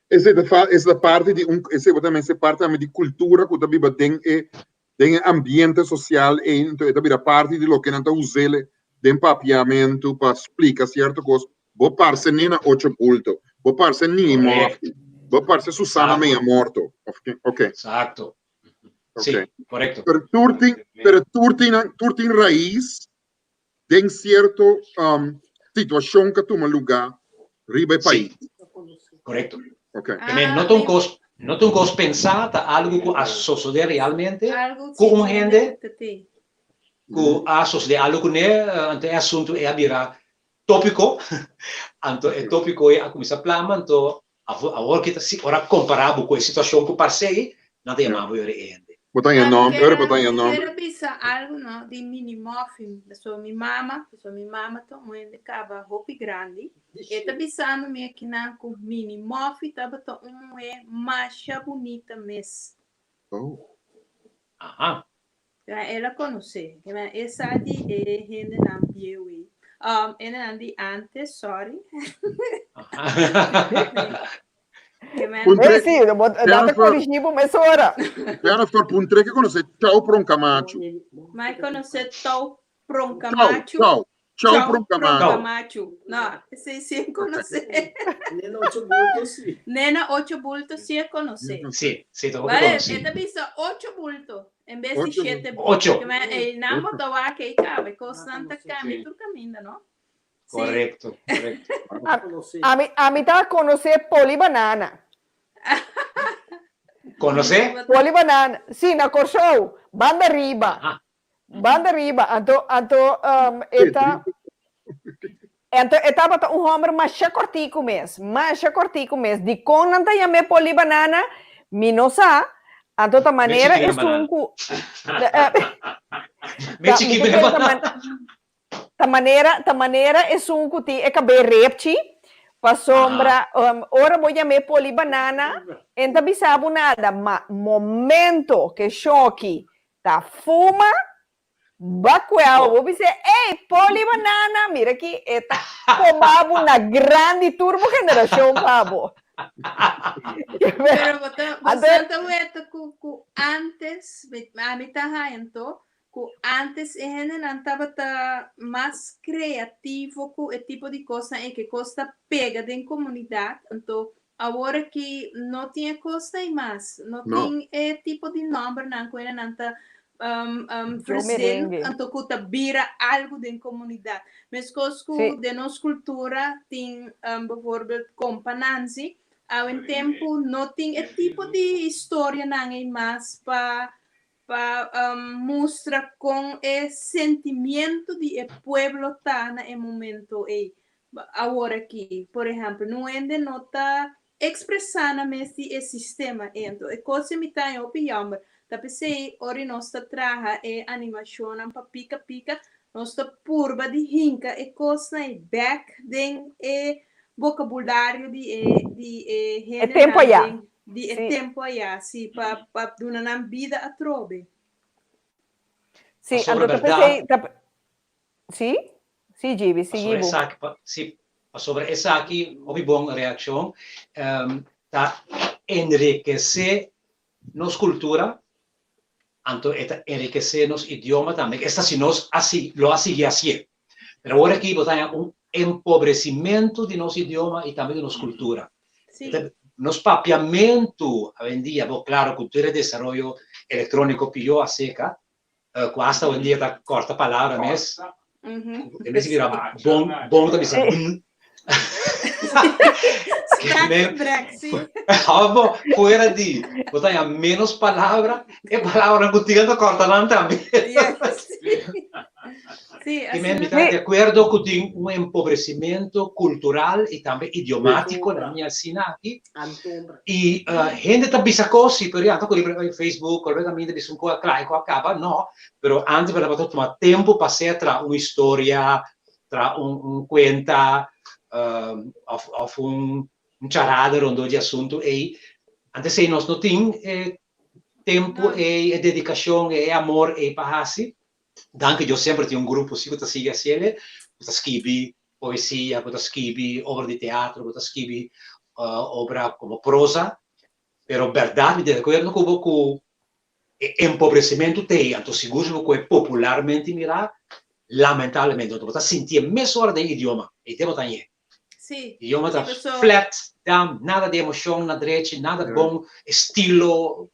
Esei ta fa, esei ta parti di un, esei bo ta mester parti tambe di kultura ku ta biba den e den e ambiente sosial ei, enton e ta bira parti di loke nan ta us'el den papiamentu pa splika sierto kos. Bo parse Nina Ocho Bulto, bo parse Nini Mòfi, bo parse Susana Meia Morto. Of ke? Ok. Exacto. Ok. Sí, korekto. Pero tur tin, pero tur tin, tur tin rais den sierto situashon ku a tuma lugá riba e pais. Korekto. Ok. I mean, no ta un kos, no ta un kos pensá, ta algu ku a sosodé realmente ku un hende ku a sosodé algu kuné, anto e asuntu ei a bira tópiko, anto e tópiko ei a kuminsá plama, anto Awor ki ta si ora kompará bo ku e situashon ku parse ei, nan ta yama bo yora e hende. Bo ta haña nòmber, ora bo ta haña nòmber. Mi ker a bisa algu no di mini muffin, pasobra mi mama, pasobra mi mama ta un hende kaba hopi grandi, e ta bisando mi akinan ku mini muffin tabata un muhé masha bunita mes. Oh. Aha. Ja, el a konosé. E sa di e hendenan bieu ei. Um, hendenan di antes, sorry. Puntré, Hey, sí, bo dat Jennifer, korigí bo mesora. Jennifer, puntré ke konosé Chau Pronka Machu. Mai konosé Tou Pronka Chau, Machu. Chau, Chau Chau Pronka Pronka Machu. Machu. No, esei sí e konosé. Nena ocho bulto sí. Nena ocho bulto sí e konosé. Sí, sí, ta hopi Wale, konosí. e ta bisa ocho bulto en bes di Ocho shete bulto. Ocho. Ke men ei nan bo ta wak ei kaba, e kosnan ta kambia tur kaminda, no? Sí. Korekto, korekto. A, ami, ami ta konosé Poli Banana. Konosé? Poli Banana, sí, na Kòrsou, banda riba. Aha. Banda riba, anto, anto um, e ta, anto e tabata un homber masha kortiku mes, masha kortiku mes. Dikon nan ta yam'é Poli Banana, mi no sa, anto ta manera esun ku, Me chikito na banana. Ta manera, ta manera esun ku tin e kabei repchi, pasobra um, ora bo yam'é Poli Banana, e no ta bisa bo nada, ma momento ke shoki Ta fuma bakuel. Bo bisa, ey, Poli Banana, mira aki, e ta koba bo na grandi tur bo generashon pa bo. Pero bo ta, bo sa ta weta ku, ku antes, ami ta haña anto, ku antes e hendenan tabata mas kreativo ku e tipo di kosnan ei, ke kos ta pega den komunidat, anto Awor aki no tin e kosnan ei mas. No No. tin e tipo di nòmbernan ku nan ta um, um, Yo verzin, merengue. anto ku ta bira algu den komunidat. Meskos ku Sí. den nos kultura tin um, bijvoorbeeld Kompa Nanzi. Awe tempu no tin e tipo di historianan ei mas pa pa um, mustra kon e sentimiento di e pueblo ta na e momento ei. Awor aki, por ehèmpel, no hende no ta ekspresá nan mes di e sistema ei. Anto e kos di mi ta e hopi yòmber. Ta p'esei ora nos ta traha e animashonnan pa Pika Pika, nos ta purba di hinka e kosnan ei bèk den e bokabulario di e di e E hendenan tempu ayá. den di e Sí. tempu ayá, sí, pa pa duna nan bida atrobe. Sí, Pasobra anto ta bèrdat. p'esei ta Sí, sí Gibi, sigui Pasobra bo. esaki, pa, sí, pasobra esaki, hopi bon reakshon, um, ta enrikesé nos kultura, anto e ta enrikesé nos idioma tambe. Esta si nos a si, lo a sigui hasié. Pero awor aki bo ta haña un empobresimentu di nos idioma i tambe di nos kultura. Sí. Ta, nos papiamentu awendia, bo klaro ku tur e desaroyo elektróniko pió aseka, Ku hasta hoy en dia ta kòrta palabra mes. En bes di bira bon, bon ta bisa bn. Abo, fuera di, bo ta haña menos palabra, e palabranan ku tin ta kòrta nan tambe. Sí, I men, mi asina. ta di akuerdo ku tin un empobrecimento kultural i tambe idiomátiko na mi asina aki. I hende ta bisa kos si, pero ya anto ku riba Facebook, kolbe kaminda bisa un kos a kla i ku a kaba, no. Pero antes bo tabata tuma tempu pa ser traha un historia, traha un un kuenta òf òf un un charada rondó di asuntu ei. Antes ei nos no tin e tempu ei, e dedikashon ei, e amor ei pa hasi. Danki Dios semper tin un grupo si ku ta sigui hasiel, ku ta skibi poesia, ku ta skibi obra di teatro, ku ta skibi obra komo prosa. Pero bèrdat mi ta di akuerdo ku bo ku e empobresimentu t'ei, anto sigur si bo kohe popularmente mirá, lamentablemente bo ta sintié mesora den idioma, ei te bo ta ñe. Sí. Idioma ta Sí, paso- flat, down, nada di emocion na drechi, nada bon estilo.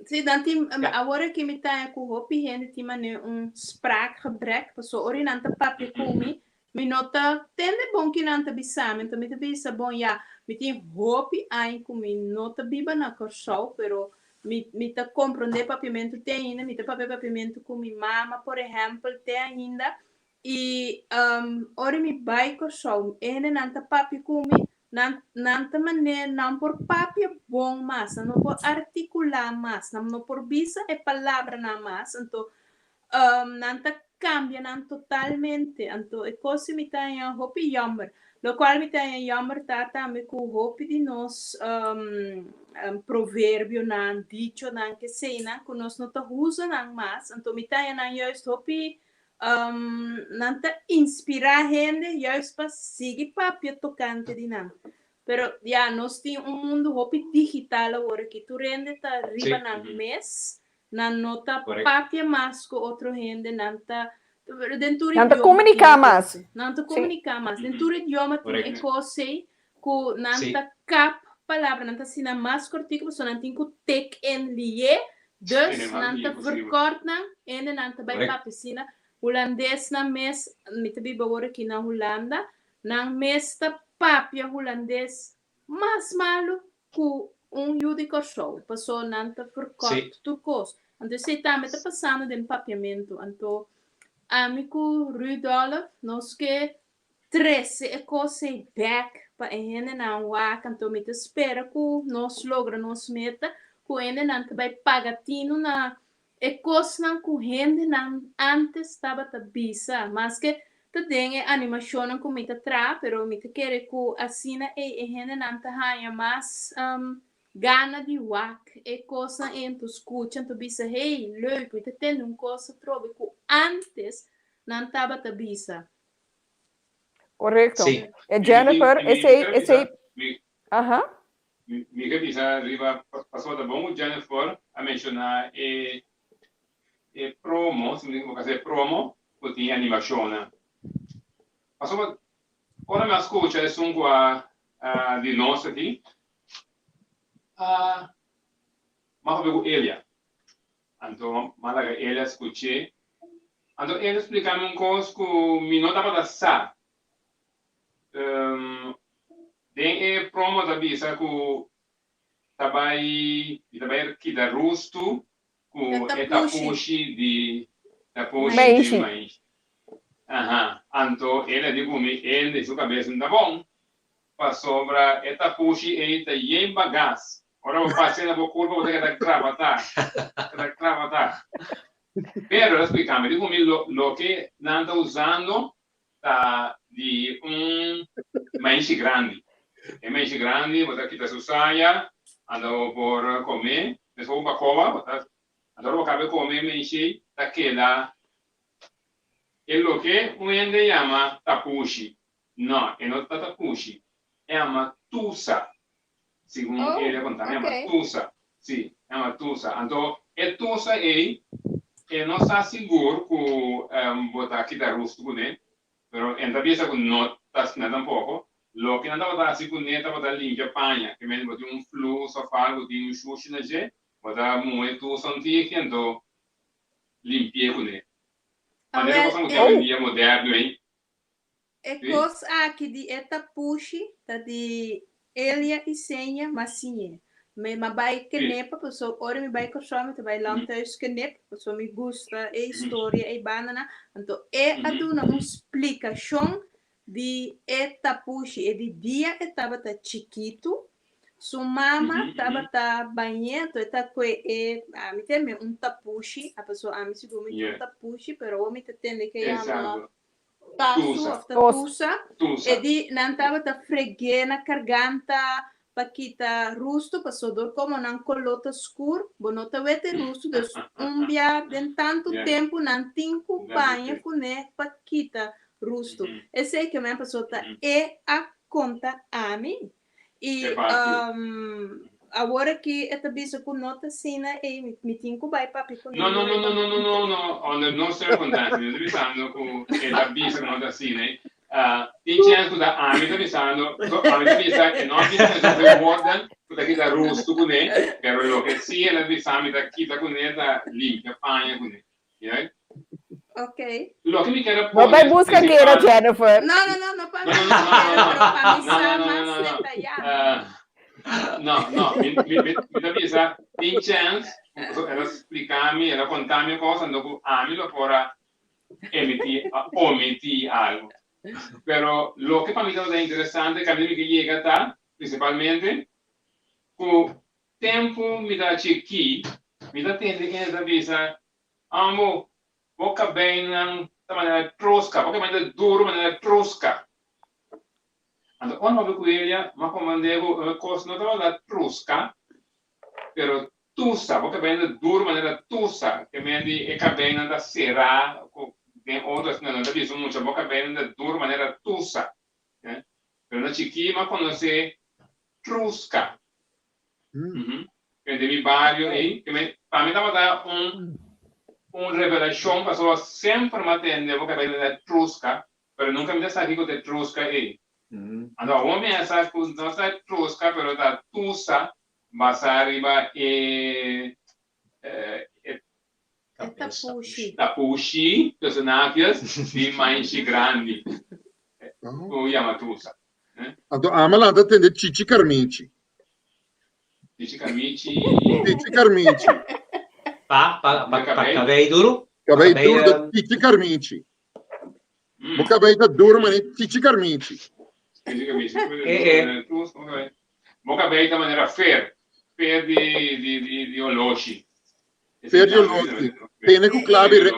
Sí, dan tin, awor aki mi ta ku hopi hende tin mane un spraakgebrek, paso ora nan ta papia ku mi, mi no ta tende bon ki nan ta bisa mi, anto mi ta bisa bon ya, mi tin hopi aña ku mi no ta biba na Kòrsou, pero mi mi ta komprondé papiamentu te ainda, mi ta papia papiamentu ku mi mama por ehèmpel te ainda, I ora mi bai Kòrsou, e hendenan ta papia ku mi, nan nan ta manera nan por papia bon mas, nan no por artikulá mas, nan no por bisa e palabranan mas, anto nan ta kambia nan totalmente. Anto e kos si mi ta haña hopi yòmber. Lokual mi ta haña yòmber ta tambe ku hopi di nos proverbionan, dichonan, keseinan ku nos no ta usa nan mas, anto mi ta haña nan juist hopi Nan ta inspirá hende juist pa sigui papia tokante di nan. Pero ya, nos tin un mundu hopi digital awor aki. Tur hende ta riba nan mes. Nan no ta papia mas ku otro hende. Nan ta, den tur Nan ta idioma tin komuniká e mas. kos ei. Nan ta komuniká mas. Den tur idioma tin e kos ei ku nan ta kap palabra, nan ta asina mas kortiku pasobra nan tin ku tek en lié, dus nan ta verkort nan ende nan ta bai papia asina. Hulandesnan mes, mi ta biba awor aki na Hulanda, nan mes ta papia hulandes mas malu ku un yu di Kòrsou, pasobra nan ta verkort tur kos. Anto esei tambe ta pasando den papiamentu. Anto ami ku Rudolf nos ke Trese e kos ei bek pa e hendenan wak, anto mi ta spera ku nos logra nos meta, ku hendenan ta bai paga tinu na e kosnan ku hendenan antes tabata bisa, maske ta den e animashonnan ku mi ta traha, pero mi ta kere ku asina ei e hendenan ta haña mas gana di wak e kosnan ei, anto skucha, anto bisa, hey, leuk, mi ta tende un kos atrobe ku antes nan tabata bisa. Correcto. Sí. E Jennifer, esey, esey, aha. Mi ke bisa riba pasobra ta bon ku Jennifer a menshoná e e promo, si mi ta e promo ku tin animashonnan. Pasobra ora mi a skucha esun ku a di nos aki, a mas hopi ku Elia. Anto m'a laga el a skuch'é. Anto el a splika mi un kos ku mi no tabata sa. Den e promo ta bisa ku ta bai di ta bai kita rustu ku e tapushi di tapushi di maishi. Aha. Anto el a di ku mi el di su kabes no ta bon pasobra e tapushi ei ta yen bagas. Ora bo pasa na bo kurpa bo ta keda krabatá, keda krabatá. Pero el a splika mi, di ku mi loke nan ta usando ta di un maishi grandi. E maishi grandi bo ta kita su saya, anto bo por kome, despues bo bakoba, bo ta, anto ora bo kaba e kome e maishi ta keda e loke un hende yama tapushi. No, e no ta tapushi, e yama tusa. Segun Oh, el a konta mi, e yama ok. tusa. Sí, e yama tusa. Anto e tusa ei, e no sa sigur ku bo ta kita rustu kuné, pero e no ta bisa ku no ta asina tampoko. Loke nan tabata hasi kuné tabata limpia paña. Ke men bo tin un flus òf algu, tin un shushi na dje, bo ta muha e tusa un tiki anto limpi'é kuné. Manera Awel, ku boso e tin awendia moderno ei. E Sí. kos aki di e tapushi ta di Elia Isenia Masinhe. Mi m'a bai kenepa paso ora mi bai Kòrsou mi ta bai Landhuis Kenep paso mi gusta e historia ei bandanan. Anto e a duna un splikashon di e tapushi e di dia e tabata chikitu su mama tabata bañ'é anto e ta kue e ami ta yam'é un tapushi a paso ami sigur mi tin un tapushi pero awor mi ta tende ke yama tasu of ta tusa e di nan tabata freg'é na karganta pa kita rustu paso dor komo nan koló ta skur bo no ta wete rustu dus un bia den tantu tempu nan tin ku baña kuné pa kita rustu esei ke men paso ta e a konta ami i awor aki e ta bisa ku no ta asina ei mi tin ku bai papia kuné No no no no no no no no under no circumstances mi no ta bisando ku e ta bisa ku no ta asina ei Tin chens ku ta ami ta bisando, so ami ta bisa e no a bisa mi sufri woorden ku ta kita rustu kuné, pero loke si el a bisa mi ta kita kuné ta limpia paña kuné. Ya? Ok. Loke mi kier a No bai pone buska kera, principal. Jennifer. No, no, no, no pa No, mi no, no, no, kera, no, pero pa mi no, sa no, no, mas no, no. detayá. No, no, mi, mi, mi, mi ta bisa tin chens, so el a splika mi, el a konta mi kos, anto ku ami lo por a emití, a omití algu. Pero loke pa mi tabata interesante kaminda mi ke yega ta, prinsipalmente, ku tempu mi ta chikí, mi ta tende hende ta bisa, Amo, bo kabeinan ta manera troska, bo kabeinan ta duru manera troska. Anto ora mi a ku Elia, mi a komprendé ku e kos no tabata troska, pero Tusa, bo kabei ta duru manera tusa, ke men di e kabeinan ta será ku den otro asina nan ta bisa un mucha bo kabeinan ta duru manera tusa. Pero na chikí mi a konosé truska. Den mi bario ei, ke men pa mi tabata un un revelashon pasobra semper mi a tende bo kabei ta truska, pero nunka mi ta sa kiko ta e truska ei. Anto awor mi a sa ku no ta truska pero ta tusa Basá riba e e tapushi. Tapushi, tussen haakjes, di maishi grandi ku yama tusa. Anto ami a lanta tende Chichi Carmichi. Chichi Carmichi. Chichi Carmichi. Pa, pa, pa, pa kabei duru? Kabei duru ta Chichi Carmichi. Bo kabei ta duru manera Chichi Carmichi. Chichi Carmichi. Bo kabei ta manera fer, fer di di di di oloshi. Fer di oloshi. Tene ku klabi re,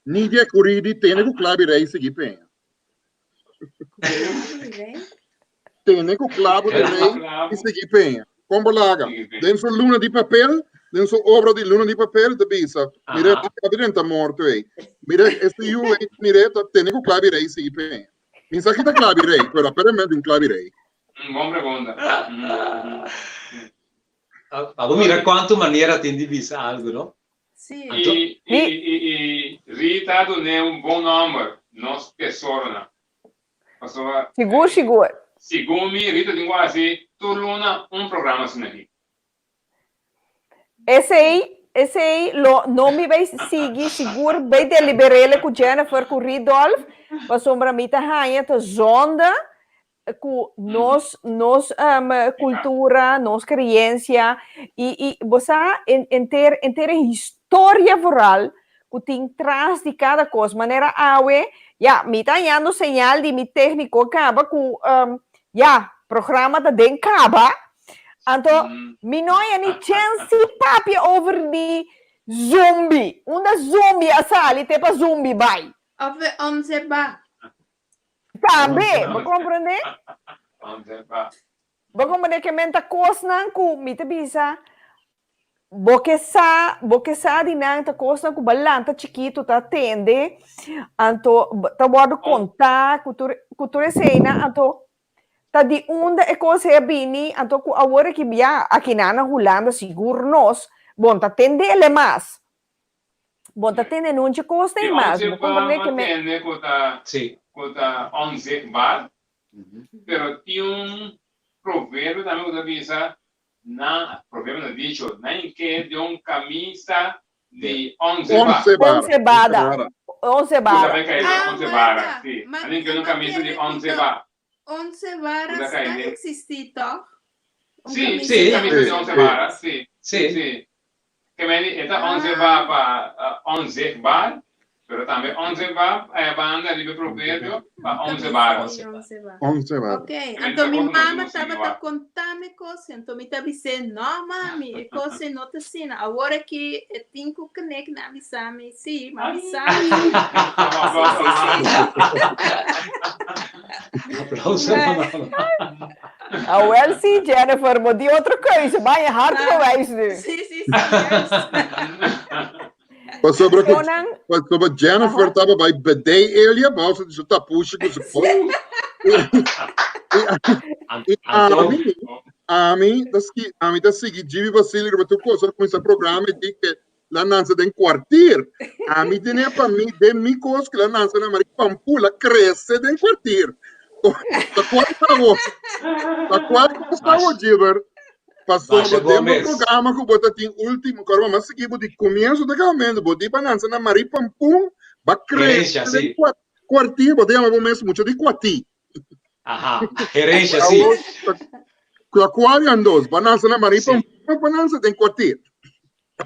ni di e kuridi tene ku klabi rei sigui peña. Tene ku klabu di rei i sigui peña. Kon bo laga? Den su luna di papel, den su obra di luna di papel ta bisa, mira e klabi den ta morto ei. Mira e su yu ei, mira ta tene ku klabi rei sigui peña. Mi sa ki ta klabi rei, pero aparentemente un klabi rei. Un bon pregunta. Pa bo mira cuanto manera tin di bisa algo, no? Sí. I, i, i, i Rita a dun'é un bon nomber, nos tesoronan. Pasobra. Sigur, sigur. Segun mi, Rita tin ku hasi tur luna un programa asina aki. Esei, esei lo no mi bay sigui sigur bay deliberele ku Jennifer ku Ridolf pasobra mi ta haña ta zonde ku nos nos kultura, nos kreensia i i bo sa enter enter e historia vooral ku tin tras di kada kos manera awe ya mi ta hañando señal di mi tékniko kaba ku ya programa ta den kaba Anto mi no haya ni chens di papia over di zumbi. Unda zumbi a sali te pa zumbi bai. Of e onze ba. Tambe, bo comprende? Onze ba. Bo comprende ke men ta kosnan ku mi ta bisa bo ke sa, bo ke sa di nan ta kosnan ku bo a lanta chikitu ta tende, anto ta wòrdu kontá ku tur ku tur eseinan, anto Ta di unda e kos ei a bini anto ku awor aki bia akinan na Hulanda sigur nos bon ta tendele mas. Bon ta tende nunchi kos ei mas. Di Bo komprende onzichtbaar ke me. tende ku ta ku ta onzichtbaar, pero tin un proverbio tambe ku ta bisa nan, proverbio no dicho, nan ke den un kamisa di onze ba. Once bara. Once bada. Once Ku ta bara. bai kai den Ah, once bara, warda. si. Ma, Nan ke un ma kamisa di kere ku once ta ba. once Ku ta varas kai ta den. existí, tòg? Sí, sí, camisa di 11 bara, sí. Sí. Sí. Ke men e ta 11 ba pa onzichtbaar, pero tambe 11 ba aya banda riba e proverbio pa 11 bara. 11 bara. Ok, anto mi mama tabata kontami kos, anto mi ta bis'é, no mami, e kos ei no ta asina. Awor aki e tin ku knek na bisa mi, sí, m'a bisa mi. Sí, sí, sí. Aplauso pa mama. Ah, wel sí, Jennifer, bo di otro keuze, maar je hart bewijs nu. Sí, sí, sí, juist. Pasobra ku Shonan, pasobra Jennifer aha. taba bai bedei Elia, bausa di su tapushi ku su kop. I Anto, ami, ami ta ski, ami ta sigui Jimmy Basili riba tur kos, ora kuminsá programa e di ke la nansa den kwartier. Ami tene pa mi den mi kos ku la nansa na Marie Pampula krese den kwartier. Ta kual ta bo? Ta kual kos ta bo, Gilbert? Pasobra Basha den bo Gomez. programa ku bo ta tin último, kor bo mas sigui bo di komienso te kabamentu, bo di pa nansa na Marie Pampun ba krese Herencia, den sí. kwartier, bo ta yama bo mes mucha di kwatí. Aha, herencia, sí. Awor, ta kual yan dos? Ba nansa na Marie Sí. Pampun of ba nansa den kwartier?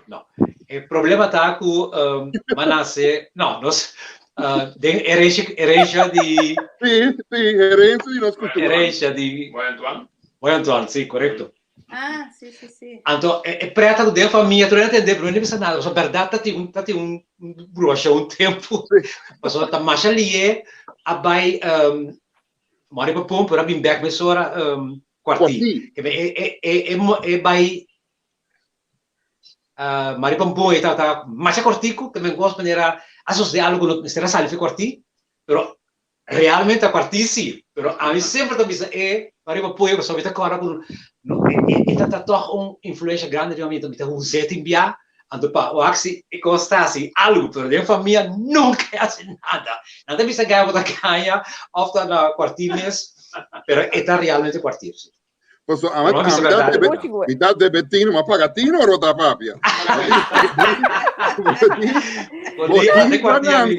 No. E problema ta ku um, Manasse, no, nos uh, den herencia, herencia di Sí, sí, herencia di nos cultura. herencia di Boi Antoine? Boi Antoine, sí, correcto. Ah, sí, sí, sí. Anto, e, e preta ku den famia, tur entende, pero no bisa nada. So, berdad ta tin un, ta tin un bruasha un tempo. Sí. Paso ta masha lié a bai um, mori pa pom, pero a bin bek mesora um, kwarti. Kwarti. E, e, e, e, e bai Uh, Mari Pampun e tabata masha kortiku, ke men kos manera a sosode algo ku no mester a sali fi kwarti, pero realmente a kwarti si, pero ami semper ta bisa e Mari Pampun e pasobra mi ta kòrda ku no e e e tabata tòg un influensha grandi riba mi, mi ta hus'é tin bia, anto pa wak si e kos ta hasi algu, pero den famia nunka e hasi nada. Nan ta bisa gaya bo ta gaña òf ta na kwarti mes, pero e ta realmente kwarti si. Paso a Pero bisa mitad verdad. debe, mitad debe tino, ma paga tino ora ta papia. Bo banan,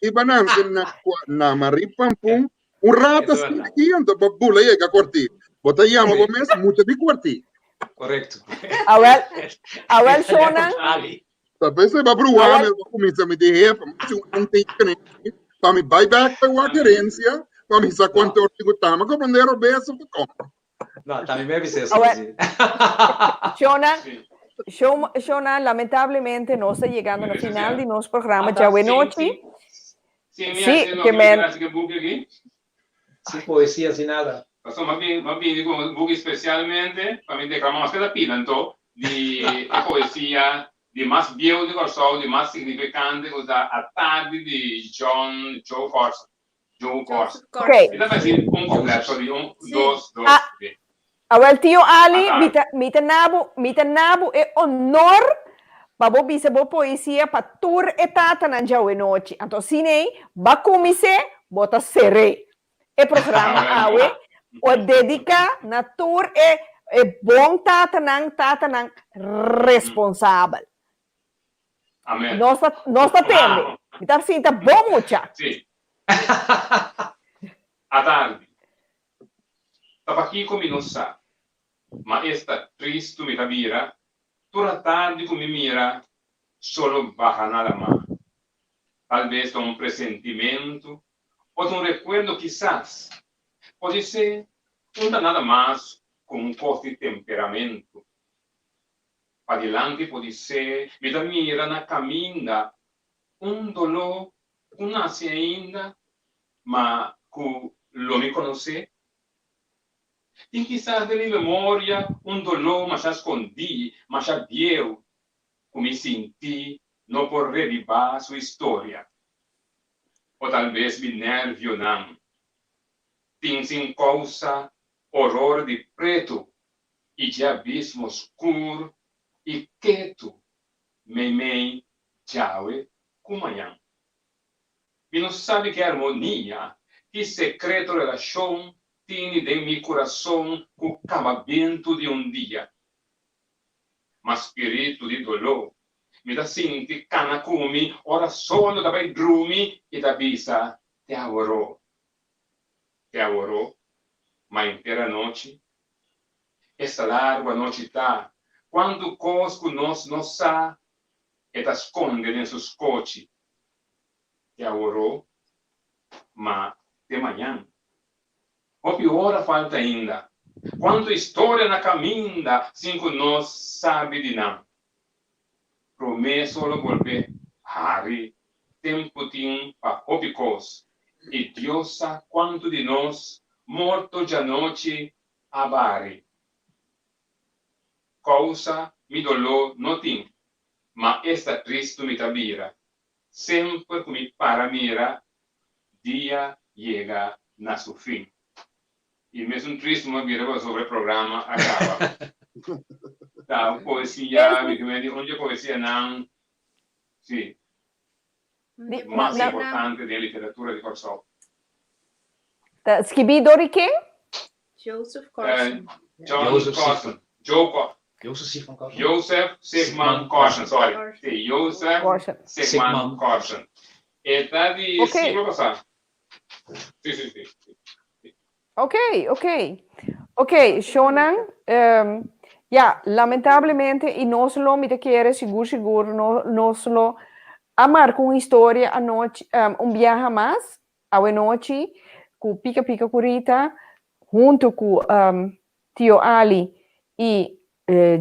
i banan na na Marie Pampun, un rato Eso verdad. aqui anto pa bula llega kwarti. Bo ta llama bo mes mucha di kwarti. Correcto. Awel, awel Shonan, Ta pensei ba bruwa awel, me ba kuminsa mi di hefa, ma si un teken pa mi bai back pa wak herencia, pa mi sa kuantu ora ku tama komprendero beso pa kom. No, también me avisé eso. awel, Sí. Shonan, Sí. Shonan, lamentablemente nos ta llegando na final di nos programa Ah, ta, djawe sí, nochi. sí. Sí, mi Sí, hace lo ke que men, mi hace buki aki. Sin poesía, sin nada. Paso m'a bin m'a bini ku un buki spesialmente pa mi deklamá maske ta pida anto di e poesia di mas bieu di Kòrsou, di mas signifikante ku ta Atardi di John Joe Corson, Joe Corson. Ok. Mi ta bai si un komplet, sorry, un, dos, dos, Ah, tres. Awel tio Ali, mi Atardi. ta mi ta nabu mi ta nabu e honor pa bo bisa bo poesia pa tur e tatanan djawe nochi. Anto asina ei, ba kumins'é, bo ta ser'é. E programa awe o dediká na tur e e bon tatanan, tatanan responsabel. Amen. Nos ta nos ta tende. Mi ta sinta bon mucha. Sí. Atardi. Ta pakiko mi no sa, ma esta tristu mi ta bira tur atardi ku mi mira solo baha na lamá. Tal bes ta un presentimentu o ta un rekuerdo kisas. Podisé un ta nada mas ku un kos di temperamentu. Padilanti podisé mi ta mira na kaminda un doló ku nase ainda ma ku lo mi konosé. Tin kisas den mi memoria un doló masha skondí, masha bieu, ku mi sinti no por rebibá su historia. O tal bes mi nervionan tin sin kousa oror di pretu i dje abismo skur i ketu meimei djawe ku mañan. Mi no sabi ki armonia, ki sekreto relashon tini den mi kurason ku kaba bentu di un dia. Ma spiritu di doló mi ta sinti kana ku mi ora solo ta bai drumi i ta bisa, Te aworó, te aworó, ma henter anochi. Esta largu anochi ta, kuantu kos ku nos no sa e ta skonde den su skochi. Te aworó, ma te mañan. Hopi ora falta ainda. Kuantu historia na kaminda sin ku nos sabi di nan. Promé solo bolbe hari, tempu tin pa hopi kos, i Dios sa kuantu di nos morto djanochi a bari. Kousa mi doló no tin, ma esta tristu mi ta bira, semper ku mi para mira dia yega na su fin. I mesun tristu mi a bira pasobra e programa a kaba. Ta un poesia, mi kier di un dje poesianan, si, mas importante den literatura di Kòrsou. Ta skibí dor di ken? Joseph Corson. John Corson. Joe Corson. Joseph Sigman Corson. Joseph Sigman Corson, sorry. Sí, Joseph Sigman Corson. E ta di siglo pasá. Sí, sí, sí. Ok, ok. Ok, Shonan, um, ja, lamentablemente, i nos lo, mi ta kere, sigur, sigur, no, nos lo a marca un historia anochi, um, un biaha mas, Awenochi ku Pika Pika ku Rita huntu ku Tio Ali i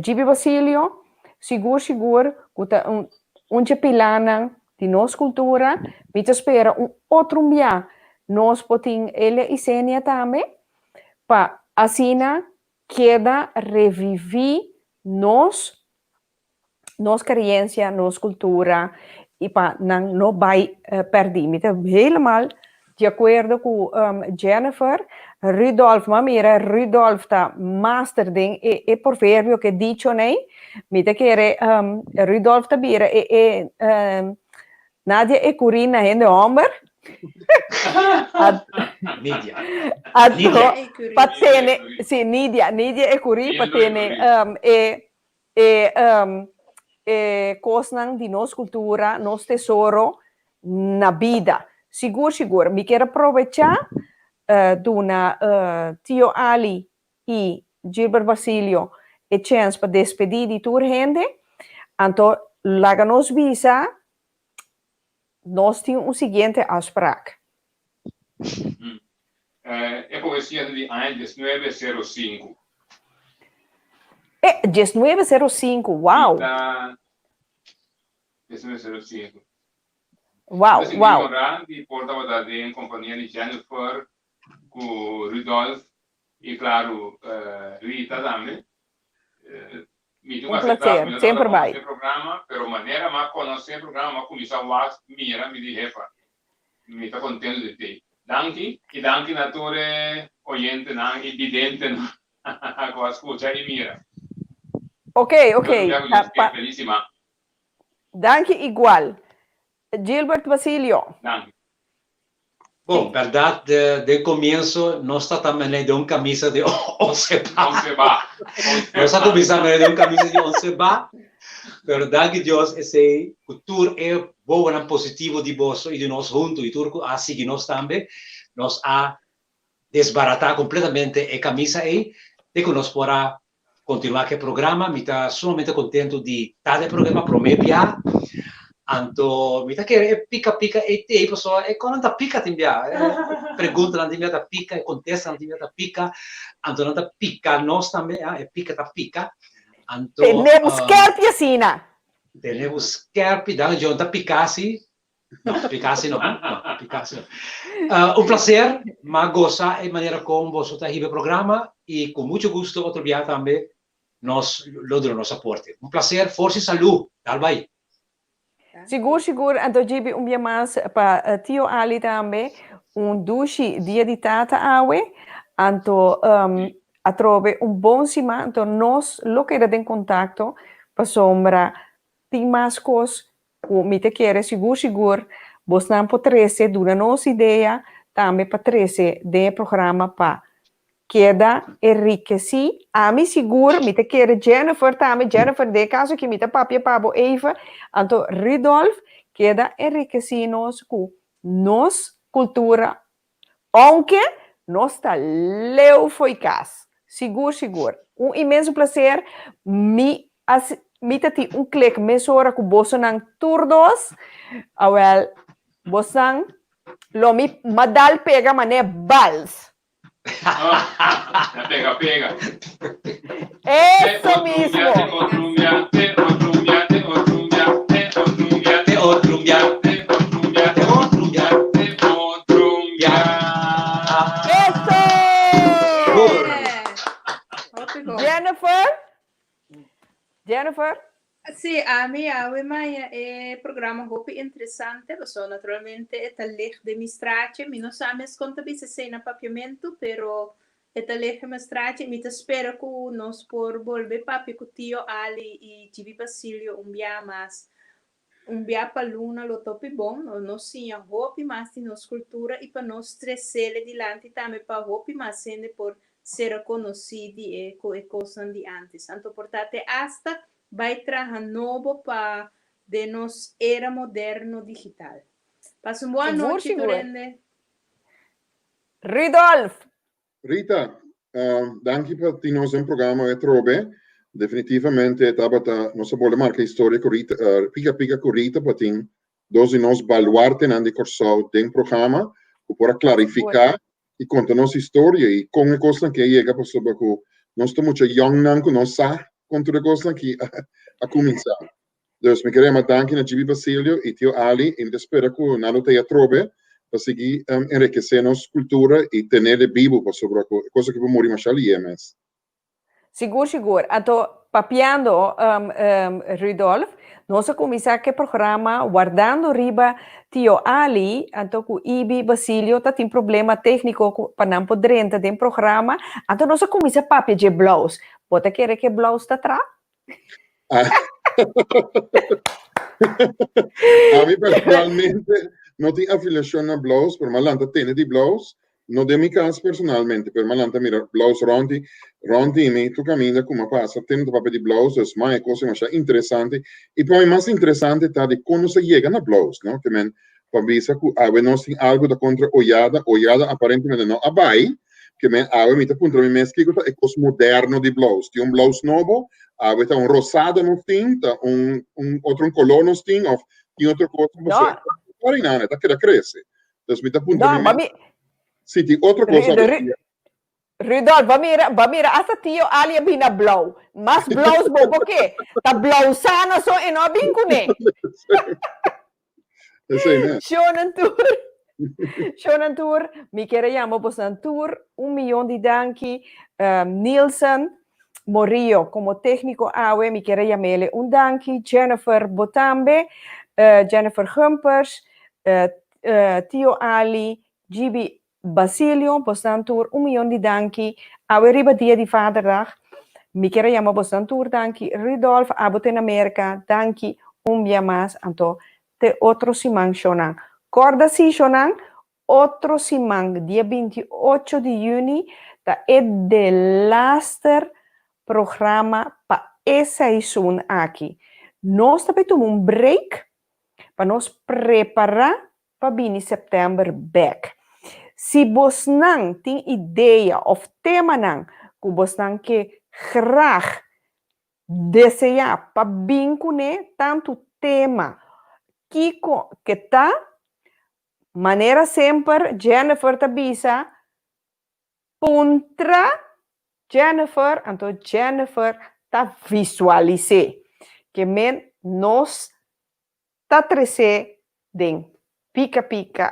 Gibi Basilio sigur sigur ku ta un dje pilanan di nos kultura. Mi ta spera un otro bia nos por tin Elia i Senia tambe pa asina keda reviví nos nos creencia, nos cultura y pa nan no bay perdi. Mi ta helemaal di acuerdo cu Jennifer. Rudolf, m'a mira Rudolf ta master den e e proverbio ke dicho nei. Mi ta kere Rudolf ta bira e e Nadia e curí na hende homber. Nidia. Anto pa tene, si Nidia, Nidia e curí pa tene e E e kosnan di nos kultura, nos tesoro na bida. Sigur sigur mi kier a probechá duna Tio Ali i Gilbert Basilio e chèns pa despedí di tur hende. Anto laga nos bisa nos tin un siguiente afsprak. E poesia ta di aña diesnuebe sero sinku. E, diesnuebe sero sinku, wow! Ta diesnuebe sero sinku. Wow, Mi ta wow. sinti honrá di por tabata den kompania di Jennifer ku Rudolf i klaru Rita tambe. Mi tin Un ku aseptá placer, ku mi no tabata semper bai. konosé e programa, pero manera mi a konosé e programa mi a kuminsá wak mira mi di hefa. Mi ta contento di tei. Danki y danki na tur e oyentenan y bidentenan cu a scucha y mira. Ok, ok. Dios bia cu Ta nos pa. Feliz siman. Danki igual. Gilbert Basilio. Danki. Bon, berdad den comienzo nos ta ta mene den un camisa di once ba. Once ba. Nos a cuminsa mene den un camisa di once ba. Pero danki Dios esey cu tur e bobonan positivo di boso y di nos hunto y tur cu a sigui nos tambe, nos a desbarata completamente e camisa ey te cu nos por a continua cu e programa. Mi ta sumamente contento di ta den e programa prome bia, anto mi ta kere e pica pica ey t'ey pasobra e conan ta pica tin bia, e preguntanan tin bia ta pica, e contestanan tin bia ta pica, anto nan ta pica nos tambe, e pica ta pica. Anto, Tene bo skerpi asina. Tene bo skerpi, dan John ta pica si. No, pica si no, no, pica si no. Un placer, m'a goza e manera con boso ta hiba e programa y cu mucho gusto otro bia tambe nos lo duna nos aporte. Un placer, forsa y salud. Dal bay. Sigur sigur anto djibi un bia mas pa tio Ali tambe un dushi dia di tata awe anto atrobe un bon siman anto nos lo keda den kontakto pasobra tin mas kos ku mi ta kere sigur sigur bosnan por trese duna nos idea tambe pa trese den e programa pa Keda enrikesí. Ami sigur mi ta kere Jennifer tambe, Jennifer den e kaso aki mi ta papia pa bo even, anto Rudolf keda enrikesí nos ku nos kultura, ounke nos ta leu fo'i kas, sigur sigur. Un inmenso placer. Mi a mi ta tin un klik mesora ku bosonan tur dos. Awel, bosan lo mi madal pega mané bals. Pega, pega. Eso mismo. Te otro bia, te otro bia, te otro bia, te otro bia, te otro bia, te otro bia, te otro bia, te otro bia. Eso! Jennifer? Jennifer? Sí, ami awe maya e programa hopi interesante, paso naturalmente e ta lig den mi straatje. Mi no sa mes kon ta bisa esei na papiamentu, pero e ta lig den mi straatje. Mi ta spera ku nos por bolbe papia ku Tio Ali i Gibi Basilio un bia mas. Un bia pa luna lo ta hopi bon, nos siña hopi mas di nos kultura i pa nos tresele dilanti tambe pa hopi mas hende por sera konosí di e ku e kosnan di ántes. Anto por ta te asta bai traha nobo pa den nos era moderno digital. Pasa un bon Sigur, anochi tur sigur. hende. Rudolf! Rita, danki pa tin nos den programa atrobe. Definitivamente tabata nos a bolbe marka historia ku Rita, pika pika ku Rita pa tin dos di nos baluartenan di Kòrsou den programa ku por a klarifiká i konta nos historia i kon e kosnan ki a yega pasobra ku nos ta mucha yòngnan ku no sa kon tur e kosnan ki a kuminsá. Dus mi kere yama danki na Gibi Basilio i Tio Ali i mi ta spera ku nan lo ta ei atrobe pa sigui enrekesé nos kultura i tenele bibu pasobra ku e kos aki por muri masha lihe mes. Sigur sigur. Anto papiando Rudolf, nos a kuminsá ku e programa wardando riba Tio Ali, anto ku Ibi Basilio ta tin problema tékniko ku pa nan por drenta den programa, anto nos a kuminsá papia dje blous. Bo ta kere ku e blous ta tra? Ami personalmente no tin afiliashon na blous, pero mi a lanta tene di blous. No den mi kas personalmente, pero mi a lanta mira blous rònt di rònt di mi tur kaminda ku mi a pasa tene ta papia di blous, dus mai e kos demasiado interesante. I pa mi mas interesante ta di kon nos a yega na blous, no? Ke men pa bisa ku awe nos tin algu ta kontra oyada, oyada aparentemente no a bai, ke men awe mi ta puntra mi mes kiko ta e kos moderno di blous. Tin un blous nobo? Awe ta un rosado nos tin, ta un un otro un koló nos tin òf tin otro kos? No. Pasobra e ta keda krese. Dus mi ta puntra No, mi ba mes mi si tin otro kos Ru- Ru- Rudolf, ba mira, ba mira, hasta tio Ali a bina blauw. Mas blauws bo por ke? Ta blauw sana so e no a bin kuné. Esei mes. Shonan tur, shonan tur, mi kier a yama bosnan tur un miyon di danki. Um, Nielsen Morillo como técnico awe, mi kier a yamele un danki. Jennifer Botambe, uh, Jennifer Gumpers, uh, uh, Tio Ali, Gibi Basilio, bosnan tur un miyon di danki. Awe riba dia di Vaderdag, mi kier a yama bosnan tur danki. Rudolf, abo te na Merka, danki un bia mas. Anto te otro siman shownan. Korda si shownan, otro siman dia 28 di yüni ta e delaster programa pa e seizoen aki. Nos ta bay tuma un break pa nos prepara pa bini sèptèmber bèk. Si bosnan tin idea òf temanan ku bosnan ke grag deseá pa bin kuné, tantu tema kiko ke ta, manera semper Jennifer ta bisa, Puntra Jennifer, anto Jennifer ta visualis'é. Ke men nos ta tresé den Pika Pika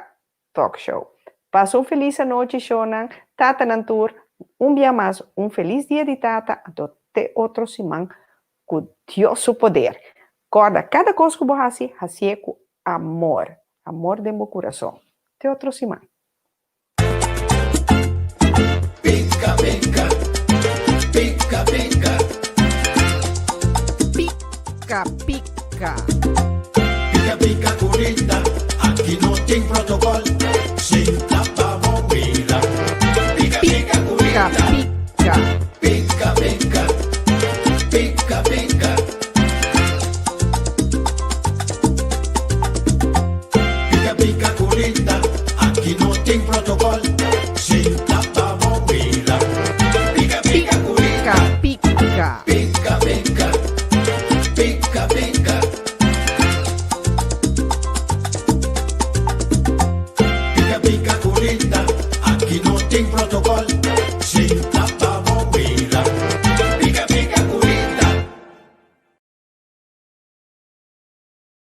Talk Show. Pasa un felis anochi shownan, tatanan tur, un bia mas un felis dia di tata, anto te otro siman ku Dios su poder. Kòrda kada kos ku bo hasi, hasié ku amor, amor den bo kurason. Te otro siman. Pika pika, pika pika. Pika pika. Pika pika curita, aki no tin protocol. Sinta pa bo mira. Pika pika curita. Pika pika. Pika pika, pika pika. Pika pika curita, aki no tin protocol.